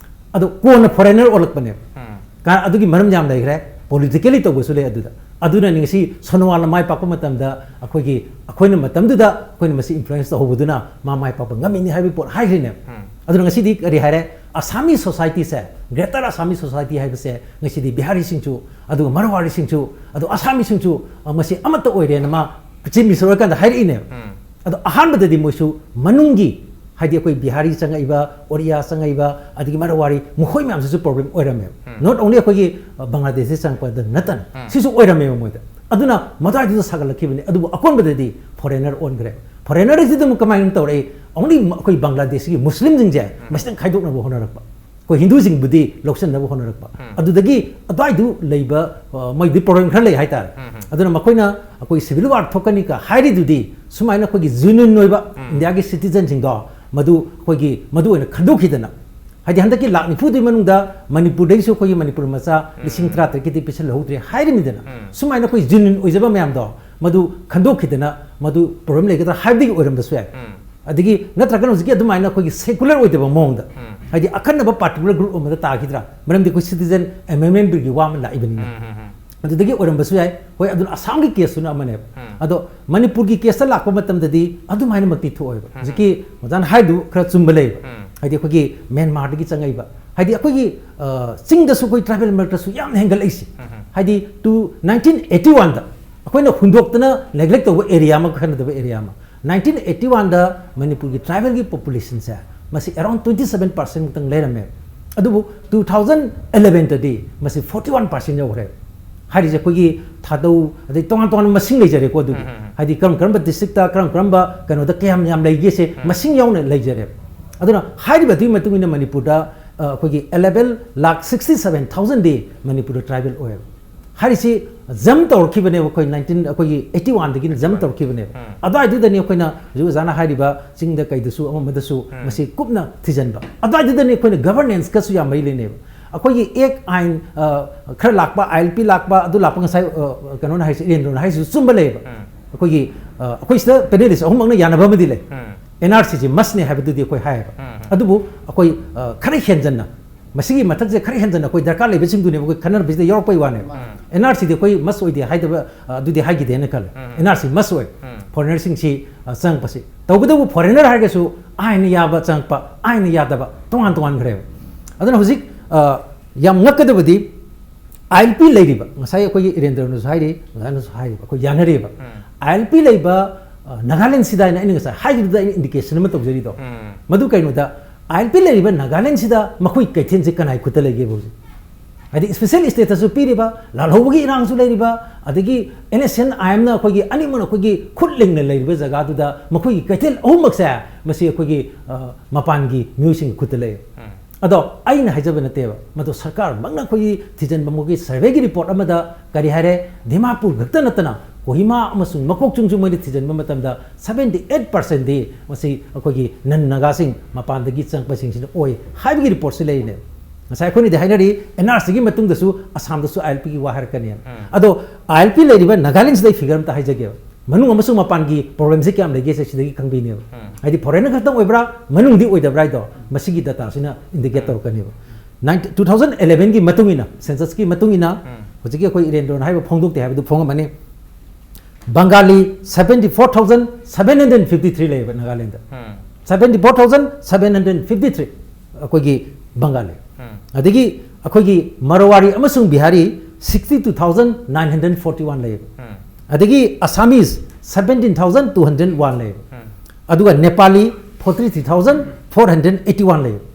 ꯑꯗꯣ ꯀꯣꯟꯅ ꯐꯣꯔꯦꯅꯔ ꯑꯣꯜꯂꯛꯄꯅꯦꯕ꯫ ꯎꯝ꯫ ꯀꯥ-, ꯑꯗꯨꯒꯤ ꯃꯔꯝ ꯌꯥꯝ ꯂꯩꯈ꯭ꯔꯦ꯫ ꯄꯣꯂꯤꯇꯤꯀꯦꯜꯂꯤ ꯇꯧꯕꯁꯨ ꯂꯩ ꯑꯗꯨꯗ꯫ ꯑꯗꯨꯅꯅꯤ ꯉꯁꯤ ꯁꯣꯅꯣꯋꯥꯜꯅ ꯃꯥꯏ ꯄꯥꯛꯄ ꯃꯇꯝꯗ ꯑꯩꯈꯣꯏꯒꯤ, ꯑꯩꯈꯣꯏꯅ ꯃꯇꯝꯗꯨꯗ ꯑꯩꯈꯣꯏꯅ ꯃꯁꯤ ꯏꯟꯐ꯭ꯂꯨꯌꯦꯟꯁ ꯇꯧꯍꯧꯕꯗꯨꯅ ꯃꯥ ꯃꯥꯏ ꯄꯥꯛꯄ ꯉꯝꯃꯤꯅꯤ ꯍꯥꯏꯕꯒꯤ ꯄꯣꯠ ꯍꯥꯏꯈ꯭ꯔꯤꯅꯦꯕ꯫ ꯎꯝ꯫ ꯑꯗꯨꯅ ꯉꯁꯤꯗꯤ ꯀꯔꯤ ꯍꯥꯏꯔꯦ? ꯑꯁꯥꯃꯤ ꯁꯣꯁꯥꯏꯇꯤꯁꯦ, ꯒ꯭ꯔꯦꯇꯔ ꯑꯁꯥꯃꯤ ꯁꯣꯁꯥꯏꯇꯤ ꯍꯥꯏꯕꯁꯦ ꯉꯁꯤꯗꯤ ꯕꯤꯍꯥꯔꯤꯁꯤꯡꯁꯨ, ꯑꯗꯨꯒ ꯃꯔꯋꯥꯔꯤꯁꯤꯡꯁꯨ, ꯑꯗꯨ ꯑꯁꯥꯃꯤꯁꯤꯡꯁꯨ, ꯑ, ꯃꯁꯤ ꯑꯃꯠꯇ ꯑꯣꯏꯔꯦꯅ ꯃꯥ ꯆꯤꯐ ꯃꯤꯅꯤꯁꯇꯔ ꯑꯣꯏꯔꯀꯥꯟꯗ ꯍꯥꯏꯔꯛꯏꯅꯦꯕ꯫ ꯎꯝ꯫ ꯑꯗꯣ ꯑꯍꯥꯟꯕꯗꯗꯤ ꯃꯣꯏꯁꯨ ꯃꯅꯨꯡꯒꯤ ꯍꯥꯏꯗꯤ ꯑꯩꯈꯣꯏ ꯕꯤꯍꯥꯔꯤ ꯆꯪꯉꯛꯏꯕ, ꯑꯣꯔꯤꯌꯥ ꯆꯪꯉꯛꯏꯕ, ꯑꯗꯒꯤ ꯃꯔꯋꯥꯔꯤ, ꯃꯈꯣꯏ ꯃꯌꯥꯝꯁꯤꯁꯨ ꯄ꯭ꯔꯣꯕ꯭ꯂꯦꯝ ꯑꯣꯏꯔꯝꯃꯦꯕ꯫ ꯅꯣꯠ ꯑꯣꯡꯂꯤ ꯑꯩꯈꯣꯏꯒꯤ, ꯑ, ꯕꯪꯒ꯭ꯂꯥꯗꯦꯁꯇ ꯆꯪꯉꯛꯄꯗ ꯅꯠꯇꯅ ꯁꯤꯁꯨ ꯑꯣꯏꯔꯝꯃꯦꯕ ꯃꯣꯏꯗ꯫ ꯑꯗꯨꯅ ꯃꯗꯨꯋꯥꯏꯗꯨꯗ ꯁꯥꯒꯠꯂꯛꯈꯤꯕꯅꯤ꯫ ꯑꯗꯨꯕꯨ ꯑꯀꯣꯟꯕꯗꯗꯤ ꯐꯣꯔꯦꯅꯔ ꯑꯣꯟꯈ꯭ꯔꯦ꯫ ꯐꯣꯔꯦꯅꯔꯁꯤꯗ ꯑꯃꯨꯛ ꯀꯃꯥꯏꯅ ꯇꯧꯔꯛꯏ? ꯑꯣꯡꯂꯤ ꯑꯩꯈꯣꯏ ꯕꯪꯒ꯭ꯂꯥꯗꯦꯁꯀꯤ ꯃꯨꯁꯂꯤꯝꯁꯤꯡꯁꯦ ꯃꯁꯤꯗꯪ ꯈꯥꯏꯗꯣꯛꯅꯕ ꯍꯣꯠꯅꯔꯛꯄ, ꯑꯩꯈꯣꯏ ꯍꯤꯟꯗꯨꯁꯤꯡꯕꯨꯗꯤ ꯂꯧꯁꯤꯟꯅꯕ ꯍꯣꯠꯅꯔꯛꯄ꯫ ꯑꯗꯨꯗꯒꯤ ꯑꯗꯨꯋꯥꯏꯗꯨ ꯂꯩꯕ, ꯑ, ꯃꯣꯏꯗꯤ ꯄ꯭ꯔꯣꯕ꯭ꯂꯦꯝ ꯈꯔ ꯂꯩ ꯍꯥꯏꯇꯥꯔꯦ꯫ ꯑꯗꯨꯅ ꯃꯈꯣꯏꯅ ꯑꯩꯈꯣꯏ ꯁꯤꯚꯤꯜ ꯋꯥꯔ ꯊꯣꯛꯀꯅꯤꯒ ꯍꯥꯏꯔꯤꯗꯨꯗꯤ ꯁꯨꯃꯥꯏꯅ ꯑꯩꯈꯣꯏꯒꯤ ꯖꯦꯅ꯭ꯌꯨꯟ ꯑꯣꯏꯕ ꯏꯟꯗꯤꯌꯥꯒꯤ ꯁꯤꯇꯤꯖꯟꯁꯤꯡꯗꯣ ꯃꯗꯨ ꯑꯩꯈꯣꯏꯒꯤ ꯃꯗꯨ ꯑꯣꯏꯅ ꯈꯟꯗꯣꯛꯈꯤꯗꯅ, ꯍꯥꯏꯗꯤ ꯍꯟꯗꯛꯀꯤ ꯂꯥꯛ ꯅꯤꯐꯨꯗꯨꯒꯤ ꯃꯅꯨꯡꯗ ꯃꯅꯤꯄꯨꯔꯗꯒꯤꯁꯨ ꯑꯩꯈꯣꯏꯒꯤ ꯃꯅꯤꯄꯨꯔ ꯃꯆꯥ ꯂꯤꯁꯤꯡ ꯇꯔꯥ ꯇꯔꯦꯠꯀꯤꯗꯤ ꯄꯤꯁꯜꯍꯧꯗ꯭ꯔꯦ ꯍꯥꯏꯔꯤꯃꯤꯗꯅ, ꯁꯨꯃꯥꯏꯅ ꯑꯩꯈꯣꯏ ꯖꯦꯅ꯭ꯌꯨꯟ ꯑꯣꯏꯖꯕ ꯃꯌꯥꯝꯗꯣ ꯃꯗꯨ ꯈꯟꯗꯣꯛꯈꯤꯗꯅ ꯃꯗꯨ ꯄ꯭ꯔꯣꯕ꯭ꯂꯦꯝ ꯂꯩꯒꯗ꯭ꯔꯥ ꯍꯥꯏꯕꯗꯒꯤ ꯑꯣꯏꯔꯝꯕꯁꯨ ꯌꯥꯏ꯫ ꯑꯗꯒꯤ ꯅꯠꯇ꯭ꯔꯒꯅ ꯍꯧꯖꯤꯛꯀꯤ ꯑꯗꯨꯃꯥꯏꯅ ꯑꯩꯈꯣꯏꯒꯤ ꯁꯦꯀꯨꯂꯔ ꯑꯣꯏꯗꯕ ꯃꯑꯣꯡꯗ, ꯍꯥꯏꯗꯤ ꯑꯈꯟꯅꯕ ꯄꯥꯔꯇꯤꯀꯨꯂꯔ ꯒ꯭ꯔꯨꯞ ꯑꯃꯗ ꯇꯥꯈꯤꯗ꯭ꯔꯥ? ꯃꯔꯝꯗꯤ ꯑꯩꯈꯣꯏ ꯁꯤꯇꯤꯖꯟ ꯑꯦꯃꯦꯟꯃꯦꯟ ꯕꯤꯜꯒꯤ ꯋꯥ ꯑꯃ ꯂꯥꯛꯏꯕꯅꯤꯅ꯫ ꯑꯗꯨꯗꯒꯤ ꯑꯣꯏꯔꯝꯕꯁꯨ ꯌꯥꯏ꯫ ꯍꯣꯏ, ꯑꯗꯨꯅ ꯑꯁꯥꯝꯒꯤ ꯀꯦꯁꯇꯨꯅ ꯑꯃꯅꯦꯕ꯫ ꯑꯗꯣ ꯃꯅꯤꯄꯨꯔꯒꯤ ꯀꯦꯁꯇ ꯂꯥꯛꯄ ꯃꯇꯝꯗꯗꯤ ꯑꯗꯨꯃꯥꯏꯅꯃꯛꯇꯤ ꯊꯣꯛꯑꯣꯏꯕ꯫ ꯍꯧꯖꯤꯛꯀꯤ ꯑꯣꯖꯥꯅ ꯍꯥꯏꯗꯨ ꯈꯔ ꯆꯨꯝꯕ ꯂꯩꯕ꯫ ꯍꯥꯏꯗꯤ ꯑꯩꯈꯣꯏꯒꯤ ꯃ꯭ꯌꯥꯟꯃꯥꯔꯗꯒꯤ ꯆꯪꯉꯛꯏꯕ, ꯍꯥꯏꯗꯤ ꯑꯩꯈꯣꯏꯒꯤ, ꯑ, ꯆꯤꯡꯗꯁꯨ ꯑꯩꯈꯣꯏ ꯇ꯭ꯔꯥꯏꯕꯦꯜ ꯃꯔꯛꯇꯁꯨ ꯌꯥꯝꯅ ꯍꯦꯟꯒꯠꯂꯛꯏꯁꯦ꯫ ꯍꯥꯏꯗꯤ ꯇꯨ, ꯅꯥꯏꯟꯇꯤꯟ ꯑꯩꯠꯇꯤ ꯋꯥꯟꯗ ꯑꯩꯈꯣꯏꯅ ꯍꯨꯟꯗꯣꯛꯇꯅ ꯅꯦꯒ꯭ꯂꯦꯛ ꯇꯧꯕ ꯑꯦꯔꯤꯌꯥ ꯑꯃ, ꯈꯟꯅꯗꯕ ꯑꯦꯔꯤꯌꯥ ꯑꯃ꯫ ꯅꯥꯏꯟꯇꯤꯟ ꯑꯩꯠꯇꯤ ꯋꯥꯟꯗ ꯃꯅꯤꯄꯨꯔꯒꯤ ꯇ꯭ꯔꯥꯏꯕꯦꯜꯒꯤ ꯄꯣꯄꯨꯂꯦꯁꯟꯁꯦ ꯃꯁꯤ ꯑꯦꯔꯥꯎꯟ ꯇ꯭ꯋꯦꯟꯇꯤ ꯁꯕꯦꯟ ꯄꯥꯔꯁꯦꯟ ꯃꯨꯛꯇꯪ ꯂꯩꯔꯝꯃꯦꯕ꯫ ꯑꯗꯨꯕꯨ ꯇꯨ ꯊꯥꯎꯖꯟ ꯑꯦꯂꯦꯚꯦꯟꯗꯗꯤ ꯃꯁꯤ ꯐꯣꯔꯇꯤ ꯋꯥꯟ ꯄꯥꯔꯁꯦꯟ ꯌꯧꯈ꯭ꯔꯦꯕ꯫ ꯍꯥꯏꯔꯤꯁꯦ ꯑꯩꯈꯣꯏꯒꯤ ꯊꯥꯗꯧ, ꯑꯗꯩ ꯇꯣꯉꯥꯟ ꯇꯣꯉꯥꯟꯕ ꯃꯁꯤꯡ ꯂꯩꯖꯔꯦꯀꯣ꯫ ꯑꯗꯨꯒꯤ ꯍꯥꯏꯗꯤ ꯀꯔꯝ ꯀꯔꯝꯕ ꯗꯤꯁꯇ꯭ꯔꯤꯛꯇ ꯀꯔꯝ ꯀꯔꯝꯕ ꯀꯩꯅꯣꯗ ꯀꯌꯥꯝ ꯌꯥꯝ ꯂꯩꯒꯦꯁꯦ ꯃꯁꯤꯡ ꯌꯥꯎꯅ ꯂꯩꯖꯔꯦꯕ꯫ ꯑꯗꯨꯅ ꯍꯥꯏꯔꯤꯕꯗꯨꯒꯤ ꯃꯇꯨꯡ ꯏꯟꯅ ꯃꯅꯤꯄꯨꯔꯗ, ꯑ, ꯑꯩꯈꯣꯏꯒꯤ ꯑꯦꯂꯦꯚꯦꯟ ꯂꯥꯛ ꯁꯤꯛꯁꯇꯤ ꯁꯕꯦꯟ ꯊꯥꯎꯖꯟꯗꯤ ꯃꯅꯤꯄꯨꯔꯗ ꯇ꯭ꯔꯥꯏꯕꯦꯜ ꯑꯣꯏꯌꯦꯕ꯫ ꯍꯥꯏꯔꯤꯁꯤ ꯖꯝ ꯇꯧꯔꯛꯈꯤꯕꯅꯦꯕ ꯑꯩꯈꯣꯏ ꯅꯥꯏꯟꯇꯤꯟ, ꯑꯩꯈꯣꯏꯒꯤ ꯑꯩꯠꯇꯤ ꯋꯥꯟꯗꯒꯤꯅ ꯖꯝ ꯇꯧꯔꯛꯈꯤꯕꯅꯦꯕ꯫ ꯑꯗꯨꯋꯥꯏꯗꯨꯗꯅꯤ ꯑꯩꯈꯣꯏꯅ ꯍꯧꯖꯤꯛ ꯑꯣꯖꯥꯅ ꯍꯥꯏꯔꯤꯕ ꯆꯤꯡꯗ ꯀꯩꯗꯁꯨ ꯑꯃ ꯑꯃꯗꯁꯨ ꯃꯁꯤ ꯀꯨꯞꯅ ꯊꯤꯖꯤꯟꯕ꯫ ꯑꯗꯨꯋꯥꯏꯗꯨꯗꯅꯤ ꯑꯩꯈꯣꯏꯅ ꯒꯚꯔꯅꯦꯟꯁꯀꯁꯨ ꯌꯥꯝ ꯃꯔꯤ ꯂꯩꯅꯩꯕ꯫ ꯑꯩꯈꯣꯏꯒꯤ ꯑꯦꯛ ꯑꯥꯏꯟ, ꯑ, ꯈꯔ ꯂꯥꯛꯄ, ꯑꯥꯏ ꯑꯦꯜ ꯄꯤ ꯂꯥꯛꯄ, ꯑꯗꯨ ꯂꯥꯛꯄ ꯉꯁꯥꯏ, ꯑ, ꯀꯩꯅꯣꯅ ꯍꯥꯏꯔꯤꯁꯦ, ꯏꯔꯦꯟꯗ꯭ꯔꯣꯅ ꯍꯥꯏꯔꯤꯁꯤꯁꯨ ꯆꯨꯝꯕ ꯂꯩꯌꯦꯕ꯫ ꯑꯩꯈꯣꯏꯒꯤ, ꯑ, ꯑꯩꯈꯣꯏ ꯁꯤꯗ ꯄꯦꯅꯦꯂꯤꯁ ꯑꯍꯨꯝꯃꯛꯅ ꯌꯥꯅꯕ ꯑꯃꯗꯤ ꯂꯩ꯫ ꯑꯦꯟ ꯑꯥꯔ ꯁꯤꯁꯤ ꯃꯁꯅꯦ ꯍꯥꯏꯕꯗꯨꯗꯤ ꯑꯩꯈꯣꯏ ꯍꯥꯏꯌꯦꯕ꯫ ꯑꯗꯨꯕꯨ ꯑꯩꯈꯣꯏ, ꯑ, ꯈꯔ ꯍꯦꯟꯖꯟꯅ ꯃꯁꯤꯒꯤ ꯃꯊꯛꯁꯦ ꯈꯔ ꯍꯦꯟꯖꯟꯅ ꯑꯩꯈꯣꯏ ꯗꯔꯀꯥꯔ ꯂꯩꯕꯁꯤꯡꯗꯨꯅꯦꯕ ꯑꯩꯈꯣꯏ ꯈꯟꯅꯔꯛꯄꯁꯤꯗ ꯌꯥꯎꯔꯛꯄꯩ ꯋꯥꯅꯦꯕ꯫ ꯃꯥꯅꯦ꯫ ꯑꯦꯟ ꯑꯥꯔ ꯁꯤꯗꯤ ꯑꯩꯈꯣꯏ ꯃꯁ ꯑꯣꯏꯗꯦ ꯍꯥꯏꯗꯕ, ꯑ, ꯑꯗꯨꯗꯤ ꯍꯥꯏꯈꯤꯗꯦꯅ ꯈꯜꯂꯦ꯫ ꯑꯦꯟ ꯑꯥꯔ ꯁꯤ ꯃꯁ ꯑꯣꯏ꯫ ꯐꯣꯔꯦꯅꯔꯁꯤꯡꯁꯤ, ꯑ, ꯆꯪꯉꯛꯄꯁꯤ꯫ ꯇꯧꯕꯇꯕꯨ ꯐꯣꯔꯦꯅꯔ ꯍꯥꯏꯔꯒꯁꯨ ꯑꯥꯏꯟꯅ ꯌꯥꯕ ꯆꯪꯉꯛꯄ, ꯑꯥꯏꯟꯅ ꯌꯥꯗꯕ ꯇꯣꯉꯥꯟ ꯇꯣꯉꯥꯟꯈ꯭ꯔꯦꯕ꯫ ꯑꯗꯨꯅ ꯍꯧꯖꯤꯛ, ꯑ, ꯌꯥꯝ ꯉꯛꯀꯗꯕꯗꯤ ꯑꯥꯏ ꯑꯦꯜ ꯄꯤ ꯂꯩꯔꯤꯕ, ꯉꯁꯥꯏ ꯑꯩꯈꯣꯏꯒꯤ ꯏꯔꯦꯟꯗ꯭ꯔꯅꯁꯨ ꯍꯥꯏꯔꯤ, ꯑꯣꯖꯥꯅꯁꯨ ꯍꯥꯏꯔꯤꯕ, ꯑꯩꯈꯣꯏ ꯌꯥꯅꯔꯤꯕ꯫ ꯑꯥꯏ ꯑꯦꯜ ꯄꯤ ꯂꯩꯕ ꯅꯥꯒꯥꯂꯦꯟꯁꯤꯗ ꯍꯥꯏꯅ ꯑꯩꯅ ꯉꯁꯥꯏ ꯍꯥꯏꯈꯤꯕꯗ ꯑꯩꯅ ꯏꯟꯗꯤꯀꯦꯁꯟ ꯑꯃ ꯇꯧꯖꯔꯤꯗꯣ, ꯃꯗꯨ ꯀꯩꯅꯣꯗ, ꯑꯥꯏ ꯑꯦꯜ ꯄꯤ ꯂꯩꯔꯤꯕ ꯅꯥꯒꯥꯂꯦꯟꯁꯤꯗ ꯃꯈꯣꯏ ꯀꯩꯊꯦꯜꯁꯦ ꯀꯅꯥꯏ ꯈꯨꯠꯇ ꯂꯩꯒꯦꯕ ꯍꯧꯖꯤꯛ? ꯍꯥꯏꯗꯤ ꯏꯁꯄꯤꯁꯦꯜ ꯁ꯭ꯇꯦꯇꯁꯁꯨ ꯄꯤꯔꯤꯕ, ꯂꯥꯜꯍꯧꯕꯒꯤ ꯏꯔꯥꯡꯁꯨ ꯂꯩꯔꯤꯕ, ꯑꯗꯒꯤ ꯑꯦꯟ ꯑꯦꯁ ꯑꯦꯟ ꯑꯥꯏ ꯑꯦꯝꯅ ꯑꯩꯈꯣꯏꯒꯤ ꯑꯅꯤꯃꯛꯅ ꯑꯩꯈꯣꯏꯒꯤ ꯈꯨꯠ ꯂꯤꯡꯅ ꯂꯩꯔꯤꯕ ꯖꯒꯥꯗꯨꯗ ꯃꯈꯣꯏꯒꯤ ꯀꯩꯊꯦꯜ ꯑꯍꯨꯝꯃꯛꯁꯦ ꯃꯁꯤ ꯑꯩꯈꯣꯏꯒꯤ ꯃꯄꯥꯟꯒꯤ ꯃꯤꯑꯣꯏꯁꯤꯡꯒꯤ ꯈꯨꯠꯇ ꯂꯩ꯫ ꯑꯗꯣ ꯑꯩꯅ ꯍꯥꯏꯖꯕ ꯅꯠꯇꯦꯕ, ꯃꯗꯨ ꯁꯔꯀꯥꯔꯃꯛꯅ ꯑꯩꯈꯣꯏꯒꯤ ꯊꯤꯖꯤꯟꯕ, ꯃꯈꯣꯏꯒꯤ ꯁꯔꯚꯦꯒꯤ ꯔꯤꯄꯣꯔꯠ ꯑꯃꯗ ꯀꯔꯤ ꯍꯥꯏꯔꯦ, ꯗꯤꯃꯥꯄꯨꯔ ꯈꯛꯇ ꯅꯠꯇꯅ ꯀꯣꯍꯤꯃꯥ ꯑꯃꯁꯨꯡ ꯃꯀꯣꯛꯆꯨꯡꯁꯨ ꯃꯣꯏꯅ ꯊꯤꯖꯤꯟꯕ ꯃꯇꯝꯗ seventy eight percentꯗꯤ ꯃꯁꯤ ꯑꯩꯈꯣꯏꯒꯤ ꯅꯟ ꯅꯥꯒꯥꯁꯤꯡ, ꯃꯄꯥꯟꯗꯒꯤ ꯆꯪꯉꯛꯄꯁꯤꯡꯁꯤꯅ ꯑꯣꯏ ꯍꯥꯏꯕꯒꯤ ꯔꯤꯄꯣꯔꯠꯁꯤ ꯂꯩꯔꯤꯅꯦ꯫ ꯉꯁꯥꯏ ꯑꯩꯈꯣꯏꯅꯗꯤ ꯍꯥꯏꯅꯔꯤ, ꯑꯦꯟ ꯑꯥꯔ ꯁꯤꯒꯤ ꯃꯇꯨꯡꯗꯁꯨ ꯑꯁꯥꯝꯗꯁꯨ ꯑꯥꯏ ꯑꯦꯜ ꯄꯤꯒꯤ ꯋꯥ ꯍꯥꯏꯔꯛꯀꯅꯤ꯫ ꯑꯗꯣ ꯑꯥꯏ ꯑꯦꯜ ꯄꯤ ꯂꯩꯔꯤꯕ ꯅꯥꯒꯥꯂꯦꯟꯁꯤꯗ ꯑꯩ ꯐꯤꯒꯔ ꯑꯝꯇ ꯍꯥꯏꯖꯒꯦꯕ, ꯃꯅꯨꯡ ꯑꯃꯁꯨꯡ ꯃꯄꯥꯟꯒꯤ ꯄ꯭ꯔꯣꯕ꯭ꯂꯦꯝꯁꯦ ꯀꯌꯥꯝ ꯂꯩꯒꯦꯁꯦ ꯁꯤꯗꯒꯤ ꯈꯪꯕꯤꯅꯦꯕ꯫ ꯍꯥꯏꯗꯤ ꯐꯣꯔꯦꯟꯅꯔ ꯈꯛꯇꯪ ꯑꯣꯏꯕ꯭ꯔꯥ, ꯃꯅꯨꯡꯗꯤ ꯑꯣꯏꯗꯕ꯭ꯔꯥ ꯍꯥꯏꯗꯣ ꯃꯁꯤꯒꯤ ꯗꯇꯥꯁꯤꯅ ꯏꯟꯗꯤꯀꯦꯠ ꯇꯧꯔꯛꯀꯅꯦꯕ꯫ ꯅꯥꯏꯟ ꯇꯨ ꯊꯥꯎꯖꯟ ꯑꯦꯂꯦꯚꯦꯟꯒꯤ ꯃꯇꯨꯡ ꯏꯟꯅ, ꯁꯦꯟꯁꯁꯀꯤ ꯃꯇꯨꯡ ꯏꯟꯅ, ꯍꯧꯖꯤꯛꯀꯤ ꯑꯩꯈꯣꯏ ꯏꯔꯦꯟꯗ꯭ꯔꯣꯅ ꯍꯥꯏꯕ ꯐꯣꯡꯗꯣꯛꯇꯦ ꯍꯥꯏꯕꯗꯨ ꯐꯣꯡꯉꯝꯃꯅꯤ꯫ Bengali seventy four thousand seven hundred fifty three ꯂꯩꯌꯦꯕ Nagaland. Seventy four thousand seven hundred fifty three ꯑꯩꯈꯣꯏꯒꯤ ꯕꯪꯒꯥꯂꯤ꯫ ꯑꯗꯒꯤ ꯑꯩꯈꯣꯏꯒꯤ ꯃꯔꯋꯥꯔꯤ ꯑꯃꯁꯨꯡ Bihari sixty two thousand nine hundred forty one ꯂꯩꯌꯦꯕ꯫ ꯑꯗꯒꯤ ꯑꯁꯥꯃꯤꯁ seventeen thousand two hundred one ꯂꯩꯌꯦꯕ꯫ ꯑꯗꯨꯒ Nepali forty three thousand four hundred eighty one ꯂꯩꯌꯦꯕ꯫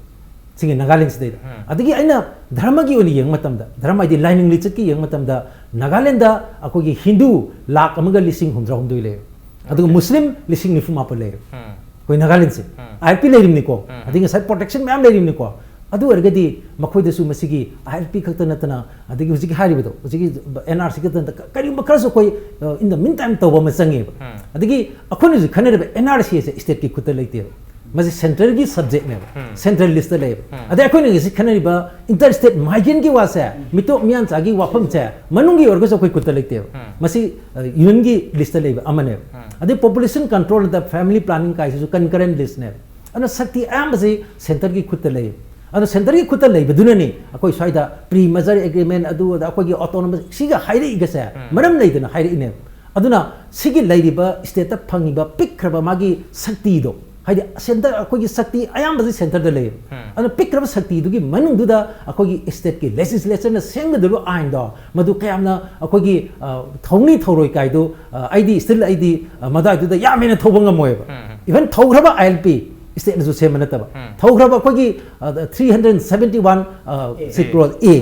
ꯁꯤꯒꯤ ꯅꯥꯒꯥꯂꯦꯟꯁꯤꯗꯩꯗ꯫ ꯑꯗꯒꯤ ꯑꯩꯅ ꯙꯔꯃꯒꯤ ꯑꯣꯏꯅ ꯌꯦꯡꯕ ꯃꯇꯝꯗ, ꯙꯔꯃ ꯍꯥꯏꯗꯤ ꯂꯥꯏꯅꯤꯡ ꯂꯤꯆꯠꯀꯤ ꯌꯦꯡꯕ ꯃꯇꯝꯗ, ꯅꯥꯒꯥꯂꯦꯟꯗ ꯑꯩꯈꯣꯏꯒꯤ ꯍꯤꯟꯗꯨ ꯂꯥꯈ ꯑꯃꯒ ꯂꯤꯁꯤꯡ ꯍꯨꯝꯗ꯭ꯔꯥ ꯍꯨꯝꯗꯣꯏ ꯂꯩꯌꯦꯕ꯫ ꯑꯗꯨꯒ ꯃꯨꯁꯂꯤꯝ ꯂꯤꯁꯤꯡ ꯅꯤꯐꯨ ꯃꯥꯄꯟ ꯂꯩꯌꯦꯕ꯫ ꯑꯩꯈꯣꯏ ꯅꯥꯒꯥꯂꯦꯟꯁꯦ ꯑꯥꯏ ꯑꯦꯜ ꯄꯤ ꯂꯩꯔꯤꯕꯅꯤꯀꯣ, ꯑꯗꯒꯤ ꯉꯁꯥꯏ ꯄ꯭ꯔꯣꯇꯦꯛꯁꯟ ꯃꯌꯥꯝ ꯂꯩꯔꯤꯕꯅꯤꯀꯣ꯫ ꯑꯗꯨ ꯑꯣꯏꯔꯒꯗꯤ ꯃꯈꯣꯏꯗꯁꯨ ꯃꯁꯤꯒꯤ ꯑꯥꯏ ꯑꯦꯜ ꯄꯤ ꯈꯛꯇ ꯅꯠꯇꯅ, ꯑꯗꯒꯤ ꯍꯧꯖꯤꯛ ꯍꯥꯏꯔꯤꯕꯗꯣ, ꯍꯧꯖꯤꯛꯀꯤ ꯑꯦꯟ ꯑꯥꯔ ꯁꯤ ꯈꯛꯇ ꯅꯠꯇꯅ ꯀ-, ꯀꯔꯤꯒꯨꯝꯕ ꯈꯔꯁꯨ ꯑꯩꯈꯣꯏ, ꯑ, in the meantime ꯇꯧꯕ ꯑꯃ ꯆꯪꯉꯦꯕ꯫ ꯑꯗꯒꯤ ꯑꯩꯈꯣꯏꯅ ꯍꯧꯖꯤꯛ ꯈꯟꯅꯔꯤꯕ ꯑꯦꯟ ꯑꯥꯔ ꯁꯤ ꯑꯁꯦ ꯁ꯭ꯇꯦꯠꯀꯤ ꯈꯨꯠꯇ ꯂꯩꯇꯦꯕ꯫ ꯃꯁꯤ ꯁꯦꯟꯇ꯭ꯔꯦꯜꯒꯤ ꯁꯕꯖꯦꯛꯅꯦꯕ, ꯁꯦꯟꯇ꯭ꯔꯦꯜ ꯂꯤꯁꯇ ꯂꯩꯌꯦꯕ꯫ ꯑꯗꯩ ꯑꯩꯈꯣꯏꯅ ꯉꯁꯤ ꯈꯟꯅꯔꯤꯕ ꯏꯟꯇꯔ ꯁ꯭ꯇꯦꯠ ꯃꯥꯏꯒ꯭ꯔꯦꯟꯒꯤ ꯋꯥꯁꯦ, ꯃꯤꯇꯣꯞ ꯃꯤꯌꯥꯟꯆꯥꯒꯤ ꯋꯥꯐꯝꯁꯦ ꯃꯅꯨꯡꯒꯤ ꯑꯣꯏꯔꯒꯁꯨ ꯑꯩꯈꯣꯏ ꯈꯨꯠꯇ ꯂꯩꯇꯦꯕ꯫ ꯃꯁꯤ, ꯑ, ꯌꯨꯅꯤꯌꯟꯒꯤ ꯂꯤꯁꯇ ꯂꯩꯕ ꯑꯃꯅꯦꯕ꯫ ꯑꯗꯩ ꯄꯣꯄꯨꯂꯦꯁꯟ ꯀꯟꯇ꯭ꯔꯣꯜ ꯅꯠꯇ꯭ꯔ ꯐꯦꯃꯤꯂꯤ ꯄ꯭ꯂꯥꯅꯤꯡ ꯀꯥꯏꯁꯤꯁꯨ ꯀꯟꯀꯔꯦꯟ ꯂꯤꯁꯅꯦꯕ꯫ ꯑꯗꯨꯅ ꯁꯛꯇꯤ ꯑꯌꯥꯝꯕꯁꯤ ꯁꯦꯟꯇꯔꯒꯤ ꯈꯨꯠꯇ ꯂꯩ꯫ ꯑꯗꯣ ꯁꯦꯟꯇꯔꯒꯤ ꯈꯨꯠꯇ ꯂꯩꯕꯗꯨꯅꯅꯤ ꯑꯩꯈꯣꯏ ꯁ꯭ꯋꯥꯏꯗ ꯄ꯭ꯔꯤ ꯃꯔꯖꯔ ꯑꯦꯒ꯭ꯔꯤꯃꯦꯟ, ꯑꯗꯨ ꯑꯗ ꯑꯩꯈꯣꯏꯒꯤ ꯑꯣꯇꯣꯅꯣꯃꯁ ꯁꯤꯒ ꯍꯥꯏꯔꯛꯏꯒꯁꯦ ꯃꯔꯝ ꯂꯩꯗꯅ ꯍꯥꯏꯔꯛꯏꯅꯦꯕ꯫ ꯑꯗꯨꯅ ꯁꯤꯒꯤ ꯂꯩꯔꯤꯕ ꯁ꯭ꯇꯦꯠꯇ ꯐꯪꯉꯤꯕ ꯄꯤꯛꯈ꯭ꯔꯕ ꯃꯥꯒꯤ ꯁꯛꯇꯤꯗꯣ, ꯍꯥꯏꯗꯤ ꯁꯦꯟꯇꯔ, ꯑꯩꯈꯣꯏꯒꯤ ꯁꯛꯇꯤ ꯑꯌꯥꯝꯕꯁꯤ ꯁꯦꯟꯇꯔꯗ ꯂꯩꯌꯦꯕ꯫ ꯑꯗꯨꯅ ꯄꯤꯛꯈ꯭ꯔꯕ ꯁꯛꯇꯤꯗꯨꯒꯤ ꯃꯅꯨꯡꯗꯨꯗ ꯑꯩꯈꯣꯏꯒꯤ ꯁ꯭ꯇꯦꯠꯀꯤ ꯂꯦꯖꯤꯁꯂꯦꯆꯔꯅ ꯁꯦꯝꯒꯗꯧꯔꯤꯕ ꯑꯥꯏꯟꯗꯣ ꯃꯗꯨ ꯀꯌꯥꯝꯅ ꯑꯩꯈꯣꯏꯒꯤ, ꯑ, ꯊꯧꯅꯤ ꯊꯧꯔꯣꯏ ꯀꯥꯏꯗꯨ, ꯑ, ꯑꯩꯗꯤ ꯁ꯭ꯇꯤꯜ ꯑꯩꯗꯤ, ꯑ, ꯃꯗꯥꯏꯗꯨꯗ ꯌꯥꯝ ꯍꯦꯟꯅ ꯊꯧꯕ ꯉꯝꯃꯣꯏꯕ꯫ ꯏꯚꯟ ꯊꯧꯈ꯭ꯔꯕ ꯑꯥꯏ ꯑꯦꯜ ꯄꯤ, ꯁ꯭ꯇꯦꯠꯅꯁꯨ ꯁꯦꯝꯕ ꯅꯠꯇꯕ, ꯊꯧꯈ꯭ꯔꯕ ꯑꯩꯈꯣꯏꯒꯤ, ꯑ, ꯊ꯭ꯔꯤ ꯍꯟꯗ꯭ꯔꯦꯠ ꯁꯕꯦꯟꯇꯤ ꯋꯥꯟ, ꯑ, ꯁꯤ ꯀ꯭ꯂꯣꯖ ꯑꯦ,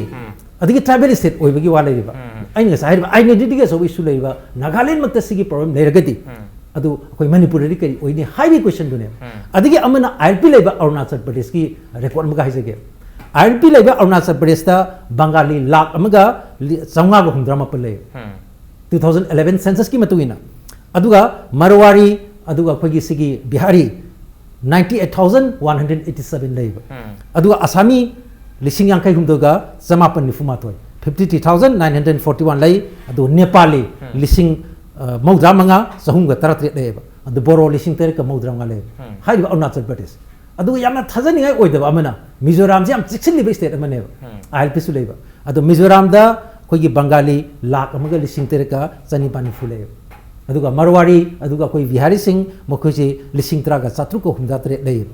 ꯑꯗꯒꯤ ꯇ꯭ꯔꯥꯏꯕꯦꯜ ꯁ꯭ꯇꯦꯠ ꯑꯣꯏꯕꯒꯤ ꯋꯥ ꯂꯩꯔꯤꯕ, ꯑꯩꯅ ꯉꯁꯥꯏ ꯍꯥꯏꯔꯤꯕ ꯑꯥꯏꯗꯦꯟꯇꯤꯇꯤꯒꯤ ꯑꯆꯧꯕ ꯏꯁꯨ ꯂꯩꯔꯤꯕ ꯅꯥꯒꯥꯂꯦꯟꯃꯛꯇ ꯁꯤꯒꯤ ꯄ꯭ꯔꯣꯕ꯭ꯂꯦꯝ ꯂꯩꯔꯒꯗꯤ, ꯑꯗꯨ ꯑꯩꯈꯣꯏ ꯃꯅꯤꯄꯨꯔꯗꯗꯤ ꯀꯔꯤ ꯑꯣꯏꯅꯤ ꯍꯥꯏꯕꯒꯤ ꯀꯣꯏꯁꯟꯗꯨꯅꯦꯕ꯫ ꯑꯗꯒꯤ ꯑꯃꯅ ꯑꯥꯏ ꯑꯦꯜ ꯄꯤ ꯂꯩꯕ ꯑꯔꯨꯅꯥꯆꯜ ꯄ꯭ꯔꯗꯦꯁꯀꯤ ꯔꯦꯀꯣꯔꯠ ꯑꯃꯒ ꯍꯥꯏꯖꯒꯦ꯫ ꯑꯥꯏ ꯑꯦꯜ ꯄꯤ ꯂꯩꯕ ꯑꯔꯨꯅꯥꯆꯜ ꯄ꯭ꯔꯗꯦꯁꯇ ꯕꯪꯒꯥꯂꯤ ꯂꯥꯈ ꯑꯃꯒ ꯂꯤ-, ꯆꯥꯝꯃꯉꯥꯒ ꯍꯨꯝꯗ꯭ꯔꯥ ꯃꯥꯄꯟ ꯂꯩ꯫ ꯇꯨ ꯊꯥꯎꯖꯟ ꯑꯦꯂꯦꯚꯦꯟ ꯁꯦꯟꯁꯁꯀꯤ ꯃꯇꯨꯡ ꯏꯟꯅ꯫ ꯑꯗꯨꯒ ꯃꯔꯋꯥꯔꯤ, ꯑꯗꯨꯒ ꯑꯩꯈꯣꯏꯒꯤ ꯁꯤꯒꯤ Bihari, ninety eight thousand one hundred eighty seven ꯂꯩꯕ꯫ ꯑꯗꯨꯒ ꯑꯁꯥꯃꯤ, ꯂꯤꯁꯤꯡ ꯌꯥꯡꯈꯩ ꯍꯨꯝꯗꯣꯏꯒ ꯆꯃꯥꯄꯟ ꯅꯤꯐꯨ ꯃꯥꯊꯣꯏ, fifty three thousand nine hundred forty one ꯂꯩ꯫ ꯑꯗꯨ ꯅꯦꯄꯥꯂꯤ, ꯂꯤꯁꯤꯡ, ꯑ, ꯃꯧꯗ꯭ꯔꯥ ꯃꯉꯥ ꯆꯍꯨꯝꯒ ꯇꯔꯥ ꯇꯔꯦꯠ ꯂꯩꯌꯦꯕ꯫ ꯑꯗꯨ ꯕꯣꯔꯣ ꯂꯤꯁꯤꯡ ꯇꯔꯦꯠꯀ ꯃꯧꯗ꯭ꯔꯥ ꯃꯉꯥ ꯂꯩꯌꯦꯕ꯫ ꯍꯥꯏꯔꯤꯕ ꯑꯔꯨꯅꯥꯆꯜ ꯄ꯭ꯔꯗꯦꯁ꯫ ꯑꯗꯨꯒ ꯌꯥꯝꯅ ꯊꯥꯖꯅꯤꯡꯉꯥꯏ ꯑꯣꯏꯗꯕ ꯑꯃꯅ, ꯃꯤꯖꯣꯔꯥꯝꯁꯦ ꯌꯥꯝ ꯆꯦꯛꯁꯤꯜꯂꯤꯕ ꯁ꯭ꯇꯦꯠ ꯑꯃꯅꯦꯕ, ꯑꯥꯏ ꯑꯦꯜ ꯄꯤꯁꯨ ꯂꯩꯕ꯫ ꯑꯗꯣ ꯃꯤꯖꯣꯔꯥꯝꯗ ꯑꯩꯈꯣꯏꯒꯤ ꯕꯪꯒꯥꯂꯤ ꯂꯥꯈ ꯑꯃꯒ ꯂꯤꯁꯤꯡ ꯇꯔꯦꯠꯀ ꯆꯅꯤꯄꯥꯟ ꯅꯤꯐꯨ ꯂꯩꯌꯦꯕ꯫ ꯑꯗꯨꯒ ꯃꯔꯋꯥꯔꯤ, ꯑꯗꯨꯒ ꯑꯩꯈꯣꯏ ꯕꯤꯍꯥꯔꯤꯁꯤꯡ, ꯃꯈꯣꯏꯁꯤ ꯂꯤꯁꯤꯡ ꯇꯔꯥꯒ ꯆꯥꯇ꯭ꯔꯨꯛꯀ ꯍꯨꯝꯗ꯭ꯔꯥ ꯇꯔꯦꯠ ꯂꯩꯌꯦꯕ꯫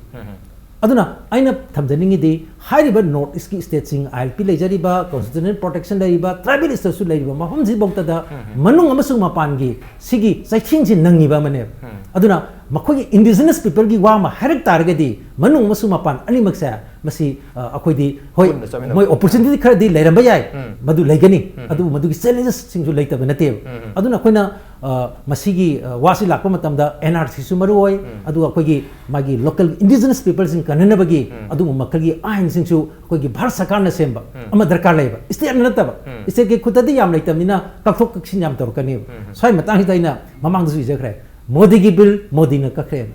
ꯑꯗꯨꯅ ꯑꯩꯅ ꯊꯝꯖꯅꯤꯡꯉꯤꯗꯤ, ꯍꯥꯏꯔꯤꯕ ꯅꯣꯔꯠ ꯏꯁꯀꯤ ꯁ꯭ꯇꯦꯠꯁꯤꯡ, ꯑꯥꯏ ꯑꯦꯜ ꯄꯤ ꯂꯩꯖꯔꯤꯕ, ꯀꯣꯟꯁꯇꯤꯇ꯭ꯌꯨꯁꯅꯦꯜ ꯄ꯭ꯔꯣꯇꯦꯛꯁꯟ ꯂꯩꯔꯤꯕ, ꯇ꯭ꯔꯥꯏꯕꯦꯜ ꯁ꯭ꯇꯦꯠꯁꯨ ꯂꯩꯔꯤꯕ ꯃꯐꯝꯁꯤꯐꯥꯎꯇꯗ ꯃꯅꯨꯡ ꯑꯃꯁꯨꯡ ꯃꯄꯥꯟꯒꯤ ꯁꯤꯒꯤ ꯆꯩꯊꯦꯡꯁꯤ ꯅꯪꯉꯤꯕ ꯑꯃꯅꯦꯕ꯫ ꯑꯗꯨꯅ ꯃꯈꯣꯏꯒꯤ ꯏꯟꯗꯤꯖꯤꯅꯁ ꯄꯤꯄꯜꯒꯤ ꯋꯥ ꯑꯃ ꯍꯥꯏꯔꯛ ꯇꯥꯔꯒꯗꯤ, ꯃꯅꯨꯡ ꯑꯃꯁꯨꯡ ꯃꯄꯥꯟ ꯑꯅꯤꯃꯛꯁꯦ ꯃꯁꯤ, ꯑ, ꯑꯩꯈꯣꯏꯗꯤ, ꯍꯣꯏ, ꯄꯨꯟꯅ ꯆꯠꯃꯤꯟꯅꯕ꯫ ꯃꯣꯏ ꯑꯣꯄꯣꯔꯆꯨꯅꯤꯇꯤ ꯈꯔꯗꯤ ꯂꯩꯔꯝꯕ ꯌꯥꯏ, ꯃꯗꯨ ꯂꯩꯒꯅꯤ꯫ ꯑꯗꯨꯕꯨ ꯃꯗꯨꯒꯤ ꯆꯦꯂꯦꯟꯖꯦꯁꯁꯤꯡꯁꯨ ꯂꯩꯇꯕ ꯅꯠꯇꯦꯕ꯫ ꯑꯗꯨꯅ ꯑꯩꯈꯣꯏꯅ, ꯑ, ꯃꯁꯤꯒꯤ, ꯑ, ꯋꯥꯁꯤ ꯂꯥꯛꯄ ꯃꯇꯝꯗ ꯑꯦꯟ ꯑꯥꯔ ꯁꯤꯁꯨ ꯃꯔꯨ ꯑꯣꯏ, ꯑꯗꯨꯒ ꯑꯩꯈꯣꯏꯒꯤ ꯃꯥꯒꯤ ꯂꯣꯀꯦꯜ ꯏꯟꯗꯤꯖꯤꯅꯁ ꯄꯤꯄꯜꯁꯤꯡ ꯀꯟꯅꯅꯕꯒꯤ ꯑꯗꯨꯒꯨꯝꯕ ꯃꯈꯜꯒꯤ ꯑꯥꯏꯟꯁꯤꯡꯁꯨ ꯑꯩꯈꯣꯏꯒꯤ ꯚꯥꯔꯠ ꯁꯔꯀꯥꯔꯅ ꯁꯦꯝꯕ ꯑꯃ ꯗꯔꯀꯥꯔ ꯂꯩꯌꯦꯕ꯫ ꯁ꯭ꯇꯦꯠꯅ ꯅꯠꯇꯕ, ꯁ꯭ꯇꯦꯠꯀꯤ ꯈꯨꯠꯇꯗꯤ ꯌꯥꯝ ꯂꯩꯇꯕꯅꯤꯅ ꯀꯛꯊꯣꯛ ꯀꯛꯁꯤꯟ ꯌꯥꯝ ꯇꯧꯔꯛꯀꯅꯦꯕ꯫ ꯁ꯭ꯋꯥꯏ ꯃꯇꯥꯡꯁꯤꯗ ꯑꯩꯅ ꯃꯃꯥꯡꯗꯁꯨ ꯏꯖꯈ꯭ꯔꯦ, ꯃꯣꯗꯤꯒꯤ ꯕꯤꯜ ꯃꯣꯗꯤꯅ ꯀꯛꯈ꯭ꯔꯦꯅ꯫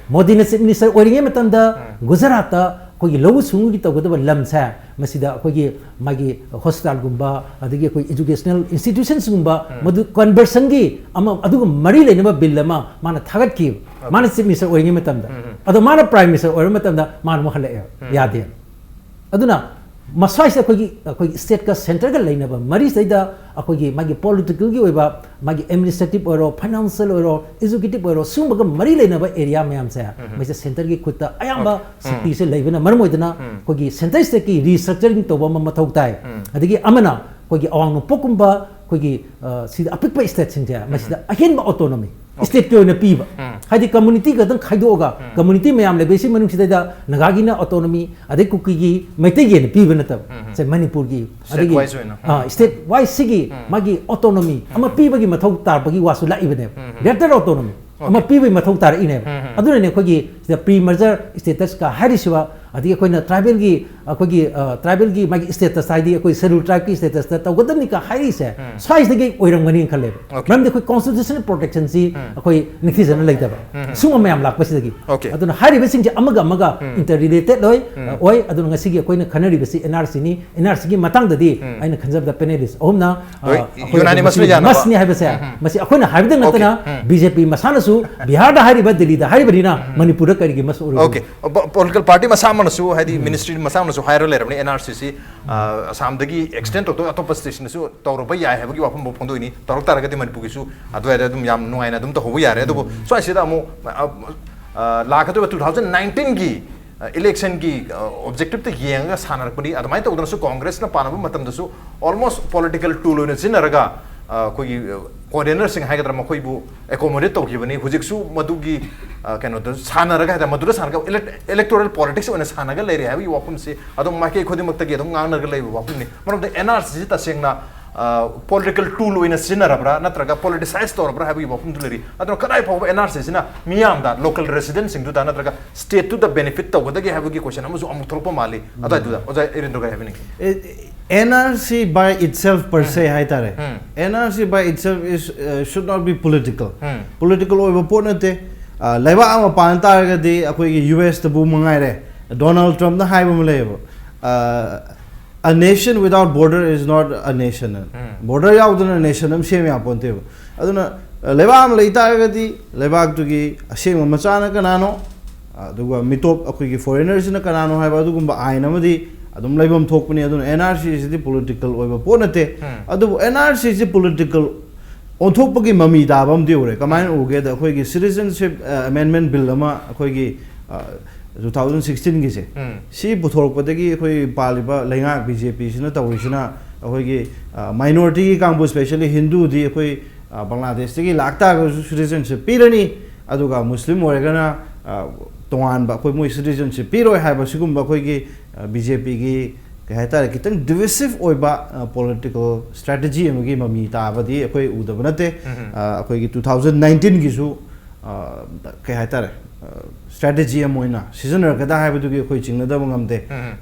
ꯃꯣꯗꯤꯅ ꯆꯤꯐ ꯃꯤꯅꯤꯁꯇꯔ ꯑꯣꯏꯔꯤꯉꯩ ꯃꯇꯝꯗ ꯒꯨꯖꯔꯥꯠꯇ ꯑꯩꯈꯣꯏꯒꯤ ꯂꯧꯎ ꯁꯤꯡꯎꯒꯤ ꯇꯧꯒꯗꯕ ꯂꯝꯁꯦ, ꯃꯁꯤꯗ ꯑꯩꯈꯣꯏꯒꯤ ꯃꯥꯒꯤ ꯍꯣꯁꯄꯤꯇꯥꯜꯒꯨꯝꯕ, ꯑꯗꯒꯤ ꯑꯩꯈꯣꯏ ꯏꯖꯨꯀꯦꯁꯅꯦꯜ ꯏꯟꯁꯇꯤꯇ꯭ꯌꯨꯁꯟꯁꯒꯨꯝꯕ, ꯃꯗꯨ ꯀꯟꯚꯔꯁꯟꯒꯤ ꯑꯃ, ꯑꯗꯨꯒ ꯃꯔꯤ ꯂꯩꯅꯕ ꯕꯤꯜ ꯑꯃ ꯃꯥꯅ ꯊꯥꯒꯠꯈꯤꯕ, ꯃꯥꯅ ꯆꯤꯐ ꯃꯤꯅꯤꯁꯇꯔ ꯑꯣꯏꯔꯤꯉꯩ ꯃꯇꯝꯗ꯫ ꯑꯗꯣ ꯃꯥꯅ ꯄ꯭ꯔꯥꯏꯝ ꯃꯤꯅꯤꯁꯇꯔ ꯑꯣꯏꯔꯕ ꯃꯇꯝꯗ ꯃꯥꯅ ꯑꯃꯨꯛ ꯍꯜꯂꯛꯑꯦꯕ, ꯌꯥꯗꯦ꯫ ꯑꯗꯨꯅ ꯃꯁꯥꯏꯁꯤꯗ ꯑꯩꯈꯣꯏꯒꯤ ꯑꯩꯈꯣꯏꯒꯤ ꯁ꯭ꯇꯦꯠꯀ ꯁꯦꯟꯇꯔꯒ ꯂꯩꯅꯕ ꯃꯔꯤꯁꯤꯗꯩꯗ ꯑꯩꯈꯣꯏꯒꯤ ꯃꯥꯒꯤ ꯄꯣꯂꯤꯇꯤꯀꯦꯜꯒꯤ ꯑꯣꯏꯕ, ꯃꯥꯒꯤ ꯑꯦꯗꯃꯤꯅꯤꯁꯇ꯭ꯔꯦꯇꯤꯞ ꯑꯣꯏꯔꯣ, ꯐꯥꯏꯅꯥꯟꯁꯤꯌꯦꯜ ꯑꯣꯏꯔꯣ, ꯑꯦꯖꯨꯀꯦꯇꯤꯞ ꯑꯣꯏꯔꯣ, ꯁꯤꯒꯨꯝꯕꯒ ꯃꯔꯤ ꯂꯩꯅꯕ ꯑꯦꯔꯤꯌꯥ ꯃꯌꯥꯝꯁꯦ ꯃꯁꯤꯗ ꯁꯦꯟꯇꯔꯒꯤ ꯈꯨꯠꯇ ꯑꯌꯥꯝꯕ ꯁꯛꯇꯤꯁꯦ ꯂꯩꯕꯅ ꯃꯔꯝ ꯑꯣꯏꯗꯅ ꯑꯩꯈꯣꯏꯒꯤ ꯁꯦꯟꯇꯔ ꯁ꯭ꯇꯦꯠꯀꯤ ꯔꯤꯁꯇ꯭ꯔꯛꯆꯔꯤꯡ ꯇꯧꯕ ꯑꯃ ꯃꯊꯧ ꯇꯥꯏ꯫ ꯑꯗꯒꯤ ꯑꯃꯅ ꯑꯩꯈꯣꯏꯒꯤ ꯑꯋꯥꯡ ꯅꯣꯡꯄꯣꯛꯀꯨꯝꯕ ꯑꯩꯈꯣꯏꯒꯤ, ꯑ, ꯁꯤꯗ ꯑꯄꯤꯛꯄ ꯁ꯭ꯇꯦꯠꯁꯤꯡꯁꯦ ꯃꯁꯤꯗ ꯑꯍꯦꯟꯕ ꯑꯣꯇꯣꯅꯣꯃꯤ ꯁ꯭ꯇꯦꯠꯀꯤ ꯑꯣꯏꯅ ꯄꯤꯕ꯫ ꯍꯥꯏꯗꯤ ꯀꯝꯃꯨꯅꯤꯇꯤ ꯈꯛꯇꯪ ꯈꯥꯏꯗꯣꯛꯑꯒ ꯀꯝꯃꯨꯅꯤꯇꯤ ꯃꯌꯥꯝ ꯂꯩꯕ ꯁꯤ ꯃꯅꯨꯡꯁꯤꯗꯩꯗ ꯅꯥꯒꯥꯒꯤꯅ ꯑꯣꯇꯣꯅꯣꯃꯤ, ꯑꯗꯩ ꯀꯨꯀꯤꯒꯤ, ꯃꯩꯇꯩꯒꯤ ꯑꯣꯏꯅ ꯄꯤꯕ ꯅꯠꯇꯕ꯫ ꯁꯦ ꯃꯅꯤꯄꯨꯔꯒꯤ, ꯑꯗꯒꯤ ꯋꯥꯏꯁ ꯑꯣꯏꯅ꯫ ꯁ꯭ꯇꯦꯠ ꯋꯥꯏꯁ ꯁꯤꯒꯤ ꯃꯥꯒꯤ ꯑꯣꯇꯣꯅꯣꯃꯤ ꯑꯃ ꯄꯤꯕꯒꯤ ꯃꯊꯧ ꯇꯥꯔꯛꯄꯒꯤ ꯋꯥꯁꯨ ꯂꯥꯛꯏꯕꯅꯦꯕ꯫ ꯒ꯭ꯔꯦꯇꯔ ꯑꯣꯇꯣꯅꯣꯃꯤ ꯑꯃ ꯄꯤꯕꯒꯤ ꯃꯊꯧ ꯇꯥꯔꯛꯏꯅꯦꯕ꯫ ꯑꯗꯨꯅꯅꯦ ꯑꯩꯈꯣꯏꯒꯤ ꯁꯤꯗ ꯄ꯭ꯔꯤ ꯃꯔꯖꯔ ꯁ꯭ꯇꯦꯇꯁꯀ ꯍꯥꯏꯔꯤꯁꯤꯕ, ꯑꯗꯒꯤ ꯑꯩꯈꯣꯏꯅ ꯇ꯭ꯔꯥꯏꯕꯦꯜꯒꯤ, ꯑꯩꯈꯣꯏꯒꯤ, ꯑ, ꯇ꯭ꯔꯥꯏꯕꯦꯜꯒꯤ ꯃꯥꯒꯤ ꯁ꯭ꯇꯦꯇꯁ ꯍꯥꯏꯗꯤ ꯑꯩꯈꯣꯏ ꯁꯦꯗꯨꯜ ꯇ꯭ꯔꯥꯏꯕꯀꯤ ꯁ꯭ꯇꯦꯇꯁꯇ ꯇꯧꯒꯗꯕꯅꯤꯀ ꯍꯥꯏꯔꯤꯁꯦ ꯁ꯭ꯋꯥꯏꯁꯤꯗꯒꯤ ꯑꯣꯏꯔꯝꯒꯅꯤꯅ ꯈꯜꯂꯦꯕ꯫ ꯃꯔꯝꯗꯤ ꯑꯩꯈꯣꯏ ꯀꯣꯟꯁꯇꯤꯇ꯭ꯌꯨꯁꯅꯦꯜ ꯄ꯭ꯔꯣꯇꯦꯛꯁꯟꯁꯤ ꯑꯩꯈꯣꯏ ꯅꯤꯡꯊꯤꯖꯅ ꯂꯩꯇꯕ꯫ ꯁꯤꯒꯨꯝꯕ ꯃꯌꯥꯝ ꯂꯥꯛꯄꯁꯤꯗꯒꯤ꯫ ꯑꯗꯨꯅ ꯍꯥꯏꯔꯤꯕꯁꯤꯡꯁꯦ ꯑꯃꯒ ꯑꯃꯒ ꯏꯟꯇꯔ ꯔꯤꯂꯦꯇꯦꯠ ꯑꯣꯏ, ꯑꯣꯏ꯫ ꯑꯗꯨꯅ ꯉꯁꯤꯒꯤ ꯑꯩꯈꯣꯏꯅ ꯈꯟꯅꯔꯤꯕꯁꯤ ꯑꯦꯟ ꯑꯥꯔ ꯁꯤꯅꯤ꯫ ꯑꯦꯟ ꯑꯥꯔ ꯁꯤꯒꯤ ꯃꯇꯥꯡꯗꯗꯤ ꯑꯩꯅ ꯈꯟꯖꯕꯗ ꯄꯦꯅꯦꯂꯤꯁ ꯑꯍꯨꯝꯅ, ꯑ, ꯍꯣꯏ, ꯑꯩꯈꯣꯏ unanimously ꯃꯁꯤꯒꯤ ꯌꯥꯅꯕ꯫ ꯃꯁꯅꯤ ꯍꯥꯏꯕꯁꯦ ꯃꯁꯤ ꯑꯩꯈꯣꯏꯅ ꯍꯥꯏꯕꯗ ꯅꯠꯇꯅ ꯕꯤ ꯖꯦ ꯄꯤ ꯃꯁꯥꯅꯁꯨ ꯕꯤꯍꯥꯔꯗ ꯍꯥꯏꯔꯤꯕ, ꯗꯦꯜꯂꯤꯗ ꯍꯥꯏꯔꯤꯕꯅꯤꯅ ꯃꯅꯤꯄꯨꯔꯗ ꯀꯔꯤꯒꯤ ꯃꯁꯨ ꯑꯣꯏꯔꯣꯏ? ꯑꯣꯀꯦ꯫ ꯄꯣ-, ꯄꯣꯂꯤꯇꯤꯀꯦꯜ ꯄꯥꯔꯇꯤ ꯃꯁꯥ ꯑꯃꯅꯁꯨ, ꯍꯥꯏꯗꯤ ꯃꯤꯅꯤꯁꯇ꯭ꯔꯤ ꯃꯁꯥ ꯑꯃꯅꯁꯨ ꯍꯥꯏꯔ ꯂꯩꯔꯕꯅꯤ, ꯑꯦꯟ ꯑꯥꯔ ꯁꯤꯁꯤ, ꯑ, ꯑꯁꯥꯝꯗꯒꯤ ꯑꯦꯛꯁꯇꯦꯟ ꯇꯧꯊꯣꯛ ꯑꯇꯣꯞꯄ ꯁ꯭ꯇꯦꯠꯁꯤꯡꯗꯁꯨ ꯇꯧꯔꯕ ꯌꯥꯏ ꯍꯥꯏꯕꯒꯤ ꯋꯥꯐꯝ ꯐꯣꯡꯗꯣꯛꯏꯅꯤ꯫ ꯇꯧꯔꯛ ꯇꯥꯔꯒꯗꯤ ꯃꯅꯤꯄꯨꯔꯒꯤꯁꯨ ꯑꯗꯨꯋꯥꯏꯗ ꯑꯗꯨꯝ ꯌꯥꯝ ꯅꯨꯡꯉꯥꯏꯅ ꯑꯗꯨꯝ ꯇꯧꯍꯧꯕ ꯌꯥꯔꯦ꯫ ꯑꯗꯨꯕꯨ ꯁ꯭ꯋꯥꯏꯁꯤꯗ ꯑꯃꯨꯛ, ꯑ, ꯑ, ꯂꯥꯛꯀꯗꯧꯔꯤꯕ ꯇꯨ ꯊꯥꯎꯖꯟ ꯅꯥꯏꯟꯇꯤꯟꯒꯤ, ꯑ, ꯏꯂꯦꯛꯁꯟꯒꯤ, ꯑ, ꯑꯣꯕꯖꯦꯛꯇꯤꯞꯇ ꯌꯦꯡꯉꯒ ꯁꯥꯟꯅꯔꯛꯄꯅꯤ꯫ ꯑꯗꯨꯃꯥꯏꯅ ꯇꯧꯗꯅꯁꯨ ꯀꯣꯡꯒ꯭ꯔꯦꯁꯅ ꯄꯥꯟꯅꯕ ꯃꯇꯝꯗꯁꯨ almost political tool ꯑꯣꯏꯅ ꯁꯤꯖꯤꯟꯅꯔꯒ, ꯑ, ꯑꯩꯈꯣꯏꯒꯤ, ꯑ, ꯀꯣꯟꯚꯦꯅꯔꯁꯤꯡ ꯍꯥꯏꯒꯗ꯭ꯔꯥ, ꯃꯈꯣꯏꯕꯨ ꯑꯦꯀꯣꯃꯣꯗꯦꯠ ꯇꯧꯈꯤꯕꯅꯤ꯫ ꯍꯧꯖꯤꯛꯁꯨ ꯃꯗꯨꯒꯤ, ꯑ, ꯀꯩꯅꯣꯗ ꯁꯥꯟꯅꯔꯒ ꯍꯥꯏꯇꯥꯔꯦ, ꯃꯗꯨꯗ ꯁꯥꯟꯅꯔꯒ ꯏꯂꯦꯛ-, ꯏꯂꯦꯛꯇꯣꯔꯦꯜ ꯄꯣꯂꯤꯇꯤꯛꯁ ꯑꯣꯏꯅ ꯁꯥꯟꯅꯒ ꯂꯩꯔꯦ ꯍꯥꯏꯕꯒꯤ ꯋꯥꯐꯝꯁꯤ ꯑꯗꯨꯝ ꯃꯥꯏꯀꯩ ꯈꯨꯗꯤꯡꯃꯛꯇꯒꯤ ꯑꯗꯨꯝ ꯉꯥꯡꯅꯔꯒ ꯂꯩꯕ ꯋꯥꯐꯝꯅꯤ꯫ ꯃꯔꯝꯗꯤ ꯑꯦꯟ ꯑꯥꯔ ꯁꯤꯁꯤ ꯇꯁꯦꯡꯅ, ꯑ, ꯄꯣꯂꯤꯇꯤꯀꯦꯜ ꯇꯨꯜ ꯑꯣꯏꯅ ꯁꯤꯖꯤꯟꯅꯔꯕ꯭ꯔꯥ ꯅꯠꯇ꯭ꯔꯒ ꯄꯣꯂꯤꯇꯤꯁꯥꯏꯁ ꯇꯧꯔꯕ꯭ꯔꯥ ꯍꯥꯏꯕꯒꯤ ꯋꯥꯐꯝꯗꯨ ꯂꯩꯔꯤ꯫ ꯑꯗꯨꯅ ꯀꯗꯥꯏ ꯐꯥꯎꯕ ꯑꯦꯟ ꯑꯥꯔ ꯁꯤꯁꯤꯅ ꯃꯤꯌꯥꯝꯗ, ꯂꯣꯀꯦꯜ ꯔꯦꯁꯤꯗꯦꯟꯁꯤꯡꯗꯨꯗ ꯅꯠꯇ꯭ꯔꯒ ꯁ꯭ꯇꯦꯠꯇꯨꯗ ꯕꯦꯅꯤꯐꯤꯠ ꯇꯧꯒꯗꯒꯦ ꯍꯥꯏꯕꯒꯤ ꯀꯣꯏꯁꯟ ꯑꯃꯁꯨ ꯑꯃꯨꯛ ꯊꯣꯛꯂꯛꯄ ꯃꯥꯜꯂꯤ꯫ ꯑꯗꯨꯋꯥꯏꯗꯨꯗ ꯑꯣꯖꯥ ꯏꯔꯦꯟꯗ꯭ꯔꯣ ꯀꯩ ꯍꯥꯏꯕꯤꯅꯤꯡꯉꯤ? N R C by itself per se ꯍꯥꯏꯇꯥꯔꯦ, N R C by itself is, uh, should not be political. Political ꯑꯣꯏꯕ ꯄꯣꯠ ꯅꯠꯇꯦ꯫ ꯑ, ꯂꯩꯕꯥꯛ ꯑꯃ ꯄꯥꯟ ꯇꯥꯔꯒꯗꯤ ꯑꯩꯈꯣꯏꯒꯤ ꯌꯨ ꯑꯦꯁꯇꯕꯨ ꯃꯉꯥꯏꯔꯦ, ꯗꯣꯅꯥꯜꯗ ꯇ꯭ꯔꯝꯞꯅ ꯍꯥꯏꯕ ꯑꯃ ꯂꯩꯌꯦꯕ, ꯑ, "A nation without border is not a nation" ꯑꯅ꯫ ꯕꯣꯔꯗꯔ ꯌꯥꯎꯗꯅ ꯅꯦꯁꯟ ꯑꯃ ꯁꯦꯝ ꯌꯥꯄꯣꯟꯇꯦꯕ꯫ ꯑꯗꯨꯅ, ꯑ, ꯂꯩꯕꯥꯛ ꯑꯃ ꯂꯩ ꯇꯥꯔꯒꯗꯤ ꯂꯩꯕꯥꯛꯇꯨꯒꯤ ꯑꯁꯦꯡꯕ ꯃꯆꯥꯅ ꯀꯅꯥꯅꯣ, ꯑꯗꯨꯒ ꯃꯤꯇꯣꯞ ꯑꯩꯈꯣꯏꯒꯤ ꯐꯣꯔꯦꯅꯔꯁꯤꯅ ꯀꯅꯥꯅꯣ ꯍꯥꯏꯕ ꯑꯗꯨꯒꯨꯝꯕ ꯑꯥꯏꯟ ꯑꯃꯗꯤ ꯑꯗꯨꯝ ꯂꯩꯐꯝ ꯊꯣꯛꯄꯅꯤ꯫ ꯑꯗꯨꯅ NRC ꯁꯤꯗꯤ political ꯑꯣꯏꯕ ꯄꯣꯠ ꯅꯠꯇꯦ꯫ ꯑꯗꯨꯕꯨ NRC ꯁꯤ political ꯑꯣꯟꯊꯣꯛꯄꯒꯤ ꯃꯃꯤ ꯇꯥꯕ ꯑꯃꯗꯤ ꯎꯔꯦ꯫ ꯀꯃꯥꯏꯅ ꯎꯒꯦꯗ, ꯑꯩꯈꯣꯏꯒꯤ Citizenship Amendment Bill ꯑꯃ ꯑꯩꯈꯣꯏꯒꯤ two thousand sixteen ꯒꯤꯁꯦ, ꯁꯤ ꯄꯨꯊꯣꯔꯛꯄꯗꯒꯤ ꯑꯩꯈꯣꯏ ꯄꯥꯜꯂꯤꯕ ꯂꯩꯉꯥꯛ BJP ꯁꯤꯅ ꯇꯧꯔꯤꯁꯤꯅ, ꯑꯩꯈꯣꯏꯒꯤ minority ꯒꯤ ꯀꯥꯡꯕꯨ, especially ꯍꯤꯟꯗꯨꯗꯤ ꯑꯩꯈꯣꯏ ꯕꯪꯒ꯭ꯂꯥꯗꯦꯁꯇꯒꯤ ꯂꯥꯛꯇꯥꯔꯒꯁꯨ citizenship ꯄꯤꯔꯅꯤ, ꯑꯗꯨꯒ ꯃꯨꯁꯂꯤꯝ ꯑꯣꯏꯔꯒꯅ ꯇꯣꯉꯥꯟꯕ ꯑꯩꯈꯣꯏ ꯃꯣꯏ citizenship ꯄꯤꯔꯣꯏ ꯍꯥꯏꯕ ꯁꯤꯒꯨꯝꯕ ꯑꯩꯈꯣꯏꯒꯤ BJP ꯒꯤ ꯀꯩ ꯍꯥꯏꯇꯥꯔꯦ, ꯈꯤꯇꯪ divisive ꯑꯣꯏꯕ political strategy ꯑꯃꯒꯤ ꯃꯃꯤ ꯇꯥꯕꯗꯤ ꯑꯩꯈꯣꯏ ꯎꯗꯕ ꯅꯠꯇꯦ꯫ ꯑꯩꯈꯣꯏꯒꯤ two thousand nineteen ꯒꯤꯁꯨ ꯀꯩ ꯍꯥꯏꯇꯥꯔꯦ, strategy ꯑꯃ ꯑꯣꯏꯅ ꯁꯤꯖꯤꯟꯅꯔꯛꯀꯗ꯭ꯔꯥ ꯍꯥꯏꯕꯗꯨꯒꯤ ꯑꯩꯈꯣꯏ ꯆꯤꯡꯅꯗꯕ ꯉꯝꯗꯦ꯫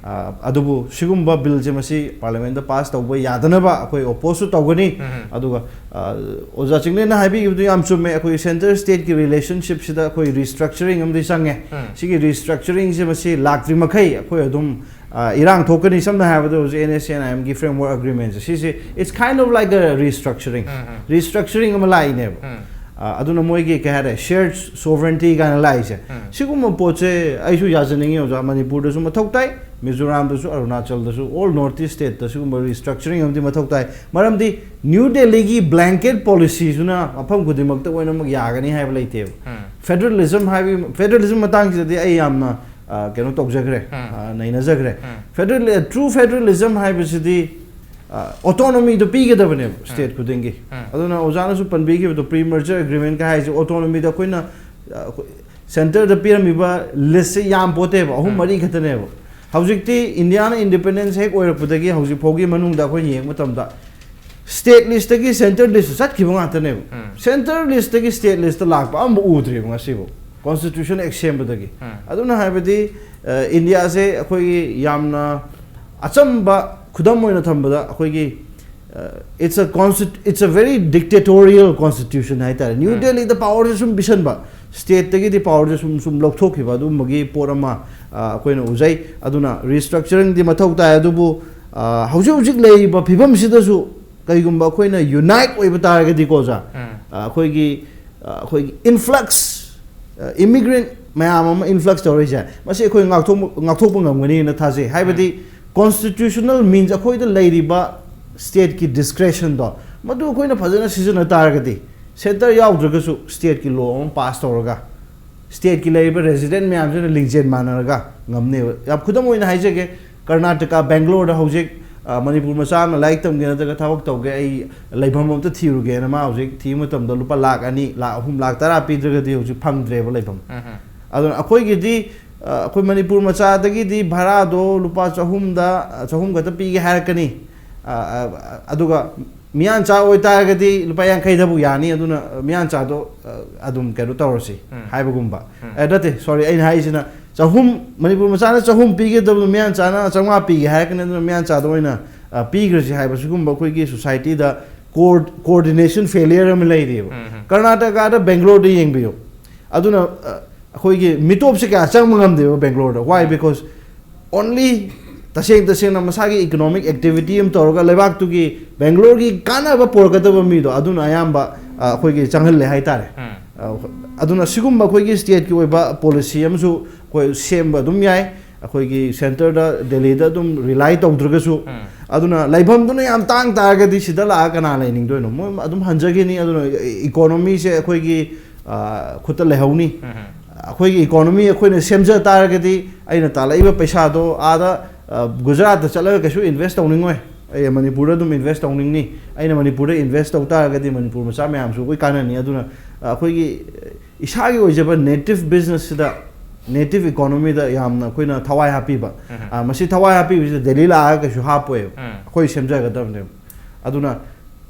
ꯑꯗꯨꯕꯨ ꯁꯤꯒꯨꯝꯕ bill ꯁꯦ ꯃꯁꯤ parliament ꯇ pass ꯇꯧꯕ ꯌꯥꯗꯅꯕ ꯑꯩꯈꯣꯏ oppose ꯁꯨ ꯇꯧꯒꯅꯤ꯫ ꯑꯗꯨꯒ ꯑꯣꯖꯥ ꯆꯤꯡꯂꯦꯟꯅ ꯍꯥꯏꯕꯤꯈꯤꯕꯗꯨ ꯌꯥꯝ ꯆꯨꯝꯃꯦ꯫ ꯑꯩꯈꯣꯏ centre state ꯀꯤ relationship ꯁꯤꯗ ꯑꯩꯈꯣꯏ restructuring ꯑꯃꯗꯤ ꯆꯪꯉꯦ꯫ ꯁꯤꯒꯤ restructuring ꯁꯦ ꯃꯁꯤ ꯂꯥꯛꯇ꯭ꯔꯤ ꯃꯈꯩ ꯑꯩꯈꯣꯏ ꯑꯗꯨꯝ ꯏꯔꯥꯡ ꯊꯣꯛꯀꯅꯤ꯫ ꯁꯝꯅ ꯍꯥꯏꯔꯕꯗ ꯍꯧꯖꯤꯛ NSCN-IM ꯒꯤ framework agreement ꯁꯦ, ꯁꯤꯁꯦ it's kind of like a restructuring, restructuring ꯑꯃ ꯂꯥꯛꯏꯅꯦꯕ꯫ ꯑꯗꯨꯅ ꯃꯣꯏꯒꯤ ꯀꯩ ꯍꯥꯏꯇꯥꯔꯦ, shared sovereignty ꯀꯥꯏꯅ ꯂꯥꯛꯏꯁꯦ, ꯁꯤꯒꯨꯝꯕ ꯄꯣꯠꯁꯦ ꯑꯩꯁꯨ ꯌꯥꯖꯅꯤꯡꯉꯤ ꯑꯣꯖꯥ꯫ ꯃꯅꯤꯄꯨꯔꯗꯁꯨ ꯃꯊꯧ ꯇꯥꯏ, ꯃꯤꯖꯣꯔꯥꯝꯗꯁꯨ, ꯑꯔꯨꯅꯥꯆꯜꯗꯁꯨ, all North East state ꯇ ꯁꯤꯒꯨꯝꯕ restructuring ꯑꯃꯗꯤ ꯃꯊꯧ ꯇꯥꯏ꯫ ꯃꯔꯝꯗꯤ New Delhi ꯒꯤ blanket policy ꯁꯤꯅ ꯃꯐꯝ ꯈꯨꯗꯤꯡꯃꯛꯇ ꯂꯣꯏꯅꯃꯛ ꯌꯥꯒꯅꯤ ꯍꯥꯏꯕ ꯂꯩꯇꯦꯕ꯫ Federalism ꯍꯥꯏꯕ, federalism ꯃꯇꯥꯡꯁꯤꯗꯗꯤ ꯑꯩ ꯌꯥꯝꯅ ꯀꯩꯅꯣ ꯇꯧꯖꯈ꯭ꯔꯦ, ꯅꯩꯅꯖꯈ꯭ꯔꯦ꯫ Federal, true federalism ꯍꯥꯏꯕꯁꯤꯗꯤ autonomy ꯗꯣ ꯄꯤꯒꯗꯕꯅꯦꯕ state ꯈꯨꯗꯤꯡꯒꯤ꯫ ꯑꯗꯨꯅ ꯑꯣꯖꯥꯅꯁꯨ ꯄꯟꯕꯤꯈꯤꯕꯗꯣ, pre merger agreement ꯀ ꯍꯥꯏꯁꯦ autonomy ꯗ ꯑꯩꯈꯣꯏꯅ centre ꯗ ꯄꯤꯔꯝꯃꯤꯕ list ꯁꯦ ꯌꯥꯝ ꯄꯣꯠꯇꯦꯕ, ꯑꯍꯨꯝ ꯃꯔꯤ ꯈꯛꯇꯅꯦꯕ꯫ ꯍꯧꯖꯤꯛꯇꯤ ꯏꯟꯗꯤꯌꯥꯅ independence ꯍꯦꯛ ꯑꯣꯏꯔꯛꯄꯗꯒꯤ ꯍꯧꯖꯤꯛ ꯐꯥꯎꯒꯤ ꯃꯅꯨꯡꯗ ꯑꯩꯈꯣꯏꯅ ꯌꯦꯡꯕ ꯃꯇꯝꯗ state list ꯇꯒꯤ centre list ꯇ ꯆꯠꯈꯤꯕ ꯉꯥꯛꯇꯅꯦꯕ꯫ Centre list ꯇꯒꯤ state list ꯇ ꯂꯥꯛꯄ ꯑꯃꯐꯥꯎ ꯎꯗ꯭ꯔꯤꯕ ꯉꯁꯤꯐꯥꯎ, constitution ꯍꯦꯛ ꯁꯦꯝꯕꯗꯒꯤ꯫ ꯑꯗꯨꯅ ꯍꯥꯏꯕꯗꯤ ꯏꯟꯗꯤꯌꯥꯁꯦ ꯑꯩꯈꯣꯏꯒꯤ ꯌꯥꯝꯅ ꯑꯆꯝꯕ ꯈꯨꯗꯝ ꯑꯣꯏꯅ ꯊꯝꯕꯗ, ꯑꯩꯈꯣꯏꯒꯤ it's a consti- it's a very dictatorial constitution ꯍꯥꯏꯇꯥꯔꯦ꯫ New Delhi ꯗ power ꯁꯦ ꯁꯨꯝ ꯄꯤꯁꯟꯕ, state ꯇꯒꯤꯗꯤ power ꯁꯦ ꯁꯨꯝ ꯁꯨꯝ ꯂꯧꯊꯣꯛꯈꯤꯕ ꯑꯗꯨꯒꯨꯝꯕꯒꯤ ꯄꯣꯠ ꯑꯃ ꯑꯩꯈꯣꯏꯅ ꯎꯖꯩ꯫ ꯑꯗꯨꯅ restructuring ꯗꯤ ꯃꯊꯧ ꯇꯥꯏ꯫ ꯑꯗꯨꯕꯨ ꯍꯧꯖꯤꯛ ꯍꯧꯖꯤꯛ ꯂꯩꯔꯤꯕ ꯐꯤꯕꯝꯁꯤꯗꯁꯨ ꯀꯩꯒꯨꯝꯕ ꯑꯩꯈꯣꯏꯅ unite ꯑꯣꯏꯕ ꯇꯥꯔꯒꯗꯤꯀꯣ ꯑꯣꯖꯥ, ꯑꯩꯈꯣꯏꯒꯤ ꯑꯩꯈꯣꯏꯒꯤ influx, immigrant ꯃꯌꯥꯝ ꯑꯃ influx ꯇꯧꯔꯛꯏꯁꯦ, ꯃꯁꯤ ꯑꯩꯈꯣꯏ ꯉꯥꯛꯊꯣꯛ- ꯉꯥꯛꯊꯣꯛꯄ ꯉꯝꯒꯅꯤꯅ ꯊꯥꯖꯩ꯫ ꯍꯥꯏꯕꯗꯤ Constitutional means ꯑꯩꯈꯣꯏꯗ ꯂꯩꯔꯤꯕ stateꯀꯤ discretionꯗꯣ, ꯃꯗꯨ ꯑꯩꯈꯣꯏꯅ ꯐꯖꯅ ꯁꯤꯖꯤꯟꯅ ꯇꯥꯔꯒꯗꯤ, centre ꯌꯥꯎꯗ꯭ꯔꯒꯁꯨ stateꯀꯤ law ꯑꯃ pass ꯇꯧꯔꯒ, stateꯀꯤ ꯂꯩꯔꯤꯕ resident ꯃꯌꯥꯝꯁꯤꯅ ꯂꯤꯡꯖꯦꯜ ꯃꯥꯟꯅꯔꯒ ꯉꯝꯅꯦꯕ꯫ ꯌꯥꯝ ꯈꯨꯗꯝ ꯑꯣꯏꯅ ꯍꯥꯏꯖꯒꯦ, ꯀꯔꯅꯥꯇꯀꯥ, ꯕꯦꯡꯒ꯭ꯂꯣꯔꯗ ꯍꯧꯖꯤꯛ, ꯑ, ꯃꯅꯤꯄꯨꯔ ꯃꯆꯥ ꯑꯃꯅ ꯂꯥꯏꯔꯤꯛ ꯇꯝꯒꯦ ꯅꯠꯇ꯭ꯔꯒ ꯊꯕꯛ ꯇꯧꯒꯦ, "ꯑꯩ ꯂꯩꯐꯝ ꯑꯝꯇ ꯊꯤꯔꯨꯒꯦꯅ" ꯃꯥ ꯍꯧꯖꯤꯛ ꯊꯤꯕ ꯃꯇꯝꯗ ꯂꯨꯄꯥ ꯂꯥꯛ ꯑꯅꯤ, ꯂꯥꯛ ꯑꯍꯨꯝ, ꯂꯥꯛ ꯇꯔꯥ ꯄꯤꯗ꯭ꯔꯒꯗꯤ ꯍꯧꯖꯤꯛ ꯐꯪꯗ꯭ꯔꯦꯕ ꯂꯩꯐꯝ꯫ ꯎꯝ꯫ ꯑꯗꯨꯅ ꯑꯩꯈꯣꯏꯒꯤꯗꯤ, ꯑ, ꯑꯩꯈꯣꯏ ꯃꯅꯤꯄꯨꯔ ꯃꯆꯥꯗꯒꯤꯗꯤ ꯚꯔꯥꯗꯣ ꯂꯨꯄꯥ ꯆꯍꯨꯝꯗ, ꯑ, ꯆꯍꯨꯝ ꯈꯛꯇ ꯄꯤꯒꯦ ꯍꯥꯏꯔꯛꯀꯅꯤ꯫ ꯑ, ꯑ, ꯑꯗꯨꯒ ꯃꯤꯌꯥꯟꯆꯥ ꯑꯣꯏꯇꯥꯔꯒꯗꯤ ꯂꯨꯄꯥ ꯌꯥꯡꯈꯩꯗꯕꯨ ꯌꯥꯅꯤ, ꯑꯗꯨꯅ ꯃꯤꯌꯥꯟꯆꯥꯗꯣ, ꯑ, ꯑꯗꯨꯝ ꯀꯩꯅꯣ ꯇꯧꯔꯁꯤ, ꯎꯝ꯫ ꯍꯥꯏꯕꯒꯨꯝꯕ꯫ ꯎꯝ꯫ ꯑ, ꯅꯠꯇꯦ, sorry, ꯑꯩꯅ ꯍꯥꯏꯁꯤꯅ ꯆꯍꯨꯝ, ꯃꯅꯤꯄꯨꯔ ꯃꯆꯥꯅ ꯆꯍꯨꯝ ꯄꯤꯒꯗꯕꯗꯣ ꯃꯤꯌꯥꯟꯆꯥꯅ ꯆꯥꯝꯃꯉꯥ ꯄꯤꯒꯦ ꯍꯥꯏꯔꯛꯀꯅꯤ, ꯑꯗꯨꯅ ꯃꯤꯌꯥꯟꯆꯥꯗ ꯑꯣꯏꯅ, ꯑ, ꯄꯤꯈ꯭ꯔꯁꯤ ꯍꯥꯏꯕ, ꯁꯤꯒꯨꯝꯕ ꯑꯩꯈꯣꯏꯒꯤ societyꯗ core-, coordination failure ꯑꯃ ꯂꯩꯔꯤꯑꯕ꯫ ꯎꯝ, ꯎꯝ꯫ ꯀꯔꯅꯥꯇꯀꯥꯗ, ꯕꯦꯡꯒ꯭ꯂꯣꯔꯗ ꯌꯦꯡꯕꯤꯌꯨ, ꯑꯗꯨꯅ, ꯑ, ꯑꯩꯈꯣꯏꯒꯤ ꯃꯤꯇꯣꯞꯁꯦ ꯀꯌꯥ ꯆꯪꯕ ꯉꯝꯗꯦꯕ ꯕꯦꯡꯒ꯭ꯂꯣꯔꯗ꯫ Why? Because only ꯇꯁꯦꯡ ꯇꯁꯦꯡꯅ ꯃꯁꯥꯒꯤ economic activity ꯑꯃ ꯇꯧꯔꯒ ꯂꯩꯕꯥꯛꯇꯨꯒꯤ, ꯕꯦꯡꯒ꯭ꯂꯣꯔꯒꯤ ꯀꯥꯟꯅꯕ ꯄꯨꯔꯛꯀꯗꯕ ꯃꯤꯗꯣ, ꯑꯗꯨꯅ ꯑꯌꯥꯝꯕ, ꯑ, ꯑꯩꯈꯣꯏꯒꯤ ꯆꯪꯍꯜꯂꯦ ꯍꯥꯏꯇꯥꯔꯦ꯫ ꯎꯝ꯫ ꯑ, ꯑꯗꯨꯅ ꯁꯤꯒꯨꯝꯕ ꯑꯩꯈꯣꯏꯒꯤ stateꯀꯤ ꯑꯣꯏꯕ policy ꯑꯃꯁꯨ ꯑꯩꯈꯣꯏ ꯁꯦꯝꯕ ꯑꯗꯨꯝ ꯌꯥꯏ, ꯑꯩꯈꯣꯏꯒꯤ centreꯗ, ꯗꯦꯜꯂꯤꯗ ꯑꯗꯨꯝ rely ꯇꯧꯗ꯭ꯔꯒꯁꯨ꯫ ꯎꯝ꯫ ꯑꯗꯨꯅ ꯂꯩꯐꯝꯗꯨꯅ ꯌꯥꯝ ꯇꯥꯡ ꯇꯥꯔꯒꯗꯤ ꯁꯤꯗ ꯂꯥꯛꯑꯒ ꯀꯅꯥ ꯂꯩꯅꯤꯡꯗꯣꯏꯅꯣ? ꯃꯣꯏ ꯑꯗꯨꯝ ꯍꯟꯖꯈꯤꯅꯤ꯫ ꯑꯗꯨꯅ economyꯁꯦ ꯑꯩꯈꯣꯏꯒꯤ, ꯑ, ꯈꯨꯠꯇ ꯂꯩꯍꯧꯅꯤ꯫ ꯎꯝ꯫ ꯑꯩꯈꯣꯏꯒꯤ economy ꯑꯩꯈꯣꯏꯅ ꯁꯦꯝꯖ ꯇꯥꯔꯒꯗꯤ, ꯑꯩꯅ ꯇꯥꯜꯂꯛꯏꯕ ꯄꯩꯁꯥꯗꯣ ꯑꯥꯗ, ꯑ, ꯒꯨꯖꯔꯥꯠꯇ ꯆꯠꯂꯒ ꯀꯩꯁꯨ invest ꯇꯧꯅꯤꯡꯉꯣꯏ꯫ ꯑꯩ ꯃꯅꯤꯄꯨꯔꯗ ꯑꯗꯨꯝ invest ꯇꯧꯅꯤꯡꯅꯤ꯫ ꯑꯩꯅ ꯃꯅꯤꯄꯨꯔꯗ invest ꯇꯧ ꯇꯥꯔꯒꯗꯤ ꯃꯅꯤꯄꯨꯔ ꯃꯆꯥ ꯃꯌꯥꯝꯁꯨ ꯂꯣꯏ ꯀꯥꯟꯅꯅꯤ꯫ ꯑꯗꯨꯅ, ꯑ, ꯑꯩꯈꯣꯏꯒꯤ ꯏꯁꯥꯒꯤ ꯑꯣꯏꯖꯕ native businessꯁꯤꯗ, native economyꯗ ꯌꯥꯝꯅ ꯑꯩꯈꯣꯏꯅ ꯊꯋꯥꯏ ꯍꯥꯞꯄꯤꯕ꯫ ꯎꯝ꯫ ꯑ, ꯃꯁꯤ ꯊꯋꯥꯏ ꯍꯥꯞꯄꯤꯕꯁꯤꯗ ꯗꯦꯜꯂꯤ ꯂꯥꯛꯑꯒ ꯀꯩꯁꯨ ꯍꯥꯞꯄꯣꯏꯕ꯫ ꯎꯝ꯫ ꯑꯩꯈꯣꯏ ꯁꯦꯝꯖꯒꯗꯕꯅꯦꯕ꯫ ꯑꯗꯨꯅ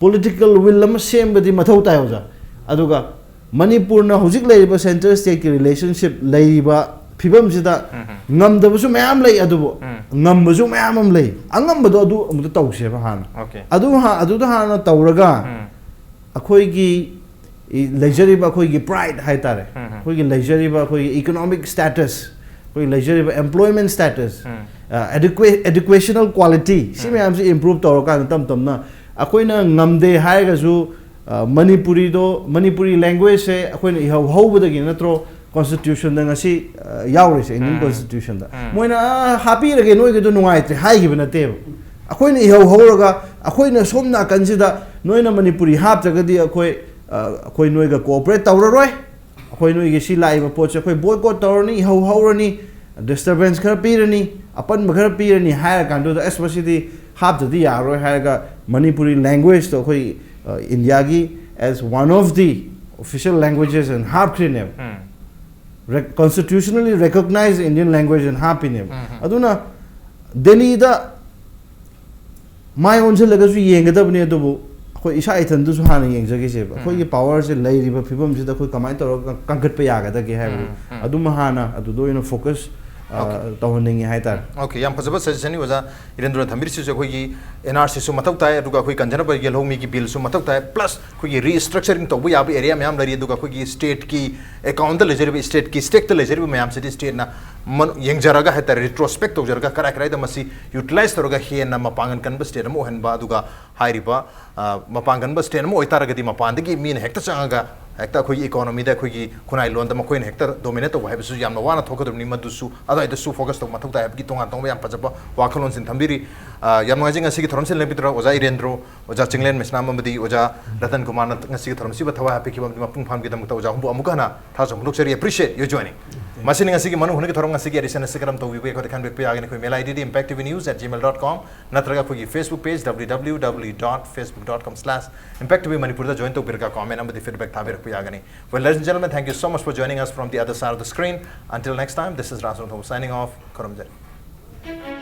political will ꯑꯃ ꯁꯦꯝꯕꯗꯤ ꯃꯊꯧ ꯇꯥꯏ, ꯑꯣꯖꯥ꯫ ꯑꯗꯨꯒ ꯃꯅꯤꯄꯨꯔꯅ ꯍꯧꯖꯤꯛ ꯂꯩꯔꯤꯕ centre stateꯀꯤ relationship ꯂꯩꯔꯤꯕ ꯐꯤꯕꯝꯁꯤꯗ ꯎꯝ꯫ ꯉꯝꯗꯕꯁꯨ ꯃꯌꯥꯝ ꯂꯩ, ꯑꯗꯨꯕꯨ ꯎꯝ꯫ ꯉꯝꯕꯁꯨ ꯃꯌꯥꯝ ꯑꯃ ꯂꯩ꯫ ꯑꯉꯝꯕꯗꯣ ꯑꯗꯨ ꯑꯃꯨꯛꯇ ꯇꯧꯁꯦꯕ ꯍꯥꯟꯅ꯫ Okay꯫ ꯑꯗꯨ ꯍꯥ-, ꯑꯗꯨꯗ ꯍꯥꯟꯅ ꯇꯧꯔꯒ ꯎꯝ꯫ ꯑꯩꯈꯣꯏꯒꯤ ꯏ-, ꯂꯩꯖꯔꯤꯕ ꯑꯩꯈꯣꯏꯒꯤ pride ꯍꯥꯏꯇꯥꯔꯦ, ꯎꯝ, ꯎꯝ꯫ ꯑꯩꯈꯣꯏꯒꯤ ꯂꯩꯖꯔꯤꯕ ꯑꯩꯈꯣꯏꯒꯤ economic status, ꯑꯩꯈꯣꯏꯒꯤ ꯂꯩꯖꯔꯤꯕ employment status, ꯎꯝ꯫ ꯑ, educa-, educational quality, ꯁꯤ ꯎꯝ꯫ ꯃꯌꯥꯝꯁꯤ improve ꯇꯧꯔꯀꯥꯟꯗ ꯇꯞ ꯇꯞꯅ ꯑꯩꯈꯣꯏꯅ ꯉꯝꯗꯦ ꯍꯥꯏꯔꯒꯁꯨ, ꯑ, ꯃꯅꯤꯄꯨꯔꯤꯗꯣ, ꯃꯅꯤꯄꯨꯔꯤ languageꯁꯦ ꯑꯩꯈꯣꯏꯅ ꯏꯍꯧ ꯍꯧꯕꯗꯒꯤ ꯅꯠꯇ꯭ꯔꯣ ꯀꯣꯟꯁꯇꯤꯇ꯭ꯌꯨꯁꯟꯗ ꯉꯁꯤ ꯑ, ꯌꯥꯎꯔꯤꯁꯦ, ꯏꯟꯗꯤꯌꯟ ꯀꯣꯟꯁꯇꯤꯇ꯭ꯌꯨꯁꯟꯗ꯫ ꯃꯣꯏꯅ "ꯑ, ꯍꯥꯞꯄꯤꯔꯒꯦ, ꯅꯣꯏꯒꯤꯗꯣ ꯅꯨꯡꯉꯥꯏꯇ꯭ꯔꯦ" ꯍꯥꯏꯈꯤꯕ ꯅꯠꯇꯦꯕ꯫ ꯑꯩꯈꯣꯏꯅ ꯏꯍꯧ ꯍꯧꯔꯒ, ꯑꯩꯈꯣꯏꯅ ꯁꯣꯝ ꯅꯥꯀꯟꯁꯤꯗ ꯅꯣꯏꯅ ꯃꯅꯤꯄꯨꯔꯤ ꯍꯥꯞꯇ꯭ꯔꯒꯗꯤ ꯑꯩꯈꯣꯏ, ꯑ, ꯑꯩꯈꯣꯏ ꯅꯣꯏꯒ ꯀꯣꯑꯣꯄꯔꯦꯠ ꯇꯧꯔꯔꯣꯏ, ꯑꯩꯈꯣꯏ ꯅꯣꯏꯒꯤ ꯁꯤ ꯂꯥꯛꯏꯕ ꯄꯣꯠꯁꯦ ꯑꯩꯈꯣꯏ ꯕꯣꯏꯀꯣꯠ ꯇꯧꯔꯅꯤ, ꯏꯍꯧ ꯍꯧꯔꯅꯤ, ꯗꯤꯁꯇꯔꯕꯦꯟꯁ ꯈꯔ ꯄꯤꯔꯅꯤ, ꯑꯄꯟꯕ ꯈꯔ ꯄꯤꯔꯅꯤ ꯍꯥꯏꯔ ꯀꯥꯟꯗꯨꯗ, "ꯑꯁ, ꯃꯁꯤꯗꯤ ꯍꯥꯞꯇꯗꯤ ꯌꯥꯔꯔꯣꯏ" ꯍꯥꯏꯔꯒ ꯃꯅꯤꯄꯨꯔꯤ ꯂꯦꯡꯒ꯭ꯋꯦꯖꯇꯣ ꯑꯩꯈꯣꯏ, ꯑ, ꯏꯟꯗꯤꯌꯥꯒꯤ as one of the official languages ꯍꯥꯏꯅ ꯍꯥꯞꯈ꯭ꯔꯤꯅꯦꯕ꯫ ꯔꯦꯛ-, constitutionally recognized Indian language ꯍꯥꯏꯅ ꯍꯥꯞꯄꯤꯅꯦꯕ꯫ ꯑꯗꯨꯅ ꯗꯦꯜꯂꯤꯗ ꯃꯥꯏ ꯑꯣꯟꯁꯤꯜꯂꯒꯁꯨ ꯌꯦꯡꯒꯗꯕꯅꯤ, ꯑꯗꯨꯕꯨ ꯑꯩꯈꯣꯏ ꯏꯁꯥ ꯏꯊꯟꯗꯁꯨ ꯍꯥꯟꯅ ꯌꯦꯡꯖꯈꯤꯁꯦꯕ꯫ ꯑꯩꯈꯣꯏꯒꯤ ꯄꯋꯥꯔꯁꯦ ꯂꯩꯔꯤꯕ ꯐꯤꯕꯝꯁꯤꯗ ꯑꯩꯈꯣꯏ ꯀꯃꯥꯏꯅ ꯇꯧꯔꯒ ꯀꯟꯈꯠꯄ ꯌꯥꯒꯗꯒꯦ ꯍꯥꯏꯕꯗꯨ, ꯑꯗꯨꯃ ꯍꯥꯟꯅ ꯑꯗꯨꯗ ꯑꯣꯏꯅ ꯐꯣꯀꯁ, ꯑ, ꯇꯧꯍꯟꯅꯤꯡꯉꯤ ꯍꯥꯏꯇꯥꯔꯦ꯫ ꯑꯣꯀꯦ, ꯌꯥꯝ ꯐꯖꯕ ꯁꯖꯦꯁꯟꯅꯤ ꯑꯣꯖꯥ ꯏꯔꯦꯟꯗ꯭ꯔꯣꯅ ꯊꯝꯕꯤꯔꯤꯁꯤꯁꯨ꯫ ꯑꯩꯈꯣꯏꯒꯤ ꯑꯦꯟ ꯑꯥꯔ ꯁꯤꯁꯨ ꯃꯊꯧ ꯇꯥꯏ, ꯑꯗꯨꯒ ꯑꯩꯈꯣꯏ ꯀꯟꯖꯅꯕ ꯌꯦꯜꯍꯧꯃꯤꯒꯤ ꯕꯤꯜꯁꯨ ꯃꯊꯧ ꯇꯥꯏ, ꯄ꯭ꯂꯁ ꯑꯩꯈꯣꯏꯒꯤ ꯔꯤꯁꯇ꯭ꯔꯛꯆꯔꯤꯡ ꯇꯧꯕ ꯌꯥꯕ ꯑꯦꯔꯤꯌꯥ ꯃꯌꯥꯝ ꯂꯩꯔꯤ, ꯑꯗꯨꯒ ꯑꯩꯈꯣꯏꯒꯤ ꯁ꯭ꯇꯦꯠꯀꯤ ꯑꯦꯀꯥꯎꯟꯗ ꯂꯩꯖꯔꯤꯕ, ꯁ꯭ꯇꯦꯠꯀꯤ ꯁ꯭ꯇꯦꯛꯇ ꯂꯩꯖꯔꯤꯕ ꯃꯌꯥꯝꯁꯤꯗꯤ ꯁ꯭ꯇꯦꯠꯅ ꯃꯅꯨ-, ꯌꯦꯡꯖꯔꯒ ꯍꯥꯏꯇꯥꯔꯦ, ꯔꯤꯇ꯭ꯔꯣꯁꯄꯦꯛ ꯇꯧꯖꯔꯒ ꯀꯔꯥꯏ ꯀꯔꯥꯏꯗ ꯃꯁꯤ ꯌꯨꯇꯤꯂꯥꯏꯁ ꯇꯧꯔꯒ ꯍꯦꯟꯅ ꯃꯄꯥꯡꯒꯜ ꯀꯟꯕ ꯁ꯭ꯇꯦꯠ ꯑꯃ ꯑꯣꯏꯍꯟꯕ, ꯑꯗꯨꯒ ꯍꯥꯏꯔꯤꯕ, ꯑ, ꯃꯄꯥꯡꯒꯟꯕ ꯁ꯭ꯇꯦꯠ ꯑꯃ ꯑꯣꯏꯇꯥꯔꯒꯗꯤ ꯃꯄꯥꯟꯗꯒꯤ ꯃꯤꯅ ꯍꯦꯛꯇ ꯆꯪꯉꯒ ꯍꯦꯛꯇ ꯑꯩꯈꯣꯏꯒꯤ ꯏꯀꯣꯅꯣꯃꯤꯗ, ꯑꯩꯈꯣꯏꯒꯤ ꯈꯨꯟꯅꯥꯏ ꯂꯣꯟꯗ ꯃꯈꯣꯏꯅ ꯍꯦꯛꯇ ꯗꯣꯃꯤꯅꯦꯠ ꯇꯧꯕ ꯍꯥꯏꯕꯁꯨ ꯌꯥꯝꯅ ꯋꯥꯅ ꯊꯣꯛꯀꯗꯧꯔꯤꯕꯅꯤ꯫ ꯃꯗꯨꯁꯨ ꯑꯗꯨꯋꯥꯏꯗꯁꯨ ꯐꯣꯀꯁ ꯇꯧꯕ ꯃꯊꯧ ꯇꯥꯏ ꯍꯥꯏꯕꯒꯤ ꯇꯣꯉꯥꯟ ꯇꯣꯉꯥꯟꯕ ꯌꯥꯝ ꯐꯖꯕ ꯋꯥꯈꯜꯂꯣꯟꯁꯤꯡ ꯊꯝꯕꯤꯔꯤ꯫ ꯑ, ꯌꯥꯝ ꯅꯨꯡꯉꯥꯏꯖꯩ ꯉꯁꯤꯒꯤ ꯊꯧꯔꯝꯁꯤꯗ ꯂꯦꯡꯕꯤꯗꯨꯅ ꯑꯣꯖꯥ ꯏꯔꯦꯟꯗ꯭ꯔꯣ, ꯑꯣꯖꯥ ꯆꯤꯡꯂꯦꯟ ꯃꯩꯁꯅꯥꯝ ꯑꯃꯗꯤ ꯑꯣꯖꯥ ꯔꯇꯟ ꯀꯨꯃꯥꯔꯅ ꯉꯁꯤꯒꯤ ꯊꯧꯔꯝꯁꯤꯕꯨ ꯊꯋꯥꯏ ꯍꯥꯞꯄꯤꯈꯤꯕ ꯑꯃꯗꯤ ꯃꯄꯨꯡ ꯐꯥꯍꯟꯕꯒꯤꯗꯃꯛꯇ ꯑꯣꯖꯥ ꯑꯍꯨꯝꯕꯨ ꯑꯃꯨꯛꯀ ꯍꯟꯅ ꯊꯥꯖꯕ ꯐꯣꯡꯗꯣꯛꯆꯔꯤ꯫ Appreciate your joining꯫ ꯃꯁꯤꯅ ꯉꯁꯤꯒꯤ ꯃꯅꯨꯡ ꯍꯨꯠꯅꯒꯤ ꯊꯧꯔꯝ ꯉꯁꯤꯒꯤ ꯑꯦꯗꯤꯁꯟ ꯑꯁꯤ ꯀꯔꯝ ꯇꯧꯕꯤꯕꯒꯦ ꯑꯩꯈꯣꯏꯗ ꯈꯟꯕꯤꯔꯛꯄ ꯌꯥꯒꯅꯤ꯫ ꯑꯩꯈꯣꯏ ꯃꯦꯜ ꯑꯥꯏ ꯗꯤꯗꯤ impact T V news at gmail dot com ꯅꯠꯇ꯭ꯔꯒ ꯑꯩꯈꯣꯏꯒꯤ Facebook page W W W dot facebook dot com slash impact T V ꯃꯅꯤꯄꯨꯔꯗ ꯖꯣꯏꯟ ꯇꯧꯕꯤꯔꯒ ꯀꯣꯃꯦꯟ ꯑꯃꯗꯤ ꯐꯤꯗꯕꯦꯛ ꯊꯥꯕꯤꯔꯛꯄ ꯌꯥꯒꯅꯤ꯫ Well, ladies and gentlemen, thank you so much for joining us from the other side of the screen. Until next time, this is Raj Ranthambore signing off. ꯈꯨꯔꯨꯝꯖꯔꯤ꯫